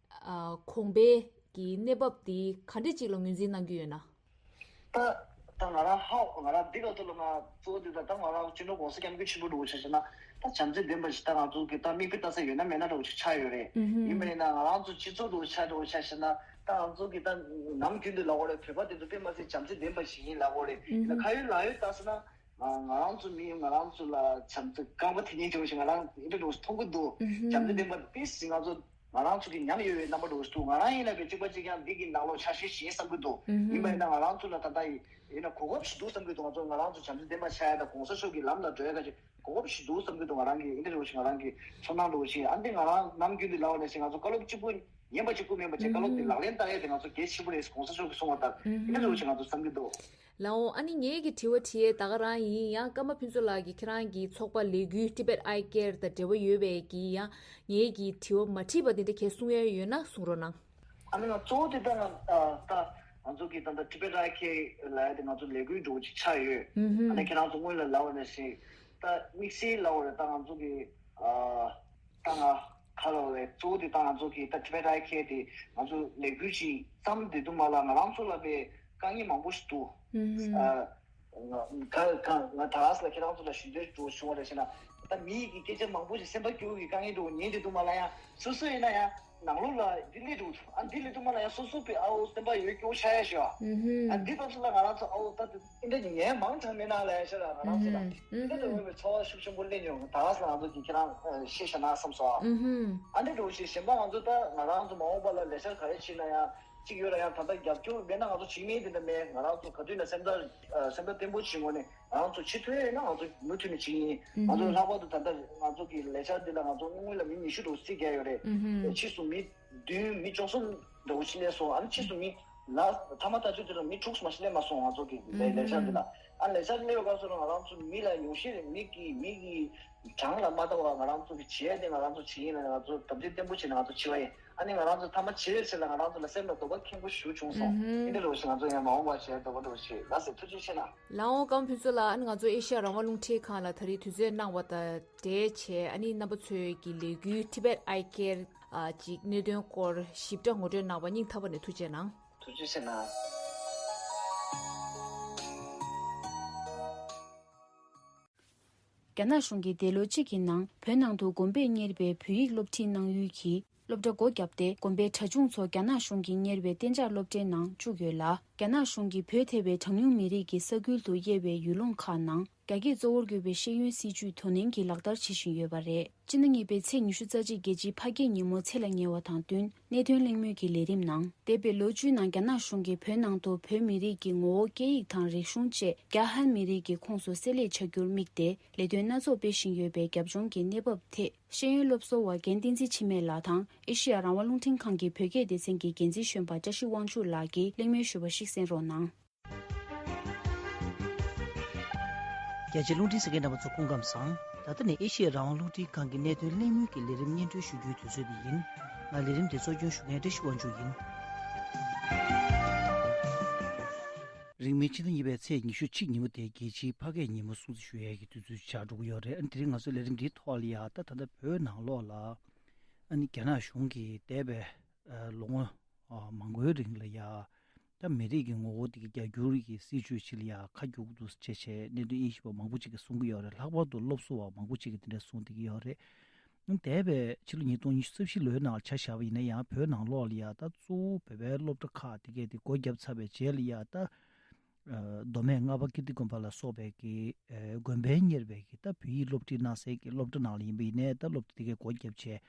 གོང་འཕེལ་གྱི་གནས་བབ་འདི་ག་འདྲ་ཅིག་ལ་ངོས་འཛིན་གནང་གི་ཡོད་ན། ད་ད་ང་རང་ཧ་ང་རང་འདི་ག་ཐོག་ལ་ང་གཙོ་བོ་འདི་ད་ད་ང་རང་སྤྱི་ནོར་༸གོང་ས་༸སྐྱབས་མགོན་ཆེན་པོ་འདྲ་བོ་ཆ་བཞག་ན་ད་བྱམས་བརྩེ་ལྡན་པ་ཞིག་ད་ང་ཚོ་གི་ད་མིག་དཔེ་ལྟ་ས་ཡོད་ན་མེད་ན་འདྲ་བོ་ཞིག་ཆགས་ཡོད་རེད། ཡིན་པ་ཡིན་ན་ང་རང་ཚོ་སྤྱི་ཚོགས་འདྲ་བོ་ཆ་འདྲ་བོ་ཆ་བཞག་ན་ད་ང་ཚོ་གི་ད་ནམ་རྒྱུན་དུ་ལབ་དགོས་རེད། བོད་པ་དེ་ཚོ་དཔེ་མ་སྲིད་བྱམས་བརྩེ་ལྡན་པ་ཞིག་ཡིན་ལབ་དགོས་རེད། ཡིན་ན་ཁ་ཡོད་ལག་ཡོད་ལྟ་ས་ན། ང་ང་རང་ཚོ་མི་ང་རང་ཚོ་ལ་བྱམས་བརྩེ་རྐང་པ་དེ་ཉིད་བྱེད་པ་ཞིག་ང་རང་འདི་འདྲ་འདྲ་བོ་མཐོང་གི་འདུག་བྱམས་བརྩེ་ལྡན་པ་དེ་ཏིས་ང་ཚོ་ང་རང་ཚོ་གི་ཉམས་ཡོད་པའི་རྣམ་པ་འདྲ་བོ་ཞིག་འདུག་ང་རང་ཡིན་ན་བས་གཅིག་པ་གཅིག་རྐྱང་འདི་གི་ནང་ལོགས་ཆ་ཤས་ཤིག་ཡིན་བསམ་གི་འདུག་ཡིན་པ་ཡིན་ན་ང་རང་ཚོ་ལ་ད་ལྟ་ཡིན་ན་གོ་སྐབས་ཤིག་འདུག་བསམ་གི་འདུག་ང་ཚོ་ང་རང་ཚོ་བྱམས་བརྩེ་ལྡན་པ་ཆགས་ཡ་དང་གོང་ས་མཆོག་གི་ལམ་ལ་འགྲོ་ཡ་ག་ཅིག་གོ་སྐབས་ཤིག་འདུག་བསམ་གི་འདུག་ང་རང་གི་འདི་འདྲ་འདྲ་བོ་ཞིག་ང་རང་གི་ཚོར་སྣང་འདྲ་བོ་ཞིག་ཨ་འདི་ང་རང་ནམ་རྒྱུན་དུ་ལབ་པ་ནང་བཞིན་ང་ཚོ་བཀའ་སློབ་གཅིག་པུ། ཉན་པ་གཅིག་པུ་མིན་པ་བྱས་བཀའ་སློབ་དེ་ལག་ལེན་བསྟར་ཡས་དེ་ང་ཚོ་གལ་ཆེན་པོ་རེད། གོང་ས་མཆོག་གིས་གསུངས་པ་ལྟར་ཨེ་འདྲ་འདྲ་བོ་ཞིག་ང་ཚོ་བསམ་གྱི་འདུག་ལགས་འོང་། ཨ་ནི་ངེད་ཀྱི་དྲི་བ་དྲི་ཡས་ད་ག་རང་ཡིན། ཡང་ཀརྨ་ཕུན་ཚོགས་ལགས་ཀྱིས་ཁྱེད་རང་གི་ཚོགས་པ་ལས་འགུལ་Tibet I Care དང་འབྲེལ་བ་ཡོད་པའི་གི་ཡང་ངེད་ཀྱི་དྲི་བ་མ་དྲིས་པ་དེ་འདྲ་གལ་གསུང་ཡས་ཡོད་ན་གསུང་རོགས་གནང་། ཨ་ནི་ང་གཙོ་བོ་དེ་ལྟ་ང་ད་ང་ཚོ་གི་ད་ལྟ་Tibet I Care ལབ་ཡས་དེ་ང་ཚོ་ལས་འགུལ་འདྲ་བོ་ཅིག་ཆགས་ཡོད། ཨ་ནི་ཁྱེད་རང་ཚོ་སྔོན་ལ་ལབ་པ་ནང་བཞིན་ད་དམིགས་བསལ་ལབ་པ་རེད། ད་ང་ཚོ་གི་ད་ང་ཁ་ལོ་རེད། གཙོ་བོ་དེ་ད་ང་ཚོ་གི་ད་Tibet I Care དེ་ང་ཚོ་ལས་འགུལ་ཅིག་བརྩམས་བསྡད་དུས་མ་ལ་ང་རང་ཚོ་ལ་དཔེ་དཀའ་ངལ་མང་པོ་ཞིག་འདུག་ཨ་ང་ང་ང་ད་ལྟ་ལ་ཁྱེད་རང་ཚོ་ལ་ཞུ་འདོད་འདྲ་བོ་བྱུང་བ་རེད་ཟེར་ན། ད་མི་ཡི་གི་སྐད་ཆ་མང་པོ་ཞིག་སེམས་པ་སྐྱོ་བའི་དཀའ་ངལ་འདྲ་བོ་ཉན་བསྡད་དུས་མ་ལ་ཡང་སོ་སོ་ཡིན་ན་ཡང་ནང་ལོགས་ལ་འདི་སླེབས་འདུག་ཨ་འདི་སླེབས་དུས་མ་ལ་ཡང་སོ་སོ་དཔེ་ཨ་འོ་སེམས་པ་ཡོད་སྐྱོ་བོ་ཆགས་ཡ་ཞིག་ཨ་འདི་སྐབས་སུ་ལ་ང་རང་ཚོ་ཨ་འོ་ད་དེ་འདྲ་ཉན་མང་དྲགས་མེད་ན་ལབ་ཡ་ཤ་ར་ང་རང་ཚོ་ལ་འདི་འདྲ་འདྲ་བོ་ཡིན་པའི་ཚོར་བ་ཤུགས་ཆེན་པོ་སླེབས་མྱོང་། ད་ལ་ང་ཚོ་གི་ཁྱེད་རང་ཤེས་ཤ་ན་བསམ་སོང་ཨ། ཨ་འདི་འདྲ་བོ་ཞིག་གཞན་པ་ང་ཚོ་ད་ང་རང་ཚོ་མ་འོངས་པ་ལ་ལས་འཆར་ག་རེ་བྱེད་ན་ཡང་གཅིག་ཡོད་ལ་ཡང་ད་ལྟ་རྒྱབ་སྐྱོར་མེད་ན་ང་ཚོ་བྱེད་མེད་དེ་འདྲ་མེད། ང་རང་ཚོ་ག་དུས་ན་སེམས་ཐག་སེམས་ཐག་བརྟན་པོ་བྱེད་དགོས་ནས་ང་རང་ཚོ་བྱེད་ཐུབ་ཡོད་ན་ང་ཚོ་མུ་མཐུད་ནས་བྱེད་ཀྱི་ཡིན། ང་ཚོ་ལྷག་པར་དུ་ད་ལྟ་ང་ཚོ་གི་ལས་འཆར་འདི་ལ་ང་ཚོ་སྔོན་ལ་མི་ཉི་ཤུ་འདྲ་བོ་རྩིས་རྒྱག་ཡོད་རེད། ཕྱིས་སུ་མི་བདུན་མི་བཅུ་གསུམ་འདྲ་བོ་ཞིག་སླེབས་སོང་། ཨ་ནི་ཕྱིས་སུ་མི་ལ་མཐའ་མ་ལྟ་ཚུལ་དེ་ལ་མི་དྲུག་མ་ཞིག་སླེབས་མ་སོང་ང་ཚོ་གི་ལས་ལས་འཆར་འདི་ལ། ཨ་ནི་ལས་འཆར་སླེབས་པའི་སྐབས་སུ་ང་རང་ཚོ་མི་ལ་ཡོང་ཤེས་རེད། མི་གི་མི་གི་གྲངས་ལ་མ་ལྟ་བ་ང་རང་ཚོ་གི་བྱེད་ཡ་དེ་ང་རང་ཚོ་བྱེད་ཡིན་ལ་ང་ཚོ་དམ་ཚིག་བརྟན་པོ་བྱས་ནས་ང་ཚོ་བྱེད་པ་ཡིན། ཨ་ནི་ང་རང་ཚོ་མཐའ་མ་བྱེད་ཟེར་ལ་ང་རང་ཚོ་ལ་སེམས་ལ་དོགས་པ་ཁེངས་པོ་ཞེ་པོ་བྱུང་སོང་། ཨེ་འདྲ་འདྲ་བོ་ཞིག་ང་ཚོ་ཡང་མ་འོངས་པ་བྱེད་དོགས་པ་འདྲ་བོ་ཞིག་ལགས་སེ། ཐུགས་རྗེ་ཆེ་གནང་། ལགས་འོང་། ཀརྨ་ཕུན་ཚོགས་ལགས། ཨ་ནི་ང་ཚོ་ཨེ་ཤེ་ཡ་རང་དབང་རླུང་འཕྲིན་ཁང་ལ་ད་རེས་དུས་ཚོད་གནང་བ་དང་འབྲེལ་བྱས་ཨ་ནི་རྣམ་པ་ཚོའི་གི་ལས་འགུལ་Tibet I Care ཨ་ཅིག་གནད་དོན་སྐོར་ཞིབ་ཕྲ་ངོ་སྤྲོད་གནང་བ་སྙིང་ཐག་པ་ནས་ཐུགས་རྗེ་གནང་། ཐུགས་རྗེ་ཆེ་གནང་། རྒྱ་ནག་གཞུང་གིས་འདས་ལོ་གཅིག་གི་ནང་བོད་ནང་དུ་དགོན་པས་གཉེར་བའི་བོད་ཡིག་སློབ་ཁྲིད་གནང་ཡུལ་གྱི་སློབ་གྲྭ་སྒོ་བརྒྱབ་སྟེ་དགོན་པའི་གྲྭ་ཆུང་ཚོ་རྒྱ་ནག་གཞུང་གིས་གཉེར་བའི་གཏན་འཇགས་སློབ་གྲྭའི་ནང་བཅུག་ཡོད་ལ། རྒྱ་ནག་གཞུང་གིས་བོད་ཐེ་བའི་གྲངས་ཉུང་མི་རིགས་ཀྱི་ས་ཁུལ་དུ་དབྱེ་བའི་ཡུལ་ལུང་ཁག་ནང་རྒྱ་སྐད་གཙོ་བོར་གྱུར་པའི་ཤེས་ཡོན་སྲིད་བྱུས་དོ་ནན་གྱིས་ལག་བསྟར་བྱེད་བཞིན་ཡོད་པ་རེད། སྤྱི་ཟླ་གཉིས་པའི་ཚེས་ཉི་ཤུ་རྩ་གཅིག་རྒྱལ་སྤྱིའི་ཕ་སྐད་ཉིན་མོ་ཚེས་ལ་ཉེ་བ་དང་བསྟུན་གནད་དོན་གླེང་མོལ་གྱི་ལས་རིམ་ནང་། འདས་པའི་ལོ་བཅུའི་ནང་རྒྱ་ནག་གཞུང་གིས་བོད་ནང་དུ་བོད་མི་རིགས་ཀྱི་ངོ་བོ་སྐད་ཡིག་དང་རིག་གཞུང་བཅས་རྒྱ་ཧན་མི་རིགས་ཀྱི་ཁོངས་སུ་བསྲེ་ལྷད་ཆགས་རྒྱུར་དམིགས་ཏེ་ལས་དོན་སྣ་ཚོགས་སྤེལ་བཞིན་ཡོད་པའི་རྒྱབ་ལྗོངས་ཀྱི་གནས་བབ་ཐད། ཤེས་ཡོན་སློབ་གསོ་བ་རྒན་བསྟན་འཛིན་འཆི་མེད་ལགས་དང་ཨེ་ཤེ་ཡ་རང་དབང་རླུང་འཕྲིན་ཁང་གི་བོད་སྐད་སྡེ་ཚན་གྱི་འགན་འཛིན་གཞོན་པ་བཀྲ་ཤིས་དབང་ཕྱུག་ལགས་ཀྱིས་གླེང་མོལ་ཞུས་པ་ཞིག་གསན་རོགས་གནང་། རྒྱ་ཆེའི་རླུང་འཕྲིན་གསན་མཁན་རྣམ་པ་ཚོ་སྐུ་ཁམས་བཟང་། ད་ལྟ་ནི་ཨེ་ཤེ་ཡ་རང་དབང་རླུང་འཕྲིན་ཁང་གི་གནད་དོན་གླེང་མོལ་གྱི་ལས་རིམ་སྙན་སྒྲོན་ཞུ་རྒྱུའི་དུས་ཚོད་འདི་ཡིན། ང་ལས་རིམ་འདི་གཙོ་སྐྱོང་ཞུ་མཁན་བཀྲ་ཤིས་དབང་ཕྱུག་ཡིན། རིང་མིན་ཕྱི་ཟླ་གཉིས་པའི་ཚེས་ཉི་ཤུ་གཅིག་ཉིན་མོ་དེ་རྒྱལ་སྤྱིའི་ཕ་སྐད་ཉིན་མོ་སྲུང་བརྩི་ཞུ་ཡས་ཀྱི་དུས་ཚོད་ཆགས་འགྲོ་གི་ཡོད་རེད། ཨ་ནི་དེ་རིང་ང་ཚོའི་ལས་རིམ་འདིའི་ཐོག་ལ་ཡ་ད་ད་ལྟ་བོད་ནང་ལོགས་ལ་ཨ་ནི་རྒྱ་ནག་གཞུང་གིས་འདས་པའི་ལོ་ངོ་མང་པོའི་རིང་ལ་ཡ་ད་མི་རིགས་ཀྱི་ངོ་བོ་དེ་གི་རྒྱ་སྒྱུར་གྱི་སྲིད་བྱུས་ཅིག་ལ་ཡ་ཁ་རྒྱུག་འདུག་ཅེས་བྱས་གནད་དོན་དབྱེ་ཞིབ་པ་མང་པོ་ཅིག་གིས་གསུང་གི་ཡོད་རེད། ལྷག་པར་དུ་སློབ་གསོ་བ་མང་པོ་ཅིག་གིས་དེ་འདྲ་གསུང་བསྡད་ཀྱི་ཡོད་རེད། འདས་པའི་ཕྱི་ལོ་ཉིས་སྟོང་ཉི་ཤུ་རྩ་བཞི་ལོའི་ནང་ཆ་བཞག་པ་ཡིན་ན་ཡང་བོད་ནང་ལོགས་ལ་ཡ་ད་གཙོ་བོ་བོད་པའི་སློབ་གྲྭ་ཁག་དེ་གས་དེ་སྒོ་བརྒྱབ་ཚར་བའི་རྗེས་ལ་ཡ་ད་མདོ་སྨད་རྔ་པ་ཀིརྟི་དགོན་པ་ལ་སོགས་པའི་གི་དགོན་པས་གཉེར་བའི་གི་ད་བོད་ཡིག་སློབ་ཁྲིད་གནང་སའི་གི་སློབ་གྲྭ་ནང་ལ་ཡིན་པ་ཡིན་ནའི་ད་སློབ་གྲྭ་དེ་གས་སྒོ་བརྒྱབ་བྱས།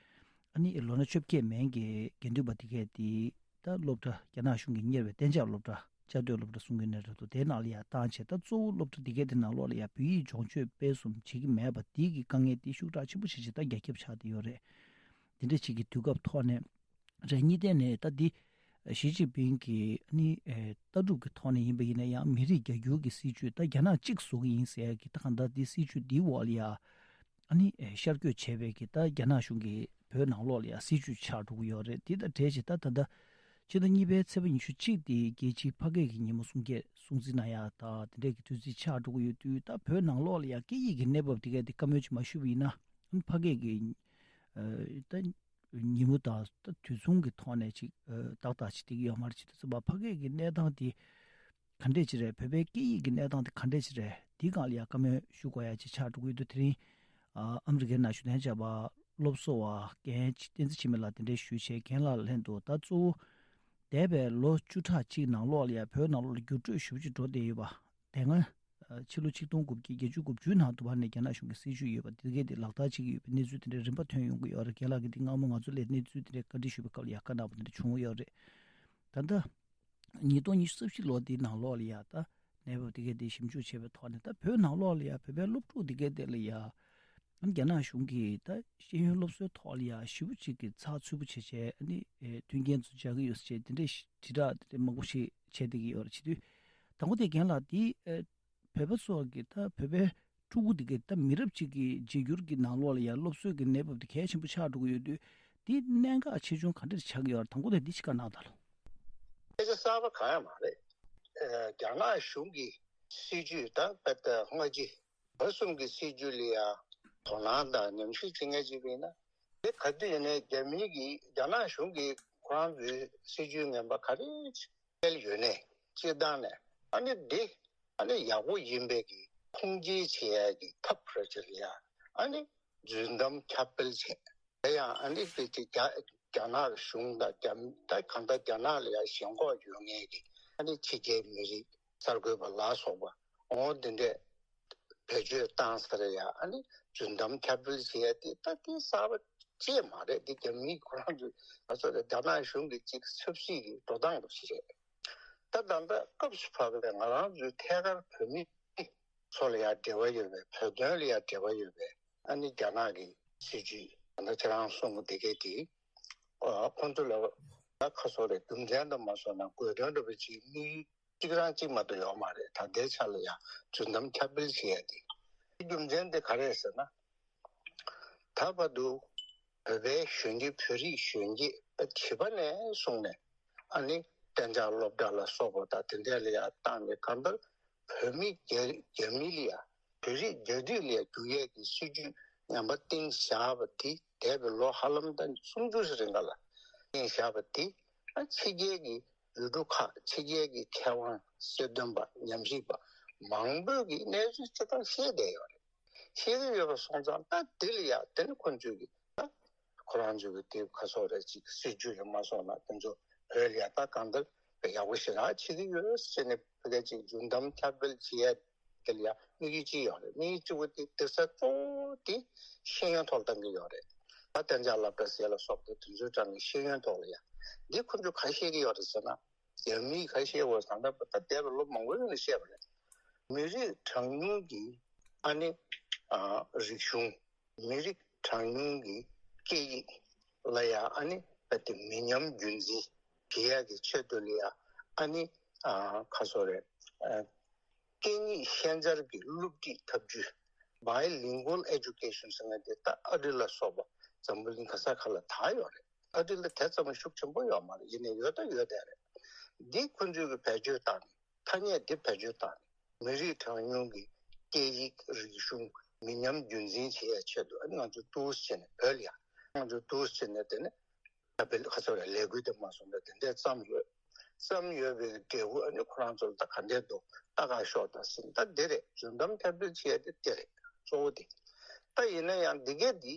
ཨ་ནི་ལོ་ན་བཅོ་བརྒྱད་མན་གྱི་དགེ་འདུན་པ་དེ་གས་དེ་ད་སློབ་གྲྭ་རྒྱ་ནག་གཞུང་གིས་གཉེར་བའི་གཏན་འཇགས་སློབ་གྲྭ་བཅའ་སྡོད་སློབ་གྲྭ་གསུང་གི་ནས་རེད་འདུག་དེའི་ནང་ལ་ཡར་བཏང་བྱས་ད་གཙོ་བོ་སློབ་གྲྭ་དེ་གས་དེ་ནང་ལོགས་ལ་ཡར་བོད་ཡིག་སྦྱོང་སྤྱོད་སྤེལ་གསུམ་བྱེད་ཀྱི་མེད་པ་དེ་གི་དཀའ་ངལ་དེ་ཤུགས་དྲག་ཆེན་པོ་བྱས་བྱས་ད་རྒྱ་ཁྱབ་ཆགས་བསྡད་ཡོད་རེད། དེ་འདྲ་ཅིག་གི་དུས་སྐབས་ཐོག་ནས་རེད། གཉིས་ཐད་ནས་ད་འདི་ཞི་ཅིན་ཕིང་གི་ནི་ལྟ་གྲུབ་ཀྱི་ཐོག་ནས་ཡིན་པ་ཡིན་ན་ཡང་མི་རིགས་རྒྱ་སྒྱུར་གྱི་སྲིད་བྱུས་ད་རྒྱ་ནག་གཅིག་བཟོ་གི་ཡིན་ཟེར་ཡ་གི་ད་གང་ལྟར་འདི་སྲིད་བྱུས་འདིའི་འོག་ལ་ཡ། ཨ་ནི་ཤར་བསྐྱོད་བྱས་པའི་གི་ད་རྒྱ་ནག་གཞུང་གིས་བོད་ནང་ལོགས་ལ་ཡང་སྲིད་བྱུས་ཆགས་འགྲོ་གི་ཡོད་རེད། དེ་དང་འབྲེལ་བྱས་ད་ད་ལྟ་ཕྱི་ཟླ་གཉིས་པའི་ཚེས་པ་ཉི་ཤུ་གཅིག་དེ་རྒྱལ་སྤྱིའི་ཕ་སྐད་ཀྱི་ཉིན་མོ་སྲུང་བརྩི་སྲུང་བརྩི་གནང་ཡ་ད་དེ་འདྲས་ཀྱི་དུས་ཚིགས་ཆགས་འགྲོ་གི་ཡོད་དུས་ད་བོད་ནང་ལོགས་ལ་ཡང་སྐད་ཡིག་གི་གནས་བབ་དེ་གས་དེ་བཀའ་མོལ་ཅིག་མ་ཞུས་པ་ཡིན་ན་ཨ་ནི་ཕ་སྐད་ཀྱི་ད་ཉིན་མོ་དང་ད་དུས་མཚུངས་ཀྱི་ཐོག་ནས་ཅིག་ཏག་ཏག་ཅིག་བསྡད་ཀྱི་ཡོད་མ་རེད། ཅིག་ད་ཚོད་པ་ཕ་སྐད་ཀྱི་གནས་སྟངས་དེ། ག་འདྲས་ཅིག་རེད། བོད་པའི་སྐད་ཡིག་གི་གནས་སྟངས་དེ་ག་འདྲས་ཅིག་རེད། དེའི་སྒང་ལ་ཡང་བཀའ་མོལ་ཞུ་དགོས་ཡ་ཅིག་ཆགས་འགྲོ་གི་འདུག་དེ་རིང་ཨ་མི་རི་ཀའི་ནང་བཞུགས་གནས་བཅའ་བ་སློབ་གསོ་བ་རྒན་བསྟན་འཛིན་འཆི་མེད་ལགས་དེ་འདྲས་ཞུས་བྱས་རྒན་ལགས་ལྷན་དུ་ད་གཙོ་བོ་འདས་པའི་ལོ་བཅུ་ཕྲག་གཅིག་ནང་ལོགས་ལ་ཡང་བོད་ནང་ལོགས་ལ་འགྱུར་འགྲོས་ཞེ་པོ་ཅིག་འགྲོ་བསྡད་ཡོད་པ། དེ་སྔ་ཕྱི་ལོ་ཆིག་སྟོང་དགུ་བརྒྱ་བརྒྱད་ཅུ་དགུ་བཅུའི་ནང་དུ་བར་ནས་རྒྱ་ནག་གཞུང་གི་སྲིད་བྱུས་ཡོད་པ་དེ་གས་དེ་ལག་བསྟར་བྱེད་ཀྱི་ཡོད་པའི་གནས་ཚུལ་དེ་འདྲས་རིམ་པ་ཐོན་ཡོང་གི་ཡོད་རེད། རྒན་ལགས་ཀྱིས་དེ་སྔ་མོ་ང་ཚོ་ལ་གནས་ཚུལ་དེ་འདྲས་བཀའ་འདྲི་ཞུས་པའི་སྐབས་ལ་ཡང་བཀའ་གནང་བ་དེ་འདྲས་བྱུང་ཡོད་རེད། ད་ལྟ། ཉིས་སྟོང་ཉི་ཤུ་རྩ་བཞི་ལོ་འདིའི་ནང་ལོགས་ལ་ཡ་ད་གནས་བབ་དེ་གས་དེ་ཞིབ་འཇུག་བྱས་པའི་ཐོག་ནས་ད་བོད་ནང་ལོགས་ལ་ཡ་བོད་པའི་སློབ་ཕྲུག་དེ་གས་དེ་ལ་ཡ་ རྒྱ་ནག་གཞུང་གིས་ད་ཤེས་ཡོན་སློབ་གསོའི་ཐོག་ལ་ཡང་ཞེ་པོ་ཅིག་གི་ཚགས་ཚུད་པོ་བྱས་བྱས་ཨ་ནི་ཨེ་མཐུན་རྐྱེན་ཚོ་སྦྱར་གྱི་ཡོད་ཟེར་བྱས་དེ་འདྲའི་དྲིལ་བསྒྲགས་དེ་འདྲའི་མང་པོ་ཞིག་བྱས་བསྡད་ཀྱི་ཡོད་རེད། བྱེད་དུས་དང་པོ་དེ་རྒན་ལགས་དེ་ཨེ་བོད་པ་ཚོ་གི་ད་བོད་པའི་ཕྲུ་གུ་དེ་གི་ད་མི་རབས་གཅིག་གི་བརྗེ་སྒྱུར་གྱི་ནང་ལོགས་ལ་ཡང་སློབ་གསོའི་གི་གནས་བབ་དེ་གལ་ཆེན་པོ་ཆགས་འགྲོ་གི་ཡོད་དུས་དེ་གནད་འགག་ཆེ་ཆུང་ག་འདྲ་ཆགས་ཀྱི་ཡོད་རེད། དང་པོ་དེ་འདི་ཕྱི་ཁ་ནང་ད་ལོ། སྐད་ཆ་གསར་པ་གང་ཡང་མ་རེད། ཨ་རྒྱ་ནག་གཞུང་གི་སྲིད་ཇུས་དང་དཔེ་ལྟ་སྔ་ཕྱི་བར་གསུམ་གྱི་སྲིད་ཇུས་ལ་ཡང་དོ་སྣང་དང་ཉམས་ཞིབ་བྱེད་མཁན་ཅིག་ཡིན་ན། དེ་ག་དུས་ཡིན་ནའི་རྒྱ་མིའི་གི་རྒྱ་ནག་གཞུང་གིས་ཁོ་རང་ཚོའི་སྲིད་ཇུས་ངན་པ་ག་རེ་སྤེལ་ཡོད་ནའི་སྤྱིར་བཏང་ནས་ཨ་ནི་འདི་ཨ་ནི་ཡག་པོ་ཡིན་པའི་གི་ཁུངས་སྐྱེལ་བྱེད་ཡ་གི་ཐབས་རེ་ཅིག་ལ་ཡང་ཨ་ནི་རྫུན་གཏམ་ཁྱབ་སྤེལ་བྱས། དེ་ཡང་ཨ་ནི་དེ་དེ་རྒྱ་རྒྱ་ནག་གཞུང་དང་རྒྱ་ད་གང་ལྟར་རྒྱ་ནག་ལ་ཡང་ཞེན་ཁོག་ཡོད་མཁན་གྱི་ཨ་ནི་ཕྱི་རྒྱལ་མི་རིགས་གསར་འགོད་པ་ལ་སོགས་པ་འོ་དེ་འདྲས་བེད་སྤྱོད་བཏང་ས་རེད་ཡ། ཨ་ནི་རྫུན་གཏམ་ཁྱབ་སྤེལ་བྱེད་ཡ་དེ་ད་དེ་གསར་པ་ཅིག་མ་རེད། དེ་རྒྱ་མི་ཁོ་རང་ཚོ་ང་ཚོ་ལ་རྒྱ་ནག་གཞུང་གི་ཅིག་ཆབ་སྲིད་ཀྱི་འགྲོ་སྟངས་རུ་ཞིག་རེད། ད་ད་ལྟ་སྐབས་སུ་བབས་པའི་ང་རང་ཚོའི་ཐད་ཀར་བོད་མི་ཚོ་ལ་ཡང་འབྲེལ་བ་ཡོད་པའི་བོད་དོན་ལ་ཡང་འབྲེལ་བ་ཡོད་པའི་ཨ་ནི་རྒྱ་ནག་གི་སྲིད་ཇུས་ད་ལྟ་ཁྱེད་རང་གསུང་གི་དེ་གས་དེ་ཨ་ཁོང་ཚོ་ལ་ད་ཁ་སོ་རེ་རྒྱུ་མཚན་དུ་མ་སོང་ན་དགོས་དོན་འདྲ་པོ་ཅིག་དམིགས་ཡུལ་གཅིག་རང་གཅིག་མ་གཏོགས་ཡོད་མ་རེད། ད་ལྟའི་ཆ་ལ་ཡང་རྫུན་གཏམ་ཁྱབ་སྤེལ་བྱེད་ཡ་དེ་རྒྱུ་མཚན་དེ་ག་རེ་ཟེར་ན། ད་བར་དུ་བོད་པའི་གཞོན་སྐྱེས་བོད་རིགས་གཞོན་སྐྱེས་བྱིས་པ་ནས་བཟུང་ནས་ཨ་ནི་གཏན་འཇགས་སློབ་གྲྭ་ལ་སོགས་པ་དང་དེ་འདྲ་ལ་ཡང་བཏང་ནས་གང་ལྟར་བོད་མི་རྒྱ་རྒྱ་མི་ལ་ཡང་བོད་རིགས་རྒྱ་རིགས་ལ་ཡང་བསྒྱུར་ཡས་ཀྱི་སྲིད་ཇུས་ངན་པ་བཏིང་བཞག་པ་དེ་འདས་པའི་ལོ་ཧ་ལམ་ད་སུམ་ཅུ་ཙམ་རིང་ག་ལ་བཏིང་བཞག་པ་དེ་ཨ་ཕྱི་རྒྱལ་གྱི་ཡུལ་གྲུ་ཁག་ཕྱི་རྒྱལ་གྱི་མཁས་དབང་སྲིད་དོན་པ་ཉམས་ཞིབ་པ་མང་པོས་ཀྱི་གནས་ཚུལ་ཇི་ལྟར་ཤེས་བསྡད་ཡོད་རེད། ཤེས་ཀྱི་ཡོད་པ་སོང་ཙང་ད་དེ་ལ་ཡང་དེ་ནི་ཁོང་ཚོས་ཀྱི་ད་ཁོ་རང་ཚོས་ཀྱི་དེ་ཁ་སོག་རེ་ཅིག་སྲིད་ཇུས་རེ་མ་སོང་ན་དེ་ཚོ་བོད་ལ་ཡང་ད་གང་ལྟར་ཡག་པོ་ཞེ་དྲག་བྱེད་ཀྱི་ཡོད་ཟེར་ནས་ཕ་གི་ཅིག་རྫུན་གཏམ་ཁྱབ་སྤེལ་བྱེད་ཡ་དེ་ལ་ཡང་དམིགས་ཡུལ་གཅིག་ཡོད་རེད། དམིགས་ཡུལ་གཅིག་པོ་དེ་དེ་ས་གཙོ་བོ་དེ་ཤེས་ཡོན་ཐོག་བཏང་གི་ཡོད་རེད། ད་གཏན་འཇགས་སློབ་གྲྭ་ཟེར་ལ་སོགས་པ་དེ་ཚོའི་གྲས་ནས་ཤེས་ཡོན་ཐོག་ལ་ཡང་འདི་ཁོང་ཚོས་ག་རེ་བཤད་ཀྱི་ཡོད་རེད་ཟེར་ན། རྒྱ་མིས་ཁ་ཤས་བོ་ཟང་ཐབས་ད་འདས་པའི་ལོ་མང་པོའི་རིང་ལ་བཤད་པ་རེད། མི་རིགས་གྲངས་ཉུང་གི་ཨ་ནི་ཨ་རིག་གཞུང་། མི་རིགས་གྲངས་ཉུང་གི་སྐད་ཡིག་ལ་ཡང་ཨ་ནི་ད་དེ་མི་ཉམས་རྒྱུན་འཛིན་བྱེད་ཡག་གི་ཆེད་དུ་ལ་ཡང་ཨ་ནི་ཨ་ཁ་སོ་རེད། ཨ་སྐད་གཉིས་ཤན་སྦྱར་གྱི་སློབ་ཁྲིད་ཐབས་ཇུས། Bilingual Education ཟེར་མཁན་དེ་ད་ཨ་རི་ལ་སོགས་པ་འཛམ་བུ་གླིང་ག་ས་ག་ལ་དར་ཡོད་རེད། ཨ་རི་ལ་དེ་ཙམ་ཤུགས་ཆེན་པོ་ཡོད་མ་རེད། ཡིན་ནའི་ཡོད་ད་ཡོད་བསྡད་རེད། འདི་ཁོང་ཚོས་ཀྱི་བེད་སྤྱོད་བཏང་ནས་ཐ་སྙད་འདི་བེད་སྤྱོད་བཏང་ནས་མི་རིགས་གྲངས་ཉུང་གི་སྐད་ཡིག་རིག་གཞུང་མི་ཉམས་རྒྱུན་འཛིན་བྱེད་ཡ་ཆེད་དུ་ཨ་ནི་ང་ཚོ་འདུག་སེ་བྱས་ནས་བོད་ལ་ཡ་ང་ཚོ་འདུག་སེ་བྱས་ནས་དེ་ནས་ད་བེད་ཁ་ཚོ་ལ་ལས་འགུལ་དེ་མ་སོང་ན་དེ་འདྲས་བརྩམས་ཡོད། བརྩམས་ཡོད་པའི་འབྲས་བུ་ཨ་ནི་ཁོ་རང་ཚོ་ལ་ད་ག་འདྲས་འདུག་ལྟ་ག་ཤོག་དང་ཟིན་ད་འདི་རེད། རྫུན་གཏམ་ཁྱབ་སྤེལ་བྱེད་ཡ་དེ་འདི་རེད། གཙོ་བོ་དེ། ད་ཡིན་ན་ཡང་འདི་གས་འདི་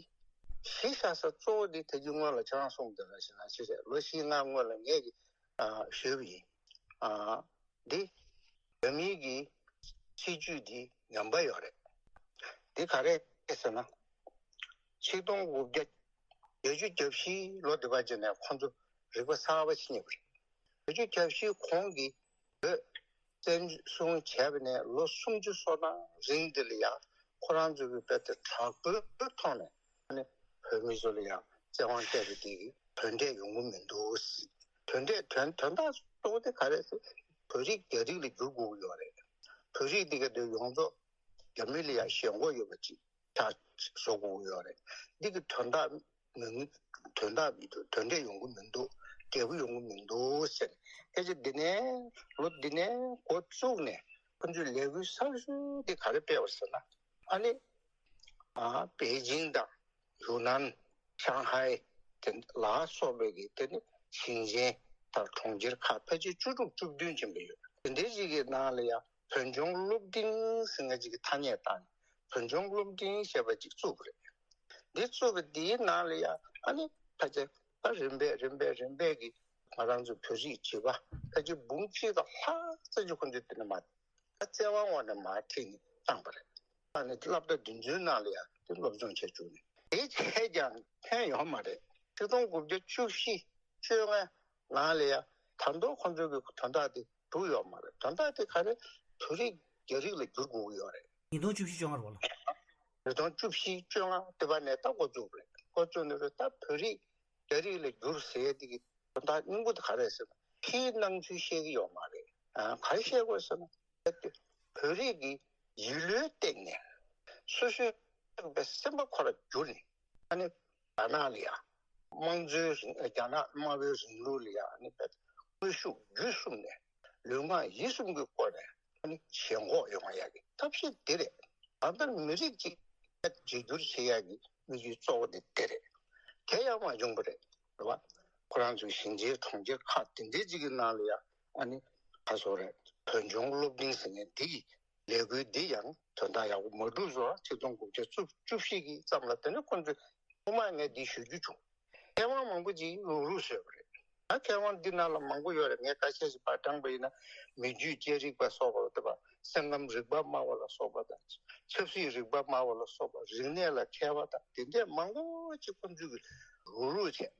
གཞི་བཞག་ས་གཙོ་བོ་འདི་ད་གིན་སྔོན་ལ་ཁྱེད་རང་གསུངས་དེ་ལ་ཞེ་ན་ཞིག་རེད། ལོ་བཞི་ལྔ་སྔོན་ལ་ངས་ཀྱི་ཨ་ཞུས་པ་ཡིན། ཨ་འདི་བོད་མིའི་གི་སྲིད་ཇུས་འདི་ངན་པ་ཡོད་རེད། འདི་ག་རེ་ཟེར་ན། ཆིག་སྟོང་དགུ་བརྒྱ་བརྒྱད་ཅུ་གྱ་བཞི་ལོ་འདི་བར་བྱས་ནས་ཁོང་ཚོ་རིག་པ་གསར་པ་ཕྱིན་ཡོད་པ་རེད། བརྒྱད་ཅུ་གྱ་བཞི་གོང་གི་བོད་བཙན་བཟུང་བྱས་པ་ནས་ལོ་སུམ་ཅུ་སོ་ལྔ་རིང་འདི་ལ་ཡང་ཁོ་རང་ཚོ་གི་དཔེ་དེ་དྲག་པོའི་ཐོག་ནས་ཨ་ནི་བོད་མི་ཚོ་ལ་ཡང་བཙན་དབང་སྤྲད་པ་དེ་གི་དོན་འབྲས་ཡོང་གི་མི་འདུག་དོན་འབྲས་དོན་དོན་དག་གཙོ་བོ་དེ་ག་རེ་ཟེར། བོད་རིགས་རྒྱ་རིགས་ལ་བསྒྱུར་དགོས་ཀྱི་ཡོད་རེད། བོད་རིགས་འདི་ག་དེ་ཡོངས་རྫོགས་རྒྱ་མི་ལ་ཡང་ཞེན་ཁོག་ཡོད་པ་ཅིག་ཆགས་བཟོ་དགོས་ཀྱི་ཡོད་རེད། འདི་གི་དོན་དག་མི་དོན་དག་མི་འདུག་དོན་འབྲས་ཡོང་གི་མི་འདུག་འབྲས་བུ་ཡོང་གི་མི་འདུག་ཟེར། སྐད་ཆ་འདི་ནས་ལོ་འདི་ནས་འགོ་བཙུགས་ནས་ཁོ་ཚོས་ལས་འགུལ་གསར་ཤོས་འདི་ག་རེ་སྤེལ་བ་ཟེར་ན། ཨ་ནི་ཨ་པེ་ཅིང་དང་ཡུན་ནན། ཤང་ཧའེ་དེ་ལ་སོགས་པའི་གི་དེ་ནི་ཞིང་ཆེན་དང་གྲོང་ཁྱེར་ཁག་ཕལ་ཆེར་བཅུ་དྲུག་བཅུ་བདུན་ཅན་པ་ཡོད། དེ་འདྲའི་ཅིག་གི་ནང་ལ་ཡང་བོད་ལྗོངས་སློབ་འབྲིང་ཟེར་མཁན་ཅིག་གི་ཐ་སྙད་བཏགས་ནས་བོད་ལྗོངས་སློབ་འབྲིང་ཞེས་པ་ཅིག་བཙུགས་པ་རེད། འདི་བཙུགས་པ་འདིའི་ནང་ལ་ཡང་ཨ་ནི་ཕལ་ཆེར་ད་རིམ་པས་རིམ་པས་རིམ་པས་ཀྱི་ང་རང་ཚོ་བོད་རིགས་བྱིས་པ་ཕལ་ཆེར་འབུམ་གཅིག་དང་ལྷག་ཙམ་ཅིག་ཁོང་ཚོས་དེ་ནས་མར་ད་བཙན་དབང་འོག་ནས་མར་ཁྲིད་ནས་བཏང་པ་རེད། ཨ་ནི་སློབ་གྲྭ་འདི་ཚོའི་ནང་ལ་ཡང་དེ་སློབ་སྦྱོང་བྱས་བཅུག་ནས་དེ་བྱས་ཀྱང་ཕན་ཡོད་མ་རེད། ཆིག་སྟོང་དགུ་བརྒྱ་བཅུ་བཞི་བཅོ་ལྔ་ནང་ལ་ཡང་ད་དུང་ཁོང་ཚོའི་གི་དོན་དག་དེ་འགྲུབ་ཡོད་མ་རེད། དོན་དག་དེ་ག་རེ་བོད་རིགས་རྒྱ་རིགས་ལ་བསྒྱུར་དགོས་ཀྱི་ཡོད་རེད། ཉིས་སྟོང་བཅུ་བཞི་བཅོ་ལྔ་རེད་པ་ལགས། ཉིས་སྟོང་བཅུ་བཞི་བཅོ་ལྔ་དེ་བ་ནས་ད་འགོ་བཙུགས་རེད། འགོ་བཙུགས་ནས་རེད། ད་བོད་རིགས་རྒྱ་རིགས་ལ་བསྒྱུར་ཟེར་ཡས་དེ་གི་དོན་དག་སྙིང་པོ་དེ་ག་རེད་ཟེར་ན། ཕྱིའི་སྣང་ཚུལ་བཤད་ཀྱི་ཡོད་མ་རེད། ཨ། ག་རེ་བཤད་དགོས་ཟེར་ན། བོད་རིགས་ཀྱི་ཡིད་བློའི་སྟེང་ནས་སོ་སོའི་སེམས་པ་ཁོ་ར་བསྒྱུར་ནས། ཨ་ནི་རྒྱ་ནག་ལ་ཡ་དམངས་གཙོའི་རིང་། རྒྱ་ནག་དམར་པོའི་རིང་ལུགས་ལ་ཡ་ཨ་ནི་དཔེ་དངོས་ཤུགས་བརྒྱུད་གསུམ་ནས་ལུས་ངག་ཡིད་གསུམ་གྱི་སྒོ་ནས་ཨ་ནི་ཞེན་ཁོག་ཡོང་ཡ་གི་ཐབས་ཤེས་དེ་རེད། ད་ལྟ་མི་རིགས་གཅིག་བརྗེ་བསྒྱུར་བྱེད་ཡ་གི་དམིགས་ཡུལ་གཙོ་བོ་དེ་དེ་རེད། དེ་ཡང་མ་བྱུང་བ་རེད། རེད་བ། ཁོ་རང་ཚོའི་ཞིང་ཆེན་གྲོང་ཁྱེར་ཁག་དེ་འདྲའི་གཅིག་གི་ནང་ལ་ཡ་ཨ་ནི་ག་སོ་རེད། བོད་ལྗོངས་སློབ་འབྲིང་ཟེར་མཁན་འདི་ཡི་ལས་འགུལ་འདི་ཡང་དོན་དག་ཡག་པོ་མ་འགྲུབ་བཟོ། ཆིག་སྟོང་དགུ་བརྒྱ་བཅུ་བཅུ་བཞི་གི་ཙམ་ལ་དེ་ནས་ཁོང་ཚོས་ཐོག་མར་ངས་འདི་ཞུ་རྒྱུ་བྱུང་། མཁས་དབང་མང་པོ་ཅིག་རུག་རུག་བཟོས་པ་རེད། ད་མཁས་དབང་འདི་ནང་ལ་མང་པོ་ཡོད་རེད། ངས་ཁ་ཤས་ཤིག་ཕར་དྲངས་པ་ཡིན་ན། མི་རྒྱུད་བཅད་རིག་པ་སོགས་པ་དང་། སེམས་ཁམས་རིག་པ་སྨྲ་བ་ལ་སོགས་པ་དང་། ཆབ་སྲིད་རིག་པ་སྨྲ་བ་ལ་སོགས་པ། རིག་གནས་ལ་མཁས་པ་དང་། དེ་འདྲས་མང་པོ་ཅིག་ཁོང་ཚོས་ཀྱིས་རུག་རུག་བྱས།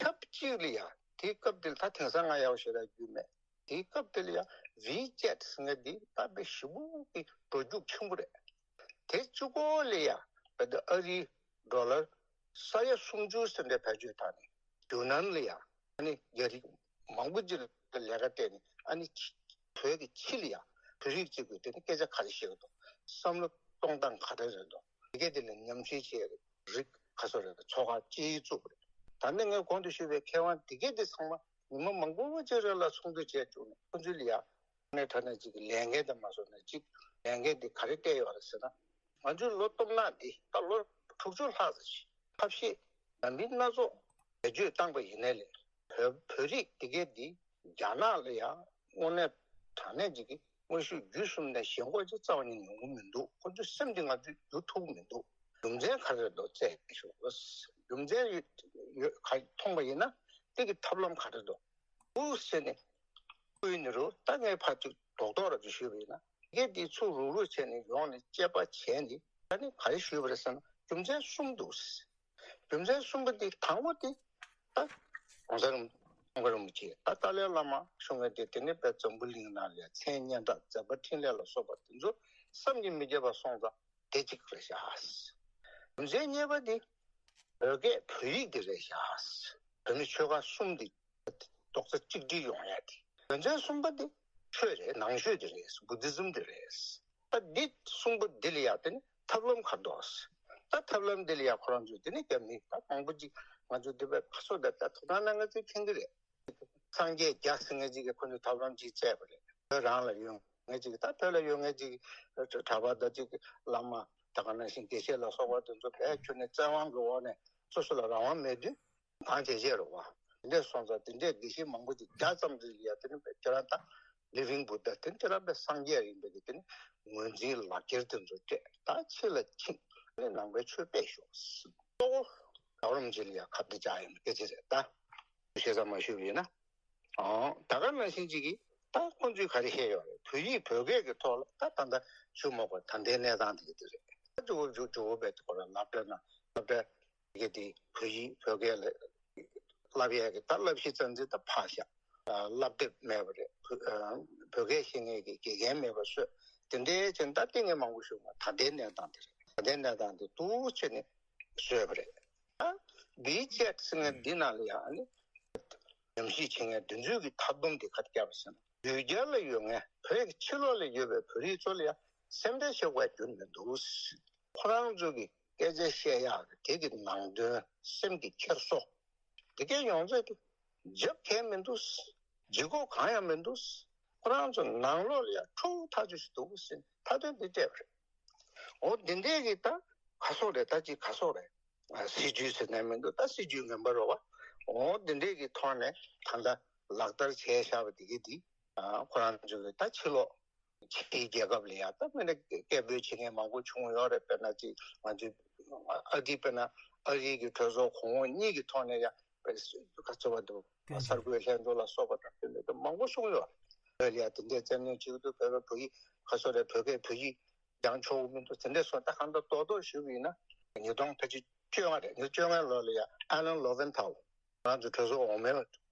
ཐབས་གཅིག་ལ་ཡ་དེའི་སྐབས་དེ་ལ། ད་དེང་སང་ང་ཡག་པོ་ཞེ་དྲག་རྒྱུས་མེད། དེའི་སྐབས་དེ་ལ་ཡ་ཝི་ཅེད་ཟེར་མཁན་འདི་ད་དཔེ་ཞེ་པོ་གི་འགྲོ་རྒྱུགས་ཆེན་པོ་རེད། དེ་གཅིག་པོ་ལ་ཡ་བོད་ཨ་རིའི་ཌོ་ལར་ས་ཡ་སུམ་ཅུ་ཟེར་འདྲ་བེད་སྤྱོད་བཏང་ནས། ཡུན་ནན་ལ་ཡ་ཨ་ནི་རྒྱ་རིགས་མང་པོ་ཅིག་ལ་ལས་ཀ་སྤྲད་ནས། ཨ་ནི་བོད་ཀྱི་ཕྱི་ལ་ཡ་བོད་རིགས་གཅིག་པུས་དེ་ནི་སྐད་ཆ་ག་རེ་བཤད་ཀྱི་འདུག་བསམ་བློ་གཏོང་སྟངས་ག་རེ་རེད་འདུག་དེ་གས་དེ་ལ་ཉམས་ཞིབ་བྱས། རིགས་ག་ཚོད་རེད། ཚོགས་ཁག་ཅིག་བཙུགས་པ་རེད། ད་ནི་ངས་གོང་དུ་ཞུས་པའི་མཁས་དབང་དེ་གས་དེ་ཚང་མ་ཉི་མ་མང་པོ་ཅིག་རིང་ལ་ཚོགས་འདུ་བྱས་བཅུག་ནས། ཁོང་ཚོ་ལ་ཡ་ནས་དྲ་ནས་ཅིག་ལས་འགན་དེ་མ་བཟོ་ནས། ཅིག་ལས་འགན་དེ་ག་རེ་སྤྲད་ཡོད་རེད་ཟེར་ན། ང་ཚོའི་ལོ་སྟོང་ཕྲག་འདི། ད་ལོ་དྲུག་ཅུ་ལྷག་ཙམ་ཞིག་ཐབས་ཤེས་འདྲ་མིན་སྣ་ཚོགས་བེད་སྤྱོད་བཏང་པ་ཡིན་ནའི་ལས། བོད་བོད་རིགས་དེ་གས་འདི་རྒྱ་ནག་ལ་ཡ་དངོས་གནས་དྲང་གནས་ཅིག་གི་དངོས་ཤུགས་བརྒྱུད་གསུམ་ནས་ཞེན་ཁོག་ཅིག་རྩ་བ་ཉིད་ནས་ཡོང་གི་མི་འདུག་ཁོ་ཚོའི་སེམས་འདི་ང་ཚོས་བསྒྱུར་ཐུབ་ཀྱི་མི་འདུག་རྒྱུ་མཚན་ག་རེ་འདུག་བཙལ་ཞུ། རྒྱུ་མཚན་ཡོད་ཡོད་ག་མཐོང་པ་ཡིན་ན། དེ་གི་ཐབས་ལམ་ག་རེ་འདུག་འདུག་ཟེར་ནས་བསྐུལ་ནི་རུ། ད་ངས་ཕར་ཅིག་རྡོག་རྡོག་ར་ཅིག་ཞུས་པ་ཡིན་ན། དེ་གས་འདི་ཚུར་རུག་རུག་བྱས་ནས་ཡོང་ནས་དཔྱད་པ་བྱས་ནས། ད་ནི་ག་རེ་ཞུས་པ་རེད་ཟེར་ན། རྒྱུ་མཚན་གསུམ་འདུག་རྒྱུ་མཚན་གསུམ་པ་འདི། དང་པོ་དེ་ད་༸གོང་ས་རིན་པོ་ཆེ། ད་ཏཱ་ལའི་བླ་མ་ཞུ་མཁན་དེ། དེ་ནས་བོད་འཛམ་བུ་གླིང་ནང་ལ་མཚན་སྙན་གྲགས། མཛད་པ་འཕྲིན་ལས་ལ་སོགས་པ་དེ་ཚོ་བསམ་གྱིས་མི་ཁྱབ་པ་སོང་ཙང་། དེ་གཅིག་རེད་ཤག་རྒྱུ་མཚན་གཉིས་པ་དེ་བོད་སྐད་བོད་ཡིག་དེ་རེད་ཤག་བོད་མི་ཆོལ་ཁ་གསུམ་དེ་རྡོག་རྩ་གཅིག་སྒྲིལ་ཡོང་ཡ་དེ། རྒྱུ་མཚན་གསུམ་པ་དེ་ཆོས་རེད། ནང་ཆོས་དེ་རེད། བུ་དྷི་ཛིམ་དེ་རེད། ད་འདི་གསུམ་པོ་འདི་ལ་ཡ་དེ་ནི་ཐབས་ལམ་ག་རེ་འདུག་ད་ཐབས་ལམ་འདི་ལ་ཡ་ཁོ་རང་ཚོས་དེ་ནི་རྒྱ་མི་ད་མང་པོ་ཅིག་ང་ཚོ་འདི་བས་ཁ་སོ་ད་ད་ཐུགས་སྣང་གནང་མཁན་ཚོས་མཁྱེན་གྱི་རེད། སངས་རྒྱས་བརྒྱ་ཟེར་མཁན་ཅིག་གིས་ཁོ་ཚོས་ཐབས་ལམ་ཅིག་བཙལ་བ་རེད། བོད་རང་ལ་ཡོད་མཁན་ཅིག་གིས། ད་བོད་ལ་ཡོད་མཁན་ཅིག་གྲྭ་པ་དང་ཅིག་བླ་མ། ད་ག་ནང་བཞིན་དགེ་བཤེས་ལ་སོགས་པ་དེ་ཚོ་བས་ཁྱོན་ནས་བཙན་དབང་གི་འོག་ནས་སོ་སོ་ལ་རང་དབང་མེད་དུས་གང་བྱེད་བྱེད་རོགས་པ། དེ་འདྲས་སོང་ཙང་དེ་འདྲས་དགེ་བཤེས་མང་པོ་ཅིག་བརྒྱ་ཙམ་ཅིག་ལ་ཡ་དེ་ནི་ཁྱེད་རང་ད་ལི་ཝིང་བུ་དྷ། དེ་ནི་ཁྱེད་རང་དཔེ་སངས་རྒྱས་ཡིན་པའི་གི་དེ་ནི་ངོས་འཛིན་ལག་འཁྱེར་དེ་ཚོ་སྤྲད། ད་ཕྱི་ལ་ཕྱིན་ནས་ནང་པའི་ཆོས་སྤེལ་ཤོག་གཙོ་བོ་རྒྱལ་བ་རིན་པོ་ཆེ་ལ་ཡ་ཁ་གཏད་བཅག་ཡ་ཡིན་པའི་སྐད་ཆ་རེད། ད་ཞེ་ས་མ་ཞུས་པ་ཡིན་ན། ཨང་། ད་ག་ནང་བཞིན་ཅིག་གིས་ད་ཁོང་ཚོས་ག་རེ་བཤད་ཡོད་རེད། བོད་ཡིག་བོད་སྐད་ཀྱི་ཐོག་ལ་ད་ད་ལྟ་ཞུ་མ་དགོས། ད་ལྟའི་གནས་སྟངས་དེ་ག་དེ་རེད། ད་ཇོ་བོ་ཇོ་ཇོ་བོ་པའི་ཐོག་ལ་སློབ་གྲྭ་ན་སློབ་གྲྭ་དེ་ག་དེ་བོད་ཡིག་བོད་སྐད་ལ་བསླབ་ཡས་ཀྱི་ད་བསླབ་གཞི་རྩ་འཛིན་ད་ཕར་བཞག་ཨ། བསླབ་དེབ་མེད་པ་རེད། བོད་ཨ། བོད་སྐད་ཤེས་མཁན་གྱི་དགེ་རྒན་མེད་པ་བཟོས། དེ་འདྲའི་ཆེད་ད་ལྟའི་ངས་མང་པོ་ཞུ་མ། ད་ལྟའི་གནས་སྟངས་དེ་རེད། ད་ལྟའི་གནས་སྟངས་དེ་འདུག་བྱས་ནས་བཟོས་པ་རེད། ཨ། ཝི་ཅེད་ཟེར་མཁན་འདི་ནང་ལ་ཡང་ཨ་ནི་ཉམས་ཞིབ་བྱེད་མཁན་དེ་ཚོའི་གི་མཐའ་སྡོམ་དེ་ག་རེ་བརྒྱབ་པ་ཟེར་ན། ཡུལ་གྱར་ལ་ཡོད་མཁན། བོད་ཀྱི་ཕྱི་ལོགས་ལ་ཡོད་པའི་བོད་རིགས་ཚོ་ལ་ཡང་སེམས་ཁྲལ་བྱེད་དགོས་རྒྱུ་མི་འདུག་ཁོ་རང་ཚོ་གི་སྐད་ཆ་བཤད་ཡག་གི་དེ་གི་ནང་དོན། སེམས་ཀྱི་འཁྱེར་སོ། དེ་གའི་ཡོངས་རྫོགས་དེ་རྒྱབ་གང་ཡང་མི་འདུག་ལྗིད་ཁོག་གང་ཡང་མི་འདུག་ཁོ་རང་ཚོ་ནང་ལོགས་ལ་ཡང་ཁྲོ་བོ་ཐག་ཆོད་ཞིག་འདུག་ཟེར་མཐའ་དོན་དེ་སྤྲད་པ་རེད། འོ་འདི་འདྲས་ཀྱི་ད་ག་སོག་རེད། ད་ཅིག་ག་སོག་རེད། ཨ། སྲིད་ཇུས་ཟེར་ནས་མི་འདུག་ད་སྲིད་ཇུས་ངན་པ་རེད་བ། འོ་འདི་འདྲས་ཀྱི་ཐོག་ནས་ད་ལྟ་ལག་བསྟར་བྱས་བཞག་པ་དེ་གི་དེ། ཨ། ཁོ་རང་ཚོ་གི་ད་ཕྱི་ལོགས་ཕྱིའི་རྒྱལ་ཁབ་ལ་ཡང་ད་དཔེར་ན་སྐད་འབོད་བྱེད་མཁན་མང་པོ་བྱུང་ཡོད་རེད། དཔེར་ན་ཅིག་ང་ཚོའི་ཨ་རི། དཔེར་ན་ཨ་རིའི་གི་གྲོས་ཚོགས་གོང་འོག་གཉིས་ཀྱི་ཐོག་ནས་ཡང་ག་ཚོད་པ་འདུག་གསར་འགོད་ལྷན་ཚོགས་ལ་སོགས་པ་དང་དེ་འདྲ་མང་པོ་བྱུང་ཡོད་རེད། བོད་ལ་ཡང་དེ་འདྲའི་བཙན་གནོན་བྱེད་ཀྱི་འདུག་བོད་པ་བོད་ཡིག་ག་ཚོད་རེད། བོད་སྐད་བོད་ཡིག་སྦྱང་ཆོག་གི་མི་འདུག་དེ་འདྲ་སོགས་ད་གང་ལྟར་རྡོག་རྡོག་ཞུ་གི་ཡིན་ན། ཉིས་སྟོང་ཕལ་ཆེར་བཅོ་ལྔ་རེད། ཉིས་བཅོ་ལྔ་ལོ་ལ་ཡང་ཨ་ལན་ལོ་ཝན་ཐལ། ང་ཚོ་གྲོས་ཚོགས་འོག་མའི་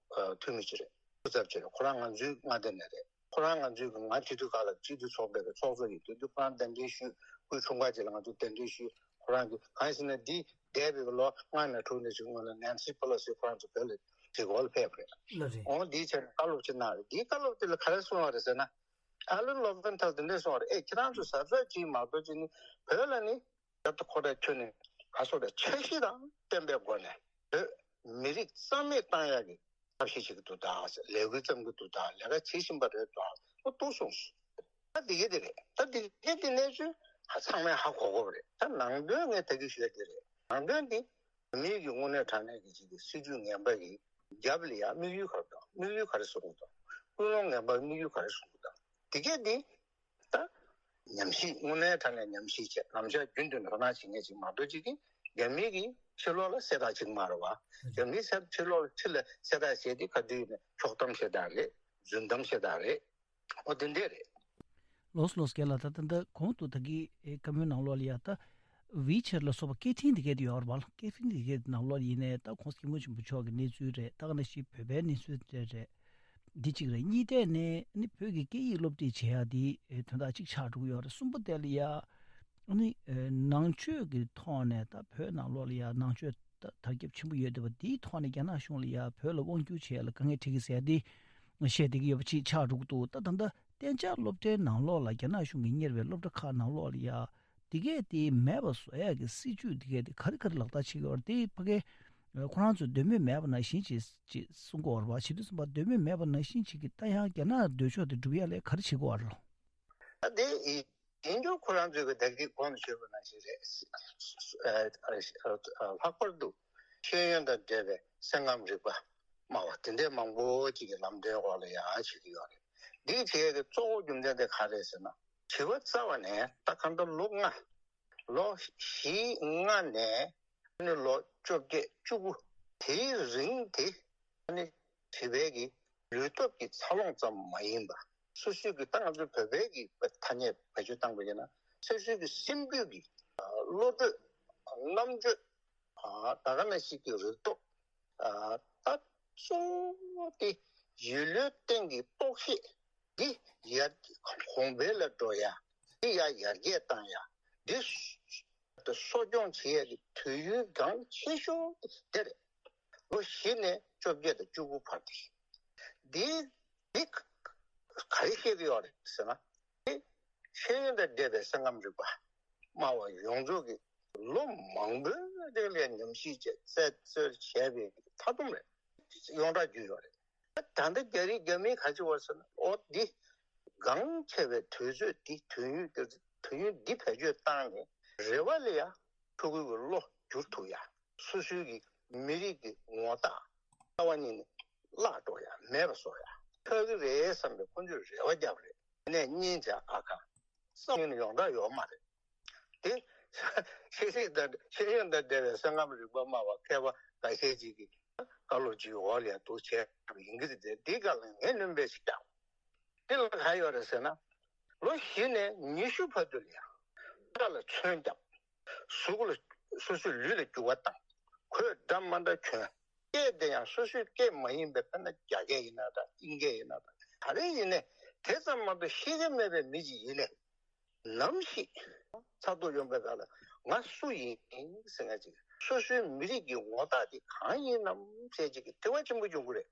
འཐུས་མི་ཅིག་རེད། སྐུ་ཚབ་ཅིག་རེད། ཁོ་རང་ང་ཚོའི་མངའ་སྡེ་ནས་རེད། ཁོ་རང་ང་ཚོའི་གི་ང་སྤྱི་འཐུས་ཁག་ལ་སྤྱི་འཐུས་ཚོགས་པའི་གི་ཚོགས་གཙོ་ཡིན་དུས་དུས་ཁོ་རང་གདན་འདྲེན་ཞུས། སྐུའི་འཁྲུངས་སྐར་ཅིག་ལ་ང་ཚོ་གདན་འདྲེན་ཞུས། ཁོ་རང་གི་གང་ཡིན་ཟེར་ན་འདི་འདས་པའི་གི་ལོ་ལྔ་ནས་དྲུག་ནས་ཅིག་སྔོན་ལ་ནན་སི་པེ་ལོ་སི་ཁོ་རང་ཚོ་བོད་ལ་ཅིག་འོག་ལ་ཕེབས་པ་རེད། ལགས་རེད། འོང་འདིའི་ཆེད་ནས་བཀའ་སློབ་ཅིག་གནང་རེད། འདིའི་བཀའ་སློབ་དེ་ལ་ག་རེ་གསུངས་པ་རེད་ཟེར་ན། ཨ་ལན་ལོ་ཝེན་ཐལ་དེ་འདྲས་གསུངས་པ་རེད། ཨེ་ཁྱེད་རང་ཚོ་གཟབ་གཟབ་ཅིག་མ་གཏོགས་ཅིག་ནི་བོད་ལ་ནི། ད་ལྟ་ཁོ་ར་ཁྱོད་ནས་ག་སོགས་ལ་འཆར་གཞི་དང་བསྟན་པའི་སྒོ་ནས་བོད་མི་རིགས་རྩ་མེད་བཏང་ཡག་གི་ཐབས་ཤེས་བྱེད་ཀྱི་འདུག་ད། ལས་འགུལ་བརྩམས་ཀྱི་འདུག་ད། ལས་ཀ་བྱེད་བཞིན་པ་རེད་ད། ཁོ་ཏོག་གསུངས་སོང་། ད་འདི་ག་དེ་རེད། ད་འདི་ག་དེ་གནས་ཚུལ་ཧ་ཚང་མས་ཧ་གོ་དགོས་པ་རེད། ད་ནང་དོན་ངས་ད་གི་ཞུ་ཡ་དེ་རེད། ནང་དོན་འདི་མིའི་གི་དངོས་གནས་དྲང་གནས་ཀྱི་ཅིག་གི་སྲིད་ཇུས་ངན་པ་གི་རྒྱབ་ལ་ཡ་དམིགས་ཡུལ་ག་རེ་དང་དམིགས་ཡུལ་ག་རེ་བཟུང་གི་འདུག་ཀུན་སློང་ངན་པ་དམིགས་ཡུལ་ག་རེ་བཟུང་གི་འདུག་འདི་ག་དེ། ད། ཉམས་ཞིབ་དངོས་གནས་དྲང་གནས་ཉམས་ཞིབ་བྱས་ལམ་ཕྱོགས་རྒྱུན་དུ་ནོར་སྣང་བྱེད་མཁན་ཅིག་མ་གཏོགས་ཅིག་གིས་རྒྱ་མི་གི་ཕྱི་ལོགས་ལ་གསལ་བསྒྲགས་ཅིག་མ་རེད་བ། རྒྱ་མིའི་ཕྱི་ལོགས་ལ་ཕྱི་ལ་གསལ་བསྒྲགས་བྱས་ཏེ་ག་དུས་ཡིན་ན་ཕྱོགས་གཏམ་བཤད་སྟངས་རེད། རྫུན་གཏམ་བཤད་སྟངས་རེད། འོ་དེ་འདྲས་རེད། ལོས་ལོས་རྒན་ལགས། ད་ད་ད་གོང་དུ་ད་གི་ཨེ་བཀའ་མོལ་ནང་ལོགས་ལ་ཡ་ད་ཝི་ཆེར་ལ་སོགས་པ་སྐད་འཕྲིན་དེ་གས་དེ་ཡོད་རེད་བ། སྐད་འཕྲིན་དེ་གས་ནང་ལོགས་ཡིན་ནའི་ད་ཁོང་སྐྱབས་མགོན་ཆེན་པོ་མཆོག་གི་གནས་ཚུལ་རེད། ད་ག་ནང་བཞིན་བོད་པའི་གནས་ཚུལ་དེ་རེད། འདི་གཅིག་རེད། གཉིས་ཐད་ནས་ནི་བོད་ཀྱི་སྐད་ཡིག་སློབ་ཁྲིད་བྱེད་ཡ་དེ་ཨེ་དོན་དག་གཅིག་ཆགས་འགྲོ་གི་ཡོད་རེད། གསུམ་པ་དེ་ལ་ཡ་ནི་ཨེ་ནང་ཆོས་ཀྱི་ཐོག་ནས་ད་བོད་ནང་ལོགས་ལ་ཡ་ནང་ཆོས་ད་དར་ཁྱབ་ཆེན་པོ་ཡོད་བསྡད་པ་འདིའི་ཐོག་ནས་རྒྱ་ནག་གཞུང་ལ་ཡ་བོད་ལ་དབང་བསྒྱུར་བྱེད་ཡ་ལ་དཀའ་ངལ་འཕྲད་ཀྱི་ཟེར་ཡ་དེ་བཤད་བསྡད་ཀྱི་ཡོད་པ་ཅིག་ཆགས་འགྲོ་གི་འདུག་ད་ད་ལྟ་གཏན་འཇགས་སློབ་གྲྭའི་ནང་ལོགས་ལ་རྒྱ་ནག་གཞུང་གིས་གཉེར་བའི་སློབ་གྲྭ་ཁག་ནང་ལོགས་ལ་ཡ་འདི་གས་དེ་མེད་པ་བཟོ་ཡ་གི་སྲིད་ཇུས་འདི་གས་དེ་ག་རེ་ག་རེ་ལག་བསྟར་བྱེད་ཀྱི་ཡོད་རེད། དེ་ཕ་གི་ཁོ་རང་ཚོས་འདོད་མོས་མེད་པ་ནང་བཞིན་ཅིག་ཅིག་གསུང་གི་ཡོད་རེད་བ། བྱེད་དུས་ཙམ་པ་འདོད་མོས་མེད་པ་ནང་བཞིན་ཅིག་གིས་ད་ཡང་རྒྱ་ནག་འདོད་ཕྱོགས་དེ་སྒྲུབ་ཡ་ལ་ག་རེ་བྱེད་ཀྱི་ཡོད་རེད་ལོ། ད་དེ་ཡིན་རྒྱུ་ཁོ་རང་ཚོའི་གི་ད་གིན་གོང་དུ་ཞུས་པ་ནང་བཞིན་རེད། ལྷག་པར་དུ་ཤེས་ཡོན་དང་འབྲེལ་བའི་སེམས་ཁམས་རིག་པ་སྨྲ་བ་དེ་འདྲའི་མང་པོ་ཅིག་གི་ལམ་སྟོན་འོག་ལ་ཡང་བྱེད་ཀྱི་ཡོད་རེད། འདི་བྱེད་ཡས་ཀྱི་གཙོ་བོ་རྒྱུ་མཚན་དེ་ག་རེད་ཟེར་ན། བྱིས་པ་རྩ་བ་ནས་ད་གང་ལྟར་ལོ་ལྔ། ལོ་བཞི་ལྔ་ནས་ནི་ལོ་བཅོ་བརྒྱད་བཅུ་དགུ་དེའི་རིང་དེ་ནི་བྱིས་པའི་གི་ལུས་སྟོབས་ཀྱི་འཚར་ལོངས་ཙམ་མ་ཡིན་པ། སོ་སོའི་གི་ད་ང་ཚོའི་བོད་པའི་གི་ཐ་སྙད་བེད་སྤྱོད་བཏང་པ་ཡིན་ན་སོ་སོའི་གི་སེམས་རྒྱུད་ཀྱི་བློ་གྲོས་རྣམ་དཔྱོད་ད་ག་ནང་བཞིན་གྱི་རིག་སྟོབས་ད་གཙོ་བོ་དེ་ཡུལ་ལུས་སྟེང་གི་རྟོག་ཤེས་འདི་ཡར་གོང་འཕེལ་ལ་འགྲོ་ཡ། འདི་ཡར་ཡར་རྒྱས་བཏང་ཡ། འདི་གསོ་སྐྱོང་བྱེད་ཡ་གི་དུས་ཡུན་འགངས་ཆེ་ཤོས་དེ་རེད། ལོ་བཞི་ནས་བཅོ་བརྒྱད་དང་བཅུ་དགུ་བར་དེ། འདི་འདི་ག་རེ་བཤད་ཀྱི་ཡོད་རེད་ཟེར་ན། འདི་ཤེས་ཡོན་དང་འབྲེལ་བའི་སེམས་ཁམས་རིག་པ་སྨྲ་བ་ཡོངས་རྫོགས་ཀྱི་ལོ་མང་པོའི་རིང་ལ་ཉམས་ཞིབ་བྱས་རྩད་གཅོད་བྱས་པའི་མཐའ་སྡོམ་རེད། ཡོངས་གྲགས་བརྒྱུད་ཡོད་རེད། ད་ལྟ་རྒྱ་རིགས་རྒྱ་མིའི་ག་ཅི་བར་ཟེར་ན་ཨོ་འདི་གང་ཆེ་བའི་དུས་ཚོད་འདི་དུས་ཡུན་འདི་དུས་ཡུན་འདི་བེད་སྤྱོད་བཏང་ནས་རེ་བ་ལ་ཡ་ཕྲུ་གུ་གི་བློ་བསྒྱུར་ཐུབ་ཡ། སོ་སོའི་གི་མི་རིགས་ཀྱི་ངོ་རྟགས་རྩ་བ་ཉིད་ནས་བརླག་འགྲོ་ཡ་མེད་པ་བཟོ་ཡ་ཐག་གི་རེད་བསམ་པའི་ཁོང་ཚོས་རེ་བ་བརྒྱབ་རེད། དེ་ནས་གཉིས་བྱ་ཨ་ཁ་སང་ཉིན་ཡོང་གྲགས་ཡོད་མ་རེད། དེ་ཤེས་རིག་དང་ཤེས་ཡོན་དང་འབྲེལ་བའི་སེམས་ཁམས་རིག་པ་སྨྲ་བ་མཁས་པ་འགའ་ཤས་ཅིག་གིས་བཀའ་སློབ་ཅིག་འོག་ལ་ཡང་འདུག་བྱས་ཡིན་གྱི་རེད། དེ་ག་ལ་ངས་སྣོན་པ་ཞིག་ཀྱང་དེ་ལ་ག་ཡོད་རེད་ཟེར་ན། ལོ་བཞི་ནས་ཉི་ཤུ་བར་དུ་ལ་ཡང་ཁ་ལ་ཚོན་བརྒྱབ། གཟུགས་ལ་སོ་སོའི་ལུས་ལ་འགྱུར་བ་བཏང་། གོས་འདྲ་མ་འདྲ་གྱོན། སྐད་དེ་ཡང་སོ་སོའི་སྐད་མ་ཡིན་པའི་དཔེར་ན་རྒྱ་སྐད་ཡིན་ན་འདྲ་དབྱིན་སྐད་ཡིན་ན་འདྲ་ག་རེ་ཡིན་ནའི་དེ་ཙམ་མ་གཏོགས་ཤེས་ཀྱི་མེད་པའི་མི་ཅིག་ཡིན་ནའི། ནམ་ཞིག་ཚ་གདུག་ཡོང་པའི་སྐབས་ལ་ང་སུ་ཡིན་ཟེར་མཁན་ཅིག་སོ་སོའི་མི་རིགས་ཀྱི་ངོ་རྟགས་དེ་གང་ཡིན་ནམ་ཟེར་ཅིག་གི་དྲི་བ་ཆེན་པོ་ཡོང་གི་རེད།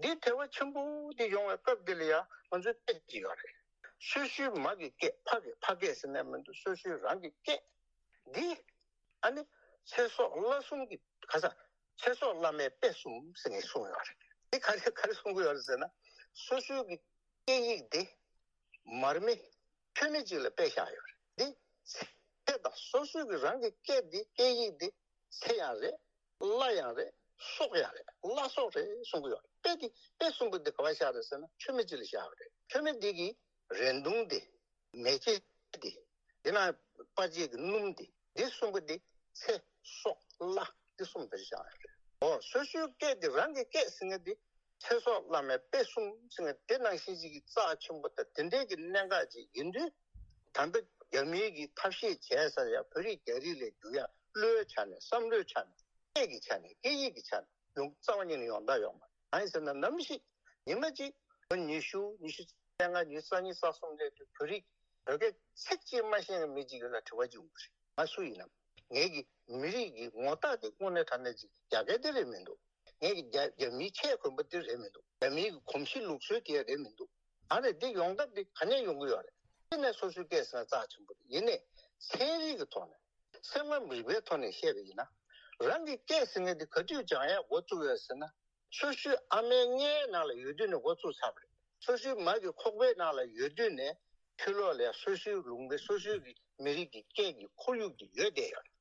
འདི་དྲི་བ་ཆེན་པོ་འདི་ཡོང་བའི་སྐབས་འདི་ལ་ཡང་ང་ཚོའི་སྐད་ཅིག་ཡོད་རེད། སོ་སོའི་མ་གི་སྐད་ཕ་གི་ཕ་སྐད་ཟེར་ནས་མི་འདུག་སོ་སོའི་རང་གི་སྐད་འདི་ཨ་ནི་ཚེ་སྲོག་བླ་གསུམ་གྱི་ག་ས་ཚེ་སྲོག་བླ་མའི་དཔེ་གསུམ་ཟེར་ནས་གསུངས་ཡོད་རེད། འདི་ག་རེ་ག་རེ་གསུང་གི་ཡོད་རེད་ཟེར་ན། སོ་སོའི་གི་སྐད་ཡིག་འདི་མར་མེ་མཆོད་མེ་གཅིག་ལ་དཔེ་བཞག་ཡོད་རེད། འདི་ཚེ་དང་སོ་སོའི་གི་རང་གི་སྐད་འདི་སྐད་ཡིག་འདི་ཚེ་ཡང་རེད། བླ་ཡང་རེད། སྲོག་ཡང་རེད། བླ་སྲོག་རེད་གསུང་གི་ཡོད་རེད། དཔེ་འདི་དཔེ་གསུམ་པོ་འདི་ག་པར་བཞག་རེད་ཟེར་ན་མཆོད་མེ་གཅིག་ལ་བཞག་ཡོད་རེད། མཆོད་མེ་འདི་གི་རེ་མདུང་འདི་མེ་ལྕེ་འདི། དེ་ན་པ་ལྕེ་གི་སྣུམ་འདི། འདི་གསུམ་པོ་འདི་ཚེ་སྲོག་བླ་འདི་གསུམ་དེར་བཞག་ཡོད་རེད། འོ་སོ་སོའི་སྐད་འདི་རང་གི་སྐད་ཟེར་མཁན་འདི་ཚེ་སྲོག་བླ་མའི་དཔེ་གསུམ་ཟེར་མཁན་དེ་ནང་བཞིན་ཅིག་གི་རྩ་ཆེན་པོ་དང་དེ་འདྲའི་གི་གནད་འགག་ཅིག་ཡིན་དུས། ད་ལྟ་རྒྱ་མིའི་གི་ཐབས་ཤེས་བྱས་ས་ཡ་བོད་རིགས་རྒྱ་རིགས་ལས་རྒྱུ་ཡ་བློའི་ཆ་ནས་བསམ་བློའི་ཆ་ནས་སྐད་ཀྱི་ཆ་ནས་སྐད་ཡིག་གི་ཆ་ནས་ཡོང་རྩ་བ་ཉིད་ནས་ཡོང་ད་ཡོང་མ་རེད། གང་ཡིན་ཟེར་ན་ནམ་ཞིག་ཉི་མ་གཅིག་ལོ་ཉི་ཤུ་ཉི་ཤུ་ ལྔ་ཉི་ཤུ་རྩ་གཉིས་རྩ་གསུམ་སླེབས་དུས་བོད་རིགས་བོད་སྐད་ཚིག་གཅིག་མ་ཤེས་མཁན་མི་གཅིག་ཡོད་ན་དྲི་བ་གཅིག་ཡོང་གི་རེད། ང་སུ་ཡིན་ནམ། ངེད་ཀྱི་མི་རིགས་ཀྱི་ངོ་རྟགས་དེ་དངོས་གནས་དྲང་གནས་ཅིག་རྒྱ་སྐད་དེ་རེད་མི་འདུག་ངེད་ཀྱི་རྒྱ་རྒྱ་མིའི་ཆས་གོན་པ་དེ་རེད་མི་འདུག་རྒྱ་མིའི་གོམས་གཤིས་ལུགས་སྲོལ་དེ་རེད་མི་འདུག་ཨ་རེད། འདི་ཡོང་ཐབས་འདི་ག་ནས་ཡོང་གི་ཡོད་རེད། དེ་ནས་སོ་སོའི་སྐད་ཟེར་ན་རྩ་ཆེན་པོ་རེད། ཡིན་ནའི་ཚན་རིག་གི་ཐོག་ནས་སེམས་ཁམས་རིག་པའི་ཐོག་ནས་བཤད་པ་ཡིན་ན། རང་གི་སྐད་ཟེར་མཁན་འདི་ག་དུས་སྦྱང་ཡག་འགོ་བཙུགས་ཡོད་ཟེར་ན། སོ་སོའི་ཨ་མའི་མངལ་ནང་ལ་ཡོད་དུས་ནས་འགོ་བཙུགས་ཚར་བ་རེད། སོ་སོའི་མ་གི་ཁོག་པའི་ནང་ལ་ཡོད་དུས་ནས་ཕྱི་ལོགས་ལ་སོ་སོའི་ལུང་པའི་སོ་སོའི་གི་མི་རིགས་ཀྱི་སྐད་ཀྱི་ཁོར་ཡུག་དེ་ཡོད་བསྡད་ཡོད་རེད།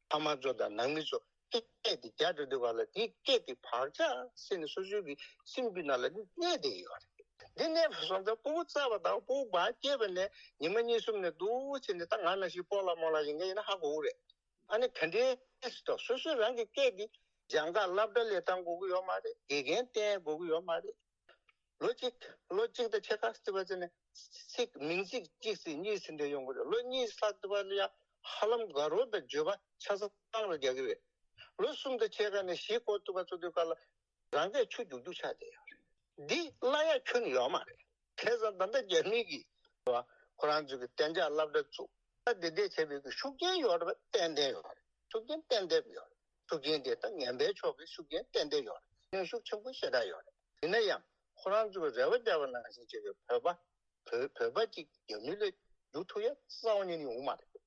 ཕ་མ་ཚོ་དང་ནང་མི་ཚོ་སྐད་དེ་རྒྱག་འགྲོ་དུས་ག་ལ་དེའི་སྐད་དེ་བག་ཆགས་ཟེར་ནས་སོ་སོའི་གི་སེམས་རྒྱུད་ནང་ལ་གནས་བསྡད་ཡོད་རེད། འདི་གནས་པ་སོང་ཙང་སྤུ་གུ་བཙའ་བ་དང་སྤུ་གུ་བག་སྐྱེས་པ་ནས་ཉི་མ་གཉིས་གསུམ་ནས་འདུག་བྱས་ནས་ད་ང་ནང་བཞིན་སྤོ་ལགས་རྨོ་ལགས་ཡིན་མཁན་ཡིན་ན་ཧ་གོ་གི་རེད། ཨ་ནི་ག་འདྲའི་སྐད་ཞིག་དང་སོ་སོས་རང་གི་སྐད་འདི་སྦྱང་ག་སློབ་གྲྭ་སླེབས་བཏང་དགོས་ཀྱི་ཡོད་མ་རེད། དགེ་རྒན་བསྟེན་དགོས་ཀྱི་ཡོད་མ་རེད། ལོ་གཅིག་ལོ་གཅིག་དང་ཕྱེད་ཀ་ཙམ་བྱས་ནས་ཚིག་མིང་ཚིག་གཅིག་ཙམ་གཉིས་ཙམ་འདྲ་ཡོང་གི་རེད། ལོ་གཉིས་ལྷག་ཙམ་ལ་ཡང་ཧ་ལམ་དགའ་རབ་དང་བརྗོད་པ་ཆ་ཚང་ལ་རྒྱག་གི་རེད། ལོ་གསུམ་དང་ཕྱེད་ཀ་ནས་བཞི་འགོ་ཐུག་པ་ཚོ་དུས་སྐབས་ལ་རང་སྐད་ཆུ་རྒྱུག་རྒྱུག་ཆགས་བསྡད་ཡོད་རེད། འདི་བརླག་ཡག་ཁྱོན་ནས་ཡོད་མ་རེད། བྱས་ཙང་ད་ལྟ་རྒྱ་མི་གིས་ཁོ་རང་ཚོ་གི་གཏན་འཇགས་སློབ་གྲྭ་བཙུགས། ད་འདི་འདྲས་བྱས་པའི་གི་ཤུགས་རྐྱེན་ཡོད་རེད་པ། ཏན་ཏན་ཡོད་རེད། ཤུགས་རྐྱེན་ཏན་ཏན་ཡོད་རེད། ཤུགས་རྐྱེན་དེ་ད་ངན་པའི་ཕྱོགས་ཀྱི་ཤུགས་རྐྱེན་ཏན་ཏན་ཡོད་རེད། གནོན་ཤུགས་ཆེན་པོ་ཞེ་དྲག་ཡོད་རེད། ཡིན་ན་ཡང་ཁོ་རང་ཚོ་གི་རེ་བ་བརྒྱབ་པ་ནང་བཞིན་བྱས་པའི་བོད་པ་བོད་བོད་པ་གཅིག་རྒྱ་མི་ལ་བསྒྱུར་ཐུབ་ཡ་རྩ་བ་ཉིད་ནས་ཡོང་མ་རེད། དེ་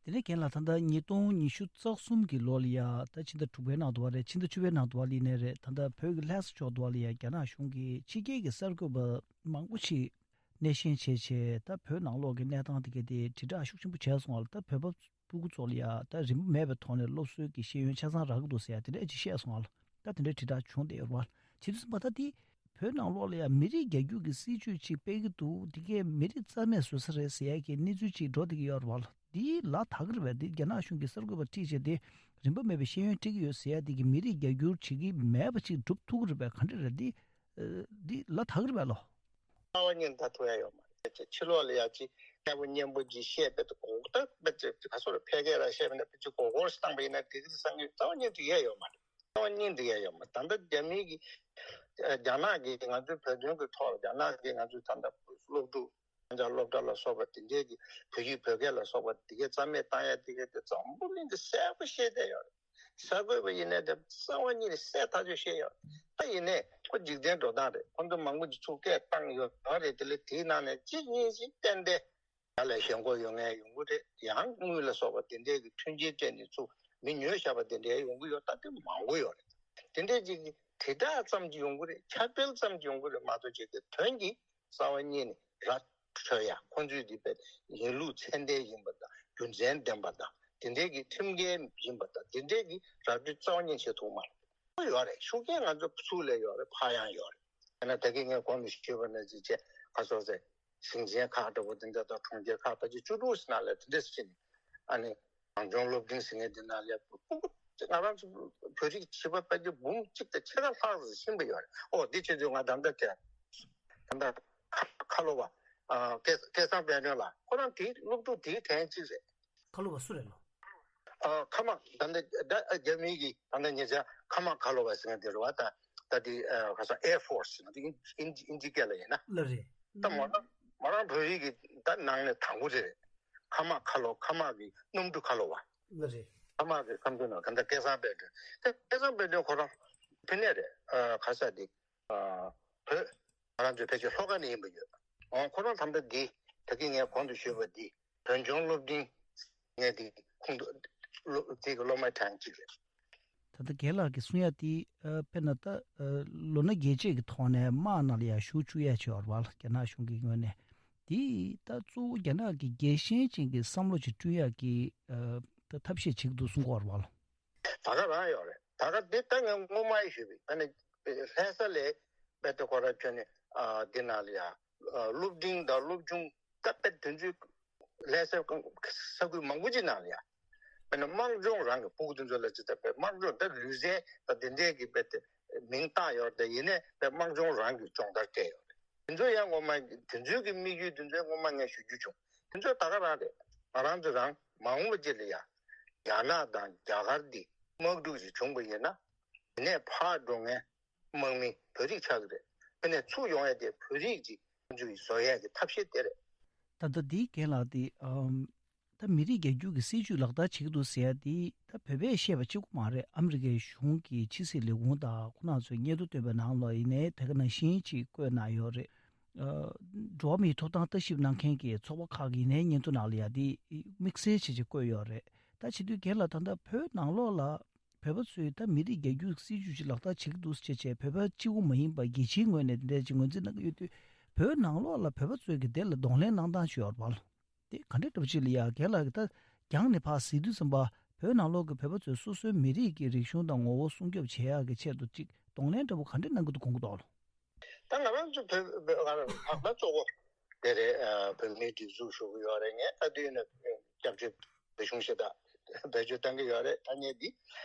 ནས་རྒན་ལགས། ད་ལྟ་ཉིས་སྟོང་ཉི་ཤུ་རྩ་གསུམ་གྱི་ལོ་ལ་ཡ་ད་ཕྱི་ཟླ་དྲུག་པའི་ནང་དུ་བ་རེད། ཕྱི་ཟླ་བཅུ་པའི་ནང་དུ་བ་ལ་ཡིན་ནའི་རེད། ད་ལྟ་བོད་ཀྱི་ལྷ་ས་ཕྱོགས་དུ་བ་ལ་ཡ་རྒྱ་ནག་གཞུང་གིས་ཕྱི་རྒྱལ་གྱི་གསར་འགོད་པ་མང་པོ་ཞིག་སྣེ་ཤན་བྱས་བྱས་ད་བོད་ནང་ལོགས་ཀྱི་གནས་སྟངས་དེ་གའི་དེ་དྲིལ་བསྒྲགས་ཤུགས་ཆེན་པོ་བྱས་སོང་བ་ལ། ད་བོད་པ་སྤུ་གུ་ཚོ་ལ་ཡ་ད་རིན་པ་མེད་པའི་ཐོག་ནས་སློབ་གསོའི་གི་ཤེས་ཡོན་ཆ་ཚང་རག་གི་འདུག་ཟེར་ཡ་དེ་འདྲ་ཅིག་བཤད་སོང་བ་ལ། ད་དེ་འདྲའི་དྲིལ་བསྒྲགས་བྱུང་བསྡད་ཡོད་རེད་བ། བྱེད་དུས་ཙམ་པ་ད་དེ་བོད་ནང་ལོགས་ལ་ཡང་མི་རིགས་རྒྱ་སྒྱུར་གྱི་སྲིད་བྱུས་ཅིག་སྤེལ་གྱི་འདུག་དེ་གས་མི་རིགས་རྩ་མེད་བཟོ་ས་རེད་ཟེར་ཡ་གི་གནས་ཚུལ་ཅིག་འགྲོ་བསྡད་ཀྱི་ཡོད་རེད་བ། འདི་ལ་དྭགས་རེད་པས། འདི་རྒྱ་ནག་གཞུང་གི་གསར་འགོད་པ་ཁྲིད་བྱས་ཏེ་རིན་པ་མེད་པའི་ཤེས་ཡོན་སྤྲད་ཀྱི་ཡོད་ཟེར་ཡ་དེ་གི་མི་རིགས་རྒྱ་སྒྱུར་བྱེད་ཀྱི་མེད་པ་ཅིག་སྒྲུབ་ཐུབ་ཀྱི་རེད་པས། ག་འདྲ་རེད། འདི་འདི་ལ་དྭགས་རེད་པས་ལོ། རྩ་བ་ཉིད་ད་ཐུབ་ཡ་ཡོད་མ་རེད། ཕྱི་ལོགས་ལ་ཡ་ཅིག་སྐྱ་བོ་སྙན་པོ་ཅིག་བཤད་པའི་གོ་སྐབས་དཔེ་ཅིག་ག་སོ་རེ་ཕལ་སྐད་ལ་བཤད་པ་ན་དཔེ་ཅིག་མགོ་སྐོར་བཏང་པ་ཡིན་ན་འགྲིག་གི་རེད་བསམ་གྱི་ཡོད། རྩ་བ་ཉིད་འགྲིག་ཡ་ཡོད་མ་རེད། རྩ་བ་ཉིད་འགྲིག་ཡ་ཡོད་མ་རེད། ད་ལྟ་རྒྱ་མི་གི་རྒྱ་ནག་གིས་ང་ཚོའི་བོད་དོན་གྱི་ཐོག་ལ་རྒྱ་ནག་གིས་ང་ཚོའི་ད་ལྟ་སློབ་ཕྲུག་ཡང་སློབ་གྲྭ་ལ་སོགས་པ་དེ་འདྲའི་གི་བོད་ཡིག་བོད་སྐད་ལ་སོགས་པ་དེ་གའི་རྩ་མེད་བཏང་ཡ་དེ་གའི་དེ་འཛམ་བུ་གླིང་གི་གསལ་པོ་ཤེས་བསྡད་ཡོད་རེད། གསར་འགོད་པ་ཡིན་ནའི་དེ་རྩ་བ་ཉིད་ནས་གསལ་ཐག་ཆོད་ཤེས་ཡོད། ད་ཡིན་ནའི་ཁོ་འཇིག་རྟེན་འགྲོ་སྟངས་རེད། ཁོ་ཚོ་མང་པོ་ཅིག་ཚུར་སྐད་བཏང་ཡོད་རེད། དེ་ལས་དེའི་ནང་ནས་གཅིག་གཉིས་ཤིག་ཏན་ཏན་ཡར་ལ་ཞེན་ཁོག་ཡོད་མཁན་ཡོང་གི་རེད། ཡང་དངུལ་ལ་སོགས་པ་དེ་འདྲའི་གི་མཐུན་རྐྱེན་སྤྲད་ནས་ཚུར་མི་ཉོས་བཞག་པ་དེ་འདྲའི་ཡོང་གི་ཡོད། ད་དེ་མང་པོ་ཡོད་རེད། དེ་འདྲའི་ཅིག་གི་དྲིལ་བསྒྲགས་ཙམ་གྱིས་ཡོང་གི་རེད། ཁྱབ་སྤེལ་ཙམ་གྱིས་ཡོང་གི་རེད་མ་གཏོགས་ཅིག་གི་དོན་གྱི་རྩ་བ་ཉིད་ནས་ར་འཕྲོད་ཡ། ཁོང་ཚོས་འདི་པའི་ཡིན་ལུགས་ཚད་ལྡན་ཡིན་པ་དང་རྒྱུ་མཚན་ལྡན་པ་དང་དེ་འདྲའི་གི་ཁྲིམས་འགལ་ཡིན་པ་དང་དེ་འདྲའི་གི་ར་སྤྲོད་རྩ་བ་ཉིད་བྱེད་ཐུབ་མ་རེད། ཁོ་ཡོད་རེད། ཤུགས་རྐྱེན་ང་ཚོ་ཚུར་ལ་ཡོད་རེད། ཕར་ཡང་ཡོད་རེད། ཡང་ན་ད་གིན་ངས་གོང་དུ་ཞུས་པ་ནང་བཞིན་བྱས་ག་སོ་ཟེར་ཞིང་ཆེན་ཁག་འདྲ་པོ་དེ་འདྲ་དང་གྲོང་ཁྱེར་ཁག་ཕལ་ཆེར་བཅུ་དྲུག་ཟེར་ནང་ལ་དེ་འདྲ་ཟེར་ནས་ཨ་ནི་གངས་ལྗོངས་སློབ་འབྲིང་ཟེར་མཁན་དེ་ནང་ལ་ཕྲུ་གུ་ང་རང་ཚོ་བོད་རིགས་བྱིས་པ་ཕལ་ཆེར་འབུམ་གཅིག་དང་ཕྱེད་ཀ་ལྷག་ཙམ་ཕྱིན་པ་ཡོད་རེད། ཨོ་དེ་བྱེད་དུས་ང་ད་ལྟ་དེ་ད་ལྟ་ཁ་ཁ་ལོ་བ་ཨ་སྐལ་སྐལ་བཟང་དཔལ་སྒྲོན་ལགས་ཁོ་རང་དེའི་སློབ་ཕྲུག་དེའི་གྲས་གཅིག་རེད། ཁ་ལོ་བ་སུ་རེད་ལོ། ཨ་ཁ་མ་ད་ལྟ་ད་རྒྱ་མིའི་གི་ད་ལྟ་ཉེ་ཆར་ཁ་མ་ཁ་ལོ་བ་ཟེར་མཁན་དེ་རེད་བ། ད་ད་དེ་ཨ་ག་ས་Air Force ཟེར་ན་དེ་ཨིན་ཨིན་ཨིན་ཇི་སྐད་ལ་ཡིན་ན། ལ་རེད། ད་མོ་རང་མོ་རང་བོད་རིགས་ཀྱི་ད་ནང་ནས་དང་པོ་དེ་རེད། ཁ་མ་ཁ་ལོ་ཁ་མ་གི་སྣུམ་འབྲུ་ཁ་ལོ་བ། ལ་རེད། ཁ་མ་གི་ཁམས་ཚན་ནང་ག་འདྲ་སྐལ་བཟང་དཔལ་སྒྲོན། ད་སྐལ་བཟང་དཔལ་སྒྲོན་ཁོ་རང་ཕི་ནས་རེད། ཨ་ག་ས་དེ་ཨ་བོད་ང་རང་ཚོའི་ཕལ་ཆེར་ལྷོ་ཁ་ནས་ཡིན་པ་ཡོད། ཨོ་ཁོ་རང་ད་ལྟ་འདི་ད་གིན་ངས་གོང་དུ་ཞུས་པ་འདི་བོད་ལྗོངས་སློབ་འབྲིང་ངས་འདི་ཁོང་དུ་སློབ་དེ་གི་སློབ་མའི་གྲས་གཅིག་རེད། ད་ལྟ་རྒན་ལགས་ཀྱིས་གསུང་ཡ་དེ་ཨ་དཔེར་ན་ད་ཨ་ལོ་ན་རྒས་བྱེད་ཀྱི་ཐོག་ནས་དམག་ནང་ལ་ཡང་ཞུགས་བཅུག་ཡ་ཆེ་བ་རེད་བ་ལ། རྒྱ་ནག་གཞུང་གི་ངོས་ནས་དེ་ད་གཙོ་བོ་རྒྱ་ནག་གི་རྒྱལ་ཞེན་ཅན་གྱི་བསམ་བློ་ཅིག་བསྐྲུན་ཡག་གི་ཨ་ད་ཐབས་ཤེས་བྱེད་ཀྱི་འདུག་གསུང་གི་ཡོད་རེད་བ་ལ། ད་ག་རང་ཡོད་རེད། ད་ག་འདི་ད་ངས་སྔོན་མ་ཡི་ཞུས་པའི་ཨ་ནི་ལྷ་ས་ལས་དཔེ་དེ་ཁོ་ར་ཁྱོད་ནི་ཨ་འདི་ནང་ལ་ཡ་ཨ་སློབ་འབྲིང་དང་སློབ་ཆུང་ད་དཔེ་དེ་ཚོའི་ལྷ་ས་ས་ཁུལ་མང་པོ་ཅིག་ནང་ལ་ཡ་དཔེ་ནི་དམག་སྦྱོང་རང་གི་སྤུ་གུ་དེ་ཚོ་ལ་ཅི་ད་དཔེ་དམག་སྦྱོང་ད་ལུས་རྩལ་ད་དེ་འདྲའི་གི་དཔེ་དེ་མིང་བཏགས་ཡོད་རེད། ཡིན་ནའི་དཔེ་དམག་སྦྱོང་རང་གི་སྦྱོང་བརྡར་སྤྲད་ཡོད་རེད། དེ་ཚོ་ཡང་སྔོན་མ་དེ་ཚོའི་གི་དམིགས་ཡུལ་དེ་ཚོ་སྔོན་མ་ངས་ཞུ་རྒྱུ་བྱུང་། དེ་ཚོ་ད་ག་རང་རེད། ང་རང་ཚོ་རང་མ་འོངས་པ་ཅིག་ལ་ཡ་རྒྱ་ནག་དང་རྒྱ་གར་འདི་དམག་འཁྲུག་ཅིག་བྱུང་པ་ཡིན་ན་དེ་ནས་ཕར་འགྲོ་མཁན་དམག་མི་བོད་རིགས་ཆགས་ཀྱི་རེད། དེ་ནས་ཚུར་ཡོང་ཡ་དེ་བོད་རིགས་ཀྱི་ འཇུག་བཟོ་ཡས་ཀྱི་ཐབས་ཤེས་དེ་རེད། ད་ལྟ་འདིའི་རྒན་ལགས་དེ་ཨམ། ད་མི་རིགས་རྒྱ་སྒྱུར་གྱི་སྲིད་ཇུས་ལག་བསྟར་བྱེད་ཀྱི་འདུག་ཟེར་ཡ་དེ་ད་བོད་པས་བཤད་པ་གཅིག་པུ་མ་རེད། ཨ་མི་རི་ཀའི་གཞུང་གི་ཕྱི་སྲིད་ལས་ཁུངས་དང་ཁོང་རྣམ་ཚོས་སྙན་ཐོ་བཏོན་པའི་ནང་ལ་ཡིན་ནའི་དེ་ག་ནང་བཞིན་ཅིག་བཀོད་གནང་ཡོད་རེད། ཨ། འགྲོ་བ་མིའི་ཐོབ་ཐང་ལྟ་ཞིབ་གནང་མཁན་གྱི་ཚོགས་པ་ཁག་གི་ཡིན་ནའི་སྙན་ཐོ་ནང་ལ་ཡ་དེ་དམིགས་བསལ་བྱས་བྱས་བཀོད་ཡོད་རེད། ད་བྱེད་དུས་རྒན་ལགས་ད་ལྟ་བོད་ནང་ལོགས་ལ་བོད་པ་ཚོས་ད་མི་རིགས་རྒྱ་སྒྱུར་སྲིད་ཇུས་ཅིག་ལག་བསྟར་བྱེད་ཀྱི་འདུག་ཟེར་བྱས་བྱས་བོད་པ་གཅིག་པུ་མ་ཡིན་པ་རྒྱལ་སྤྱིའི་ངོས་ནས་དེ་འདྲ་ཅིག་ངོས་འཛིན་གནང་གི་ཡོད་དུས། བོད་ནང་ལོགས་ལ་བོད་པ་ཚོས་ཀྱི་དེ་ལ་གདོང་ལེན་གནང་སྟངས་ཅིག་ཡོད་རེད་པ། དེ་ག་འདྲ་འདྲ་པོ་ཅིག་ལ་ཡ་རྒན་ལགས་ཀྱིས་ད་རྒྱང་ནས་ཕར་གཟིགས་དུས་ཙམ་པ་བོད་ནང་ལོགས་ཀྱི་བོད་པ་ཚོས་སོ་སོའི་མི་རིགས་ཀྱི་རིག་གཞུང་དང་ངོ་བོ་སྲུང་སྐྱོབ་བྱེད་ཡག་གི་ཆེད་དུ་ཅིག་གདོང་ལེན་འདྲ་པོ་ག་འདྲ་གནང་གི་འདུག་དགོངས་ཀྱི་འདུག་ལགས། ད་ང་རང་ཚོ་བོད་བོད་ང་རང་ལྷག་པར་གཙོ་བོ་དེ་རེད། ཨ། བོད་མིའི་སྒྲིག་འཛུགས་ཞུ་གི་ཡོད་རེད། ངས་ད་དུས་ནས་སྐྱབས་བཅོལ་བོད་གཞུང་ཞེ་དྲག་བེད་སྤྱོད་གཏང་གི་ཡོད་རེད། ཐ་སྙད་འདི།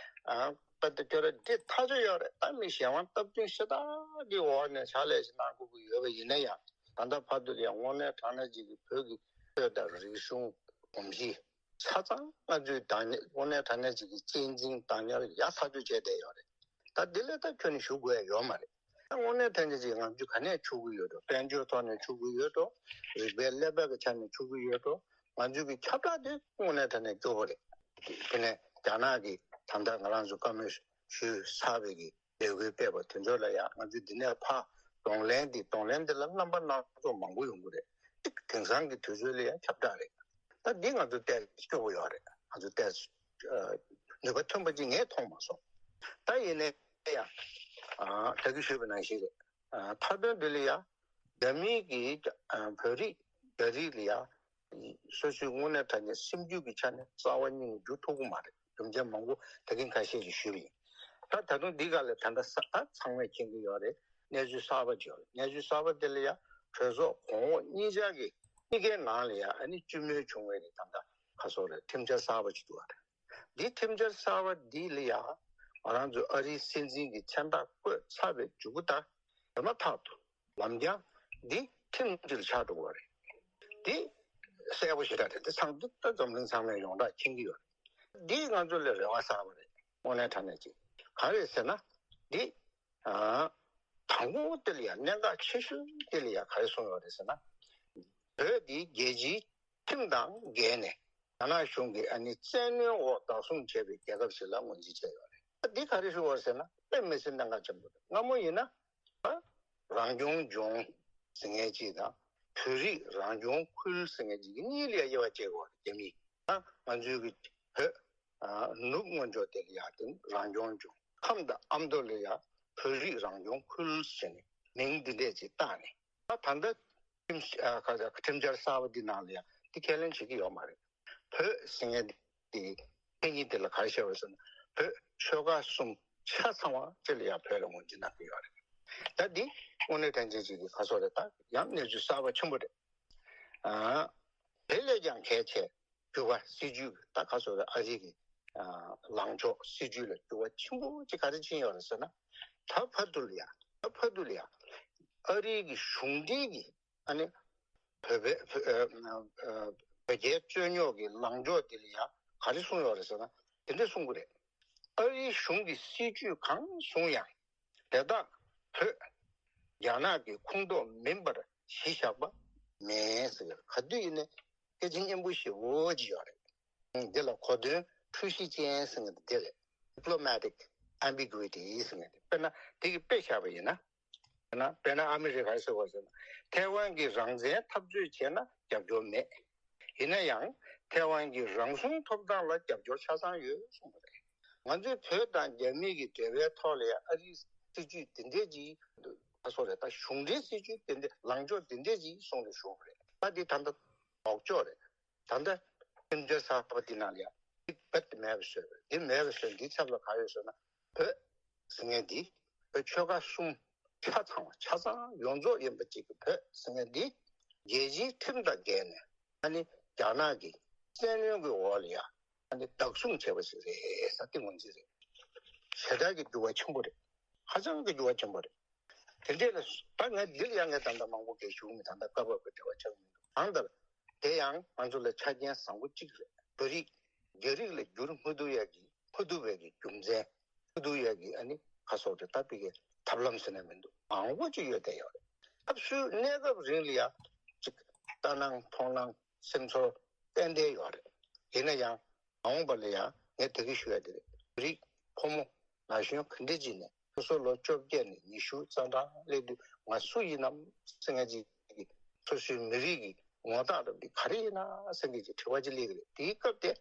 ཨ། པ་ཏི་ཁྱོད་ར་འདི་ཐག་ཆོད་ཡོད་རེད། ད་མི་གཞན་དབང་སྟབས་བསྟུན་ཞེ་དྲག་གི་འོག་ནས་ཕྱག་ལས་ཤིག་གནང་དགོས་ཀྱི་ཡོད་པ་ཡིན་ན་ཡང་། ད་ལྟ་བར་དུ་ཡང་དངོས་གནས་དྲང་གནས་ཅིག་གི་བོད་ཀྱི་ཆོས་དང་རིག་གཞུང་གོམས་གཤིས་ཆ་ཚང་ང་ཚོས་བདག་གཉེར། དངོས་གནས་དྲང་གནས་ཅིག་གི་གཅེས་འཛིན་བདག་གཉེར་ཡག་ཐག་ཆོད་བྱས་བསྡད་ཡོད་རེད། ད་འདི་ལས་ད་ཁྱོན་ནས་ཞུ་དགོས་ཡ་ཡོད་མ་རེད། ད་དངོས་གནས་དྲང་གནས་ཅིག་ང་ཚོས་ག་ནས་ཕྱུག་གི་ཡོད་འགྲོ། དཔལ་འབྱོར་ཐོག་ནས་ཕྱུག་གི་ཡོད་འགྲོ། རིག་པའི་ཀླད་པ་གི་ཆ་ནས་ཕྱུག་གི་ཡོད་འགྲོ། ང་ཚོས་ཀྱི་ཁྱབ་བསྒྲགས་དེ་དངོས་གནས་དྲང་གནས་སྐྱོ་པོ་རེད། དེ་ནས་རྒྱ་ནག་གིས་ད་ལྟ་ང་རང་ཚོ་བཀའ་མོལ་ཞུས་ཚར་བའི་གི་ལས་འགུལ་སྤེལ་བ་དེ་ཚོ་ལ་ཡང་ང་ཚོས་འདི་ནས་ཕར་གདོང་ལེན་འདི་གདོང་ལེན་འདི་ལ་རྣམ་པ་སྣ་ཚོགས་མང་པོ་ཡོང་གི་རེད། དེང་སང་གི་དུས་ཚོད་ལ་ཡང་ཁྱབ་བསྒྲགས་རེད། ད་འདི་ང་ཚོ་ཏོག་ཙམ་སྐྱོ་པོ་ཡོད་རེད། ང་ཚོ་ཏོག་ཙམ་ནུས་པ་ཐོན་པ་ཅིག་ངས་མཐོང་མ་སོང་། ད་ཡིན་ནའི་ཡང་ད་གིན་ཞུས་པ་ནང་བཞིན་རེད། མཐའ་དོན་འདི་ལ་ཡང་རྒྱ་མི་གིས་བོད་རིགས་རྒྱ་རིགས་ལ་ཡང་སོ་སོའི་དངོས་གནས་དྲང་གནས་སེམས་རྒྱུད་ཀྱི་ཆ་ནས་རྩ་བ་ཉིད་ནས་འགྱུར་ཐུབ་ཀྱི་མ་རེད། རྒྱུ་མཚན་མང་པོ་ད་གིན་ཁ་ཤས་ཀྱིས་ཞུས་པ་ཡིན། ད་ད་དུང་འདི་ག་ལ་ད་ལྟ་ས་ད་ཚང་མས་མཁྱེན་གྱི་ཡོད་རེད། གནས་ཚུལ་གསར་པ་ཅིག་ཡོད་རེད། གནས་ཚུལ་གསར་པ་དེ་ལ་ཡང་གྲོས་ཚོགས་གོང་འོག་གཉིས་ཆར་གྱི་གཉིས་ཀའི་ནང་ལ་ཡང་ཨ་ནི་བཅུད་མོལ་བྱུང་བའི་རེད། ད་ལྟ་ག་སོགས་རེད། ཁྲིམས་འཆར་གསར་པ་ཅིག་འདུག་བ་རེད། འདི་ཁྲིམས་འཆར་གསར་པ་འདི་ལ་ཡང་ང་རང་ཚོ་ཨ་རིའི་སྲིད་འཛིན་གྱི་མཚན་རྟགས་བཀོད་ཚར་བའི་མཇུག་གུ་ད་དེ་མ་ཐག་ཏུ་ལམ་རྒྱང་འདི་ཁྲིམས་འདི་ལ་ཆགས་འགྲོ་གི་རེད། འདི་གསལ་པོ་ཞེ་དྲག་རེད། འདི་ཚང་འདི་ལྟ་འཛམ་གླིང་ཚང་མས་ཡོངས་གྲགས་མཁྱེན་གྱི་ཡོད་རེད། འདི་ང་ཚོ་ལ་རེ་བ་གསར་པ་རེད། དངོས་གནས་དྲང་གནས་ཅིག་ག་རེ་ཟེར་ན། འདི་ཨ། དང་པོ་དེ་ལ་ཡང་གནད་འགག་ཆེ་ཤོས་དེ་ལ་ཡང་ག་རེ་གསུངས་ཡོད་རེད་ཟེར་ན། བོད་འདི་རྒྱལ་སྤྱིའི་ཁྲིམས་དང་འགལ་ནས་རྒྱ་ནག་གཞུང་གིས་ཨ་ནི་བཙན་གནོན་འོག་བདག་བཟུང་བྱས་པའི་རྒྱལ་ཁབ་ཞིག་ལ་ངོས་འཛིན་བྱས་ཡོད་རེད། འདི་ག་རེ་ཞུ་བ་ཟེར་ན་དཔེ་མི་སྲིད་གནད་འགག་ཆེན་པོ་རེད། སྔ་མོ་ཡིན་ན་རང་སྐྱོང་ལྗོངས་ཟེར་མཁན་ཅིག་དང་བོད་རིགས་རང་སྐྱོང་ཁུལ་ཟེར་མཁན་ཅིག་གི་གཉིས་ལ་ཡང་དབྱེ་བ་བྱེད་དགོས་རེད། རྒྱ་མིས་ད་ང་ཚོའི་གི་བོད་ནུབ་སྔོན་ཕྱོགས་དེ་ལ་ཡང་དེ་རང་སྐྱོང་ལྗོངས། ཁམས་དང་ཨ་མདོ་ལ་ཡང་བོད་རིགས་རང་སྐྱོང་ཁུལ་ཟེར་ནས་མིང་འདི་འདྲས་ཅིག་བཏགས་ནས། ད་ད་ལྟ་ཁྲིམས་ཨ་ཁ་ཁྲིམས་འཆར་གསར་པ་འདི་ནང་ལ་ཡང་འདི་ཁས་ལེན་བྱེད་ཀྱི་ཡོད་མ་རེད། བོད་ཟེར་མཁན་འདི་མཚན་ཉིད་དེ་ལ་ག་རེ་བཤད་པ་ཟེར་ན། བོད་ཆོལ་ཁ་གསུམ་ཆ་ཚང་བ་སྤྱི་ལ་ཡང་བོད་ལ་ངོས་འཛིན་གནང་གི་ཡོད་རེད། ད་འདི་དངོས་གནས་དྲང་གནས་ཅིག་གི་ཁ་སོགས་རེད། ད་ཡང་གནས་ཚུལ་གསར་པ་ཆེན་པོ་རེད། ཨ། དེ་ལས་ཀྱང་གལ་ཆེ། འགྱུར་བ་སྲིད་ཇུས་ད་ག་ཚོད་རེད། ཨ་རི་གི་ཨ་ལངས་ཕྱོགས་སྲིད་ཇུས་ལ་འགྱུར་བ་ཆེན་པོ་ཅིག་ག་རེ་ཕྱིན་ཡོད་རེད་ཟེར་ན། ད་བར་དུ་ལ་ཡ་ད་བར་དུ་ལ་ཡ་ཨ་རི་གི་གཞུང་འབྲེལ་གྱི་ཨ་ནི་བོད་པའི་བོད་ཨ་ཨ་བོད་རྒྱའི་རྩོད་རྙོག་གི་ལངས་ཕྱོགས་འདི་ལ་ཡ་ག་རེ་གསུངས་ཡོད་རེད་ཟེར་ན། དེ་འདྲ་གསུང་གི་རེད། ཨ་རིའི་གཞུང་གི་སྲིད་ཇུས་གང་བཟུང་ཡང་དེ་དག་བོད་རྒྱ་ནག་གི་ཁོངས་གཏོགས་མིན་པར་གཞི་བཞག་པ་མེད་ཟེར། ག་དུས་ཡིན་ནའི་སྐད་ཆ་སྙན་པོ་ཞེ་པོ་ཅིག་ཡོད་རེད། འདི་ལ་གོ་དོན་འཁྲུལ་གཞི་ཅན་ཟེར་མཁན་དེ་རེད། Diplomatic ambiguity ཟེར་མཁན་དེ། དཔེར་ན་དེ་གི་དཔེ་བཞག་པ་ཡིན་ན། ན་དཔེར་ན་ཨ་མི་རི་ཀ་ཟེར་བ་ཟེར་ན། ཐའེ་ཝན་གྱིས་རང་བཙན་འཐབ་རྩོད་བྱས་ན་རྒྱབ་སྐྱོར་མེད། ཡིན་ན་ཡང་ཐའེ་ཝན་གྱི་རང་སྲུང་ཐོབ་ཐང་ལ་རྒྱབ་སྐྱོར་ཆ་ཚང་ཡོད་གསུངས་པ་རེད། ང་ཚོས་བོད་དང་རྒྱ་མི་གི་འབྲེལ་བའི་ཐོག་ལ་ཡང་ཨ་རིའི་སྲིད་ཇུས་དེ་འདྲས་ཀྱིས་ད་སོ་རེད། ད་གཞུང་འབྲེལ་སྲིད་ཇུས་དེ་འདྲས་ལངས་ཕྱོགས་དེ་འདྲས་ཀྱིས་གསུངས་ནས་བཞུགས་པ་རེད། ད་འདི་ད་ལྟ་ལོག་ཕྱོགས་རེད། ད་ལྟ་ཁྲིམས་འཆར་གསར་པ་འདི་ནང་ལ་ཡང་འདི་རྦད་དེ་མེད་པ་བཟོས་པ་རེད། འདི་མེད་པ་བཟོས། འདིའི་ཚབ་ལ་ག་ཡོད་ཟེར་ན། བོད་ཟེར་མཁན་འདི་བོད་ཆོལ་ཁ་གསུམ་ཆ་ཚང་བ་ཆ་ཚང་ཡོངས་རྫོགས་ཡིན་པ་ཅིག་གི་བོད་ཟེར་མཁན་འདི་རྒྱལ་སྤྱིའི་ཁྲིམས་དང་འགལ་ནས་ཨ་ནི་རྒྱ་ནག་གི་བཙན་གནོན་གྱི་འོག་ལ་ཡང་ཨ་ནི་བདག་བཟུང་བྱས་པ་ཞིག་རེད་ཟེར། འདི་ངོས་འཛིན་རེད། ཞེ་དྲག་གི་འགྱུར་བ་ཆེན་པོ་རེད། ཧ་ཅང་གི་འགྱུར་བ་ཆེན་པོ་རེད། དེ་འདྲས་ལ་ད་ངས་འདི་ལ་ཡང་ངས་ད་ལྟ་མང་པོ་གས་ཞུ་མི། ད་ལྟ་སྐབས་བབ་ཀྱི་འབྲེལ་བ་ཆགས་མི་འདུག། གང་ལྟར་དེ་ཡང་ང་ཚོ་ལ་ཆ་རྐྱེན་བཟང་པོ་གཅིག་རེད། བོད་རིགས་རྒྱ་རིགས་ལ་འགྱུར་མི་ཐུབ་ཡ་གི་མི་ཐུབ་པའི་གི་རྒྱུ་མཚན། མི་ཐུབ་ཡ་གི་ཨ་ནི་ཁ་སོགས་དེ་ལྟ་བུའི་གི་ཐབས་ལམ་ཟེར་ན་མི་འདུག། མང་པོ་ཅིག་ཡོད་བསྡད་ཡོད་རེད། སྐབས་སུ་གནས་སྐབས་རིང་ལ་ཡང་ཅིག་ལྟ་སྣང་མཐོང་སྣང་སེམས་ཚོར་ཏན་ཏན་ཡོད་རེད། ཡིན་ན་ཡང་མ་འོངས་པ་ལ་ཡང་ངས་དེ་གི་ཞུ་ཡ་དེ་རེད། རིགས་ཕོ་མོ་ན་གཞོན་ག་འདྲ་ཅིག་ནས་སོ་སོ་ལོ་བཅོ་བརྒྱད་ནས་ཉི་ཤུ་རྩ་གྲངས་སླེབས་དུས་ང་སུ་ཡིན་ནམ་ཟེར་མཁན་ཅིག་གི་སོ་སོའི་མི་རིགས་ཀྱི་ངོ་རྟགས་རབ་འདི་ག་རེ་ཡིན་ན་ཟེར་མཁན་ཅིག་དྲི་བ་ཅིག་སླེབས་ཀྱི་རེད། དེའི་སྐབས་དེ་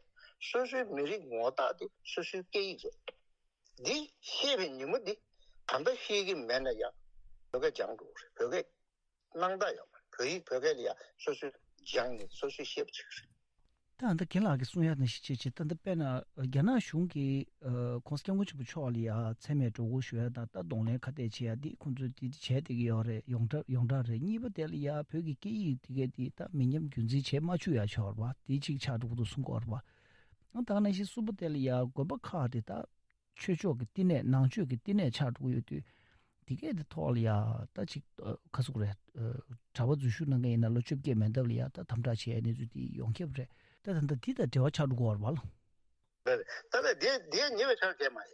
སོ་སོའི་མི་རིགས་ངོ་རྟགས་དེ་སོ་སོའི་སྐད་ཡིག་རེད། འདི་ཤེས་པའི་ཉིན་མོ་འདི་ད་ལྟ་ཤེས་ཀྱི་མེད་ན་ཡང་བོད་སྐད་སྦྱང་འགྲོ་གི་རེད། བོད་སྐད་སྣང་དག་ཡོད་མ་རེད། བོད་ཡིག་བོད་སྐད་ལ་ཡང་སོ་སོས་སྦྱངས་ནས་སོ་སོས་ཤེས་པ་བྱེད་ཀྱི་རེད། ད་ད་རྒན་ལགས་ཀྱིས་གསུང་ཡ་ནང་བཞིན་བྱས་བྱས་ད་ལྟ་དཔེར་ན་རྒྱ་ནག་གཞུང་གིས་༸གོང་ས་༸སྐྱབས་མགོན་ཆེན་པོ་མཆོག་ལ་ཡ་མཚན་སྨད་གྲོས་འགོ་ཞུ་ཡ་དང་ད་གདོང་ལེན་ཁ་གཏད་བྱེད་ཡ་འདི་ཁོང་ཚོས་འདི་བྱས་བསྡད་ཀྱི་ཡོད་རེད། ཡོངས་གྲགས་ཡོངས་གྲགས་རེད། གཉིས་པ་དེ་ལ་ཡ་བོད་ཀྱི་སྐད་ཡིག་དེ་གས་དེ་ད་མི་ཉམས་རྒྱུན་འཛིན་བྱེད་མ་བཅུག་ཡ་ཆོག་རེད་པ། དེ་གཅིག་ཆགས་འགྲོ་གི་འདུག་གསུང་གི་ཡོད་རེད་པ། ད་ག་ནང་བཞིན་གསུམ་པ་དེ་ལ་ཡ་དགོན་པ་ཁག་དེ་ད་ཆོས་ཕྱོགས་ཀྱི་བསྟི་གནས་ནང་ཆོས་ཀྱི་བསྟི་གནས་ཆགས་འགྲོ་གི་ཡོད་དུས་དེ་གས་དེ་ཐོག་ལ་ཡ་ད་ཅིག་ག་ཟེར་དགོས་རེད། གྲྭ་པ་འཛུལ་ཞུགས་གནང་མཁན་ཡིན་ན་ལོ་བཅོ་བརྒྱད་མན་འདབས་ལ་ཡ་ད་དམ་དྲག་བྱེད་ཡ་གནས་ཚུལ་དེ་ཡོང་ཁྱབ་རེད། ད་ད་ད་དེ་ད་འབྲེལ་བ་ཆགས་འགྲོ་གི་ཡོད་རེད་པ་ལ། ད་ལྟ་དེ་དེ་ཉེ་བའི་ཆར་གས་མ་རེད།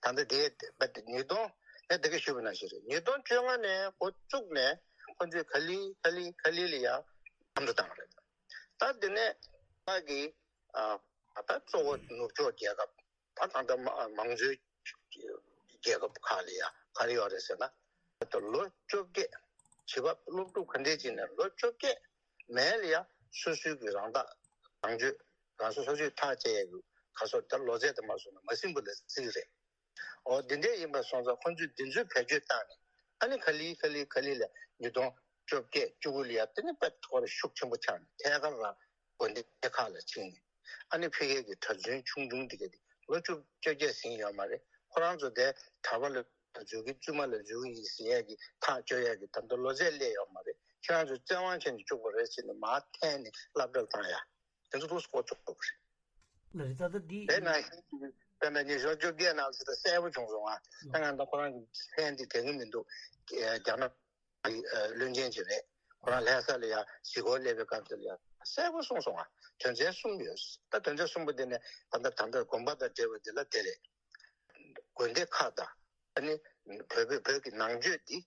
ད་ལྟ་དེ་ཉིས་སྟོང་ངས་དེ་ག་ཞུས་པ་ནང་བཞིན་རེད། ཉིས་སྟོང་བཅོ་ལྔ་ནས་འགོ་བཙུགས་ནས་ཁོ་ཚོས་ག་ལེ་ག་ལེ་ག་ལེ་ལ་ཡ་དམ་དུ་བཏང་རེད། ད་དེ་ནས་ཕ་གི་ཨ་ད་གཙོ་བོ་ནུབ་ཕྱོགས་རྒྱལ་ཁབ་ད་ད་ལྟ་མ་མང་གཙོའི་རྒྱལ་ཁབ་ཁག་ལ་ཡ་ག་རེ་ཡོད་རེད་ཟེར་ན། ད་ལོ་བཅོ་བརྒྱད་བྱིས་པ་སློབ་ཕྲུག་ག་འདྲས་ཅིག་ནས་ལོ་བཅོ་བརྒྱད་མན་ལ་ཡ་སོ་སོའི་གི་རང་ཐག་རང་གཅོད་རང་སོ་སོ་ཆོས་ཐག་བཅད་ཡས་གི་ག་སོ་ད་ལོ་ཚད་དུ་མ་སོང་ན་མ་ཟིན་པ་ལ་བརྩི་གི་རེད། འོ་འདི་འདྲས་ཡིན་པ་སོང་ཙང་ཁོང་ཚོས་འདི་ཚོའི་བེད་སྤྱོད་བཏང་ནས་ཨ་ནི་ག་ལེ་ག་ལེ་ག་ལེ་ལ་ཉིས་སྟོང་བཅོ་བརྒྱད་བཅུ་དགུ་ལ་ཡ་དེ་ནི་དཔེ་ཐོག་ལ་ཤུགས་ཆེན་པོ་ཆགས་ནས་ཐད་ཀར་རང་དགོན་སྡེ་ཁག་ལ་ཕྱིན་ནས་ཨ་ནི་ཕ་གི་གྲྭ་བཙུན་ཆུང་ཆུང་འདི་ག་དེ་ལོ་བཅུ་བཅོ་བརྒྱད་ཟིན་ཡོད་མ་རེད། ཁོ་རང་ཚོ་དེ་གྲྭ་པ་ལ་འཛུལ་གི་བཙུན་མ་ལ་འཛུལ་གི་ཡིན་ཟེར་ཡས་ཀྱི་ཐག་གཅོད་ཡས་ཀྱི་ད་ལྟ་ལོ་ཚད་སླེབས་ཡོད་མ་རེད། ཁྱེད་རང་ཚོ་བཙན་དབང་བྱས་ནས་བཅུག་པ་རེད་ཟེར་ནས་མར་འཐེན་ནས་སློབ་གྲྭར་བཏང་ཡ། དེ་ཚོ་ལོགས་སུ་བསྐོ་ཆོག་གི་རེད། ལ་རི་ད་ལྟ་འདི་དེ་ནང་བཞིན་གྱི་དཔེར་ན་ཉི་ཤུ་བཅོ་བརྒྱད་ནང་ལ་ཅི་ལྟར་གསལ་པོ་བྱུང་སོང་ང་། ད་ང་ད་ཁོ་རང་གི་ལྷན་དེ་དེ་གི་མི་འདུག་རྒྱ་ནག་གི་བློན་ཆེན་ཅིག་རེད། ཁོ་རང་ལྷ་ས་ལ་ཡ་གཟིགས་སྐོར་སླེབས་པའི་སྐབས་དེ་ལ་ཡ་གསལ་པོ་གསུངས་སོང་ང་། དོན་ཚན་གསུམ་ཡོད། ད་དོན་ཚན་གསུམ་པོ་དེ་ནས་ད་ལྟ་ད་ལྟ་དགོན་པ་དང་འབྲེལ་བ་དེ་ལ་དེ་རེད། དགོན་སྡེ་ཁག་དང་ཨ་ནི་བོད་པའི་བོད་ཀྱི་ནང་ཆོས་འདི་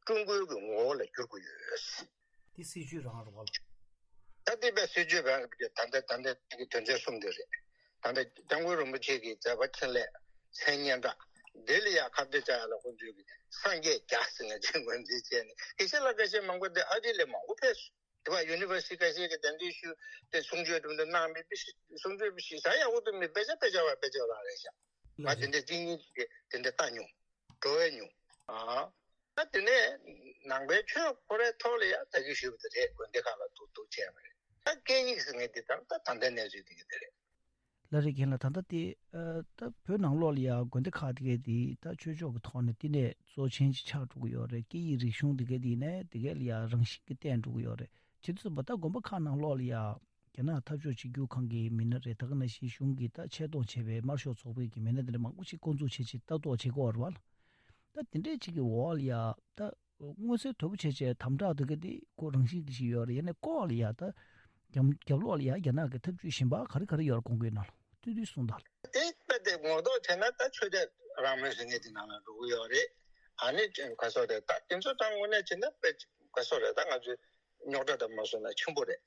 ཀྲུང་གོའི་གི་ངོ་བོ་ལ་བསྒྱུར་དགོས་ཡོད། འདི་སྲིད་ཇུས་རང་རེད་བ། ད་འདི་པའི་སྲིད་ཇུས་རང་རེད། ད་ལྟ་ད་ལྟ་འདི་གི་དོན་ཚན་གསུམ་འདི་རེད། ད་ལྟ་སྐྱབས་མགོན་རིན་པོ་ཆེ་གི་མཛད་པ་འཕྲིན་ལས་མཚན་སྙན་གྲགས་འདི་ལ་ཡང་ཁ་གཏད་བཅག་ཡ་ལ་ཁོང་ཚོས་ཀྱི་སངས་རྒྱས་རྒྱ་ཟེར་ནས་ཅིག་ངོས་འཛིན་བྱས་ནས་དགེ་བཤེས་ལགས་དགེ་བཤེས་མང་པོ་འདི་ཨ་རི་ལ་མང་པོ་ཕེབས་སོང་། དེ་བ་ཡུ་ནི་ཝར་སི་ཊི་ཁ་ཤས་ཀྱིས་གདན་འདྲེན་ཞུས་ཏེ་གསུང་ཆོས་དུ་མི་འདུག་གནང་མེད་པའི་གསུང་ཆོས་པའི་ཞིག་ས་ཡག་པོ་དུ་མི་དཔེ་ཆ་དཔེ་ཆ་བ་དཔེ་ཆ་བ་རེད་ཤག་ང་དེ་འདྲའི་གཅིག་གཉིས་ཀྱིས་དེ་འདྲ་ལྟ་མྱོང་། འགྲོ་བའི་མྱོང་། ཨ་ད་དེ་ནས་ནང་པའི་ཆོས་ཁོ་རའི་ཐོག་ལ་ཡང་ད་གི་ཞུས་པ་དེ་རེད། དགོན་སྡེ་ཁག་ལ་འདུག་འདུག་བྱས་པ་རེད། ད་སྐད་ཡིག་ཟེར་མཁན་དེ་ད་ད་ད་ལྟའི་གནས་ཚུལ་དེ་གི་དེ་རེད། ལ་རེ་རྒན་ལགས། ད་ལྟ་དེ་ཨ་ད་བོད་ནང་ལོགས་ལ་ཡང་དགོན་སྡེ་ཁག་དེ་གས་དེ་ད་ཆོས་ཕྱོགས་ཀྱི་ཐོག་ནས་བསྟི་གནས་གཙོ་ཆེན་ཅིག་ཆགས་འགྲོ་གི་ཡོད་རེད། སྐད་ཡིག་རིག་གཞུང་དེ་གས་དེ་ནས་དེ་གས་ལ་ཡང་རང་བཞིན་གྱིས་བརྟན་འགྲོ་གི་ཡོད་རེད། བྱེད་དུས་ཙམ་པ་ད་དགོན་པ་ཁག་ནང་ལོགས་ལ་ཡང་རྒྱ་ནག་འཐབ་ཕྱོགས་གཅིག་གྱུར་ཁང་གི་མི་སྣ་རེད། ད་ག་ནང་བཞིན་གཞུང་གིས་ད་ཆེད་གཏོང་བྱས་པའི་དམར་ཤོག་ཚོགས་པའི་གི་མི་སྣ་དེ་འདྲ་མང་པོ་ཅིག་བསྐོ་འཛུགས་བྱས་བྱས་ལྟ་རྟོག་བྱེད་ཀྱི་ཡོད་རེད་བ་ལ། ད་དེ་འདྲས་ཅིག་གི་འོག་ལ་ཡང་ད་མངོན་གསལ་དོད་པོ་བྱས་བྱས་དམ་དྲག་དེ་ག་དེ་ཁོ་རང་བཞིན་གྱི་ཞིག་ཡོད་རེད། ཡང་ན་ལྐོག་ལ་ཡང་ད་རྒྱབ་རྒྱབ་ལོགས་ལ་ཡང་རྒྱ་ནག་གི་ཐབས་ཇུས་གཞན་པ་ག་རེ་ག་རེ་ཡོད་རེད་དགོངས་ཀྱི་ཡོད་ན་ལ་ཏུས་ཏུས་གསུངས་དང་། དེ་ལྟ་སྟེ་ངོ་ཐོག་བྱས་ན་ད་ཆོས་དད་རང་མོས་ཟེར་མཁན་དེ་ནང་ལ་འགྲོ་གི་ཡོད་རེད། ཨ་ནི་ག་སོགས་རེད། ད་དེ་ཚོ་ད་དངོས་གནས་བྱས་ན་དཔེ་ག་སོགས་རེད། ད་ང་ཚོའི་རྙོག་དྲ་དང་མ་སོང་ན་ཆེན་པོ་རེད།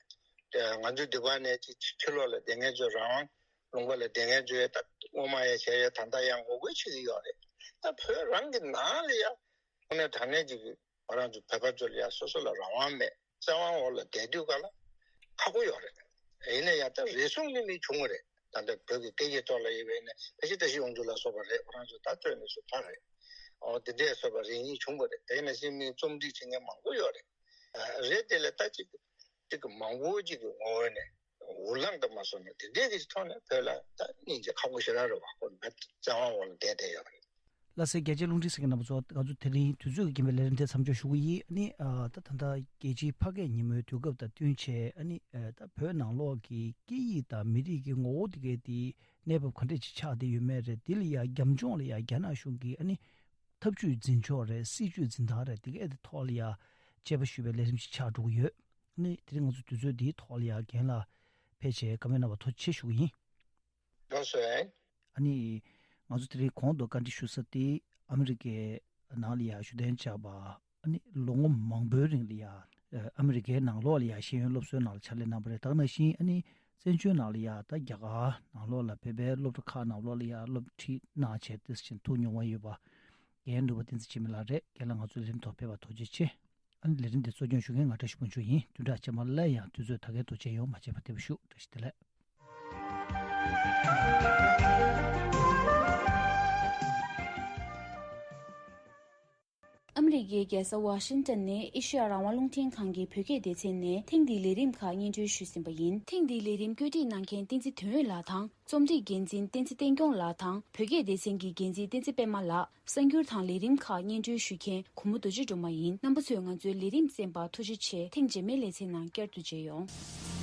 དེ་ང་ཚོའི་འདི་པ་ནས་ཕྱི་ཕྱི་ལོགས་ལ་བསྡད་མཁན་ཚོ་རང་དབང་ལུང་པ་ལ་བསྡད་མཁན་ཚོས་ད་སྔོན་མ་ཡ་བྱས་ཡ་ད་ལྟ་ཡང་ངོ་རྒོལ་བྱེད་ཀྱི་ཡོད་རེད། ད་བོད་རང་གི་ནང་ལ་ཡ་དངོས་གནས་དྲང་གནས་ཅིག་གི་ང་རང་ཚོ་བོད་པ་ཚོ་ལ་ཡང་སོ་སོ་ལ་རང་དབང་མེད། བཙན་དབང་འོག་ལ་བསྡད་དུས་ག་ལ་ཁག་པོ་ཡོད་རེད། ཡིན་ན་ཡང་ད་རེ་ཟུང་ནི་མི་བྱུང་བ་རེད། ད་ལྟ་བོད་ཀྱི་སྐད་ཡིག་ཐོག་ལ་ཡོད་པའི་ནི་ཕལ་ཆེར་བཀྲ་ཤིས་དབང་ཕྱུག་ལ་སོགས་པ་རེད། ཁོ་རང་ཚོ་ད་རྩོད་ནས་སུ་ཕར་རེད། ཨོ་དེ་འདྲས་སོགས་པ་རེ་གཉིས་བྱུང་བ་རེད། དེ་ཡིན་ན་སེམས་མི་རྩོམ་སྒྲིག་བྱེད་མཁན་མང་པོ་ཡོད་རེད། རེད་དེ་ལས་ད་ཅིག་ཅིག་གི་མང་པོ་ཅིག་གི་ངོ་བོ་ནས་འུར་ལངས་དུ་མ་སོང་ན་དེ་འདྲས་ཀྱི་ཐོག་ནས་བོད་ལ་ད་སྙིང་རྗེ་ཁག་པོ་ཞེ་དྲག་རེད་བ། ཁོ་ནི་བཙན་དབང་འོག་ལ་བསྡད་བསྡད་ཡོད་རེད། ལགས་སེ། རྒྱལ་གཅེས་རླུང་འཕྲིན་གསན་མཁན་རྣམ་པ་ཚོ། ང་ཚོ་དེ་རིང་དུས་ཚོད་ཀྱི་རྐྱེན་པས་ལས་རིམ་དེ་མཚམས་འཇོག་ཞུ་གི་ཡིན། ཨ་ནི་ཨ་ད་ད་ལྟ་རྒྱལ་སྤྱིའི་ཕ་སྐད་ཉིན་མོའི་དུས་སྐབས་དང་བསྟུན་བྱས་ཨ་ནི་ཨ་ད་བོད་ནང་ལོགས་ཀྱི་སྐད་ཡིག་དང་མི་རིགས་ཀྱི་ངོ་བོ་དེ་གའི་དེ་གནས་བབ་ག་འདྲས་ཅིག་ཆགས་བསྡད་ཡོད་མེད་རེད། དེ་ལ་ཡ་རྒྱབ་ལྗོངས་ལ་ཡ་རྒྱ་ནག་གཞུང་གི་ཨ་ནི་ཐབས་ཇུས་འཛིན་ཕྱོགས་རེད། སྲིད་ཇུས་འཛིན་སྟངས་རེད། དེ་གའི་དེ་ཐོག་ལ་ཡ་དཔྱད་པ་ཞུས་པའི་ལས་རིམ་ཞིག་ཆགས་འགྲོ་གི་ཡོད། ཨ་ནི་དེ་རིང་ང་ཚོ་དུས་ཚོད་འདིའི་ཐོག་ལ་ཡ་རྒན་ལགས་ཕེབས་བྱས་བཀའ་མོལ་གནང་བར་ཐུགས་རྗེ་ཆེ་ཞུ་གི་ཡིན། ལགས་སོ། ཨ་ནི་ང་ཚོ་དེ་རིང་གོང་དུ་བཀའ་འདྲི་ཞུ་ས་དེ་ཨ་མི་རི་ཀའི་ནང་ལ་ཡ་བཞུགས་གདན་འཇགས་པ་ ཨ་ནི་ལོ་ངོ་མང་པོའི་རིང་ལ་ཡ་ཨ་མི་རི་ཀའི་ནང་ལོགས་ལ་ཡ་ཤེས་ཡོན་སློབ་གསོའི་ནང་ལ་ཕྱག་ལས་གནང་བ་རེད། ད་ག་ནང་བཞིན་ཨ་ནི་བཙན་བྱོལ་ནང་ལ་ཡ་ད་རྒྱ་གར་ནང་ལོགས་ལ་བོད་པའི་སློབ་གྲྭ་ཁག་ནང་ལོགས་ལ་ཡ་སློབ་ཁྲིད་གནང་བྱས་ཏེ་ཕྱིན་ཐུགས་མྱོང་བ་ཡོད་པ་རྒན་འབྲུག་པ་བསྟན་འཛིན་འཆི་མེད་ལགས་རེད། རྒན་ལགས་ང་ཚོའི་ལས་རིམ་ཐོག་ཕེབས་པར་ཐུགས་རྗེ་ཆེ། ཨ་ནི་ལས་རིམ་འདི་གཙོ་སྐྱོང་ཞུ་མཁན་ང་བཀྲ་ཤིས་ཕུན་ཆུ་ཡིན། བདུན་ཕྲག་རྗེས་མ་སླར་ཡང་དུས་ཚོད་ད་གའི་ཐོག་མཇལ་ཡོང་། མ་བརྗེད་པར་བལྟས་པ་ཞུ། བཀྲ་ཤིས་བདེ་ལེགས། ཨ་མི་རི་ཀའི་རྒྱལ་ས་ཝ་ཤིང་ཊོན་ནས་ཨེ་ཤེ་ཡ་རང་དབང་རླུང་འཕྲིན་ཁང་གི་བོད་སྐད་སྡེ་ཚན་ནས་ཐེངས་འདིའི་ལས་རིམ་ཁག་སྙན་སྒྲོན་ཞུས་ཟིན་པ་ཡིན། ཐེངས་འདིའི་ལས་རིམ་བཀོད་སྒྲིག་གནང་མཁན་བསྟན་འཛིན་དོན་ཡོད་ལགས་དང་། རྩོམ་སྒྲིག་འགན་འཛིན་བསྟན་འཛིན་བསྟན་སྐྱོང་ལགས་དང་། བོད་སྐད་སྡེ་ཚན་གྱི་འགན་འཛིན་བསྟན་འཛིན་པད་མ་ལགས། གསར་འགྱུར་དང་ལས་རིམ་ཁག་སྙན་སྒྲོན་ཞུ་མཁན་གུང་མོ་རྡོ་རྗེ་སྒྲོལ་མ་ཡིན། རྣམ་པ་ཚོས་ང་ཚོའི་ལས་རིམ་གསན་པར་ཐུགས་རྗེ་ཆེ། ཐེངས་རྗེས་མའི་ལེ་ཚན་ནང་བསྐྱར་དུ་མཇལ་ཡོང་།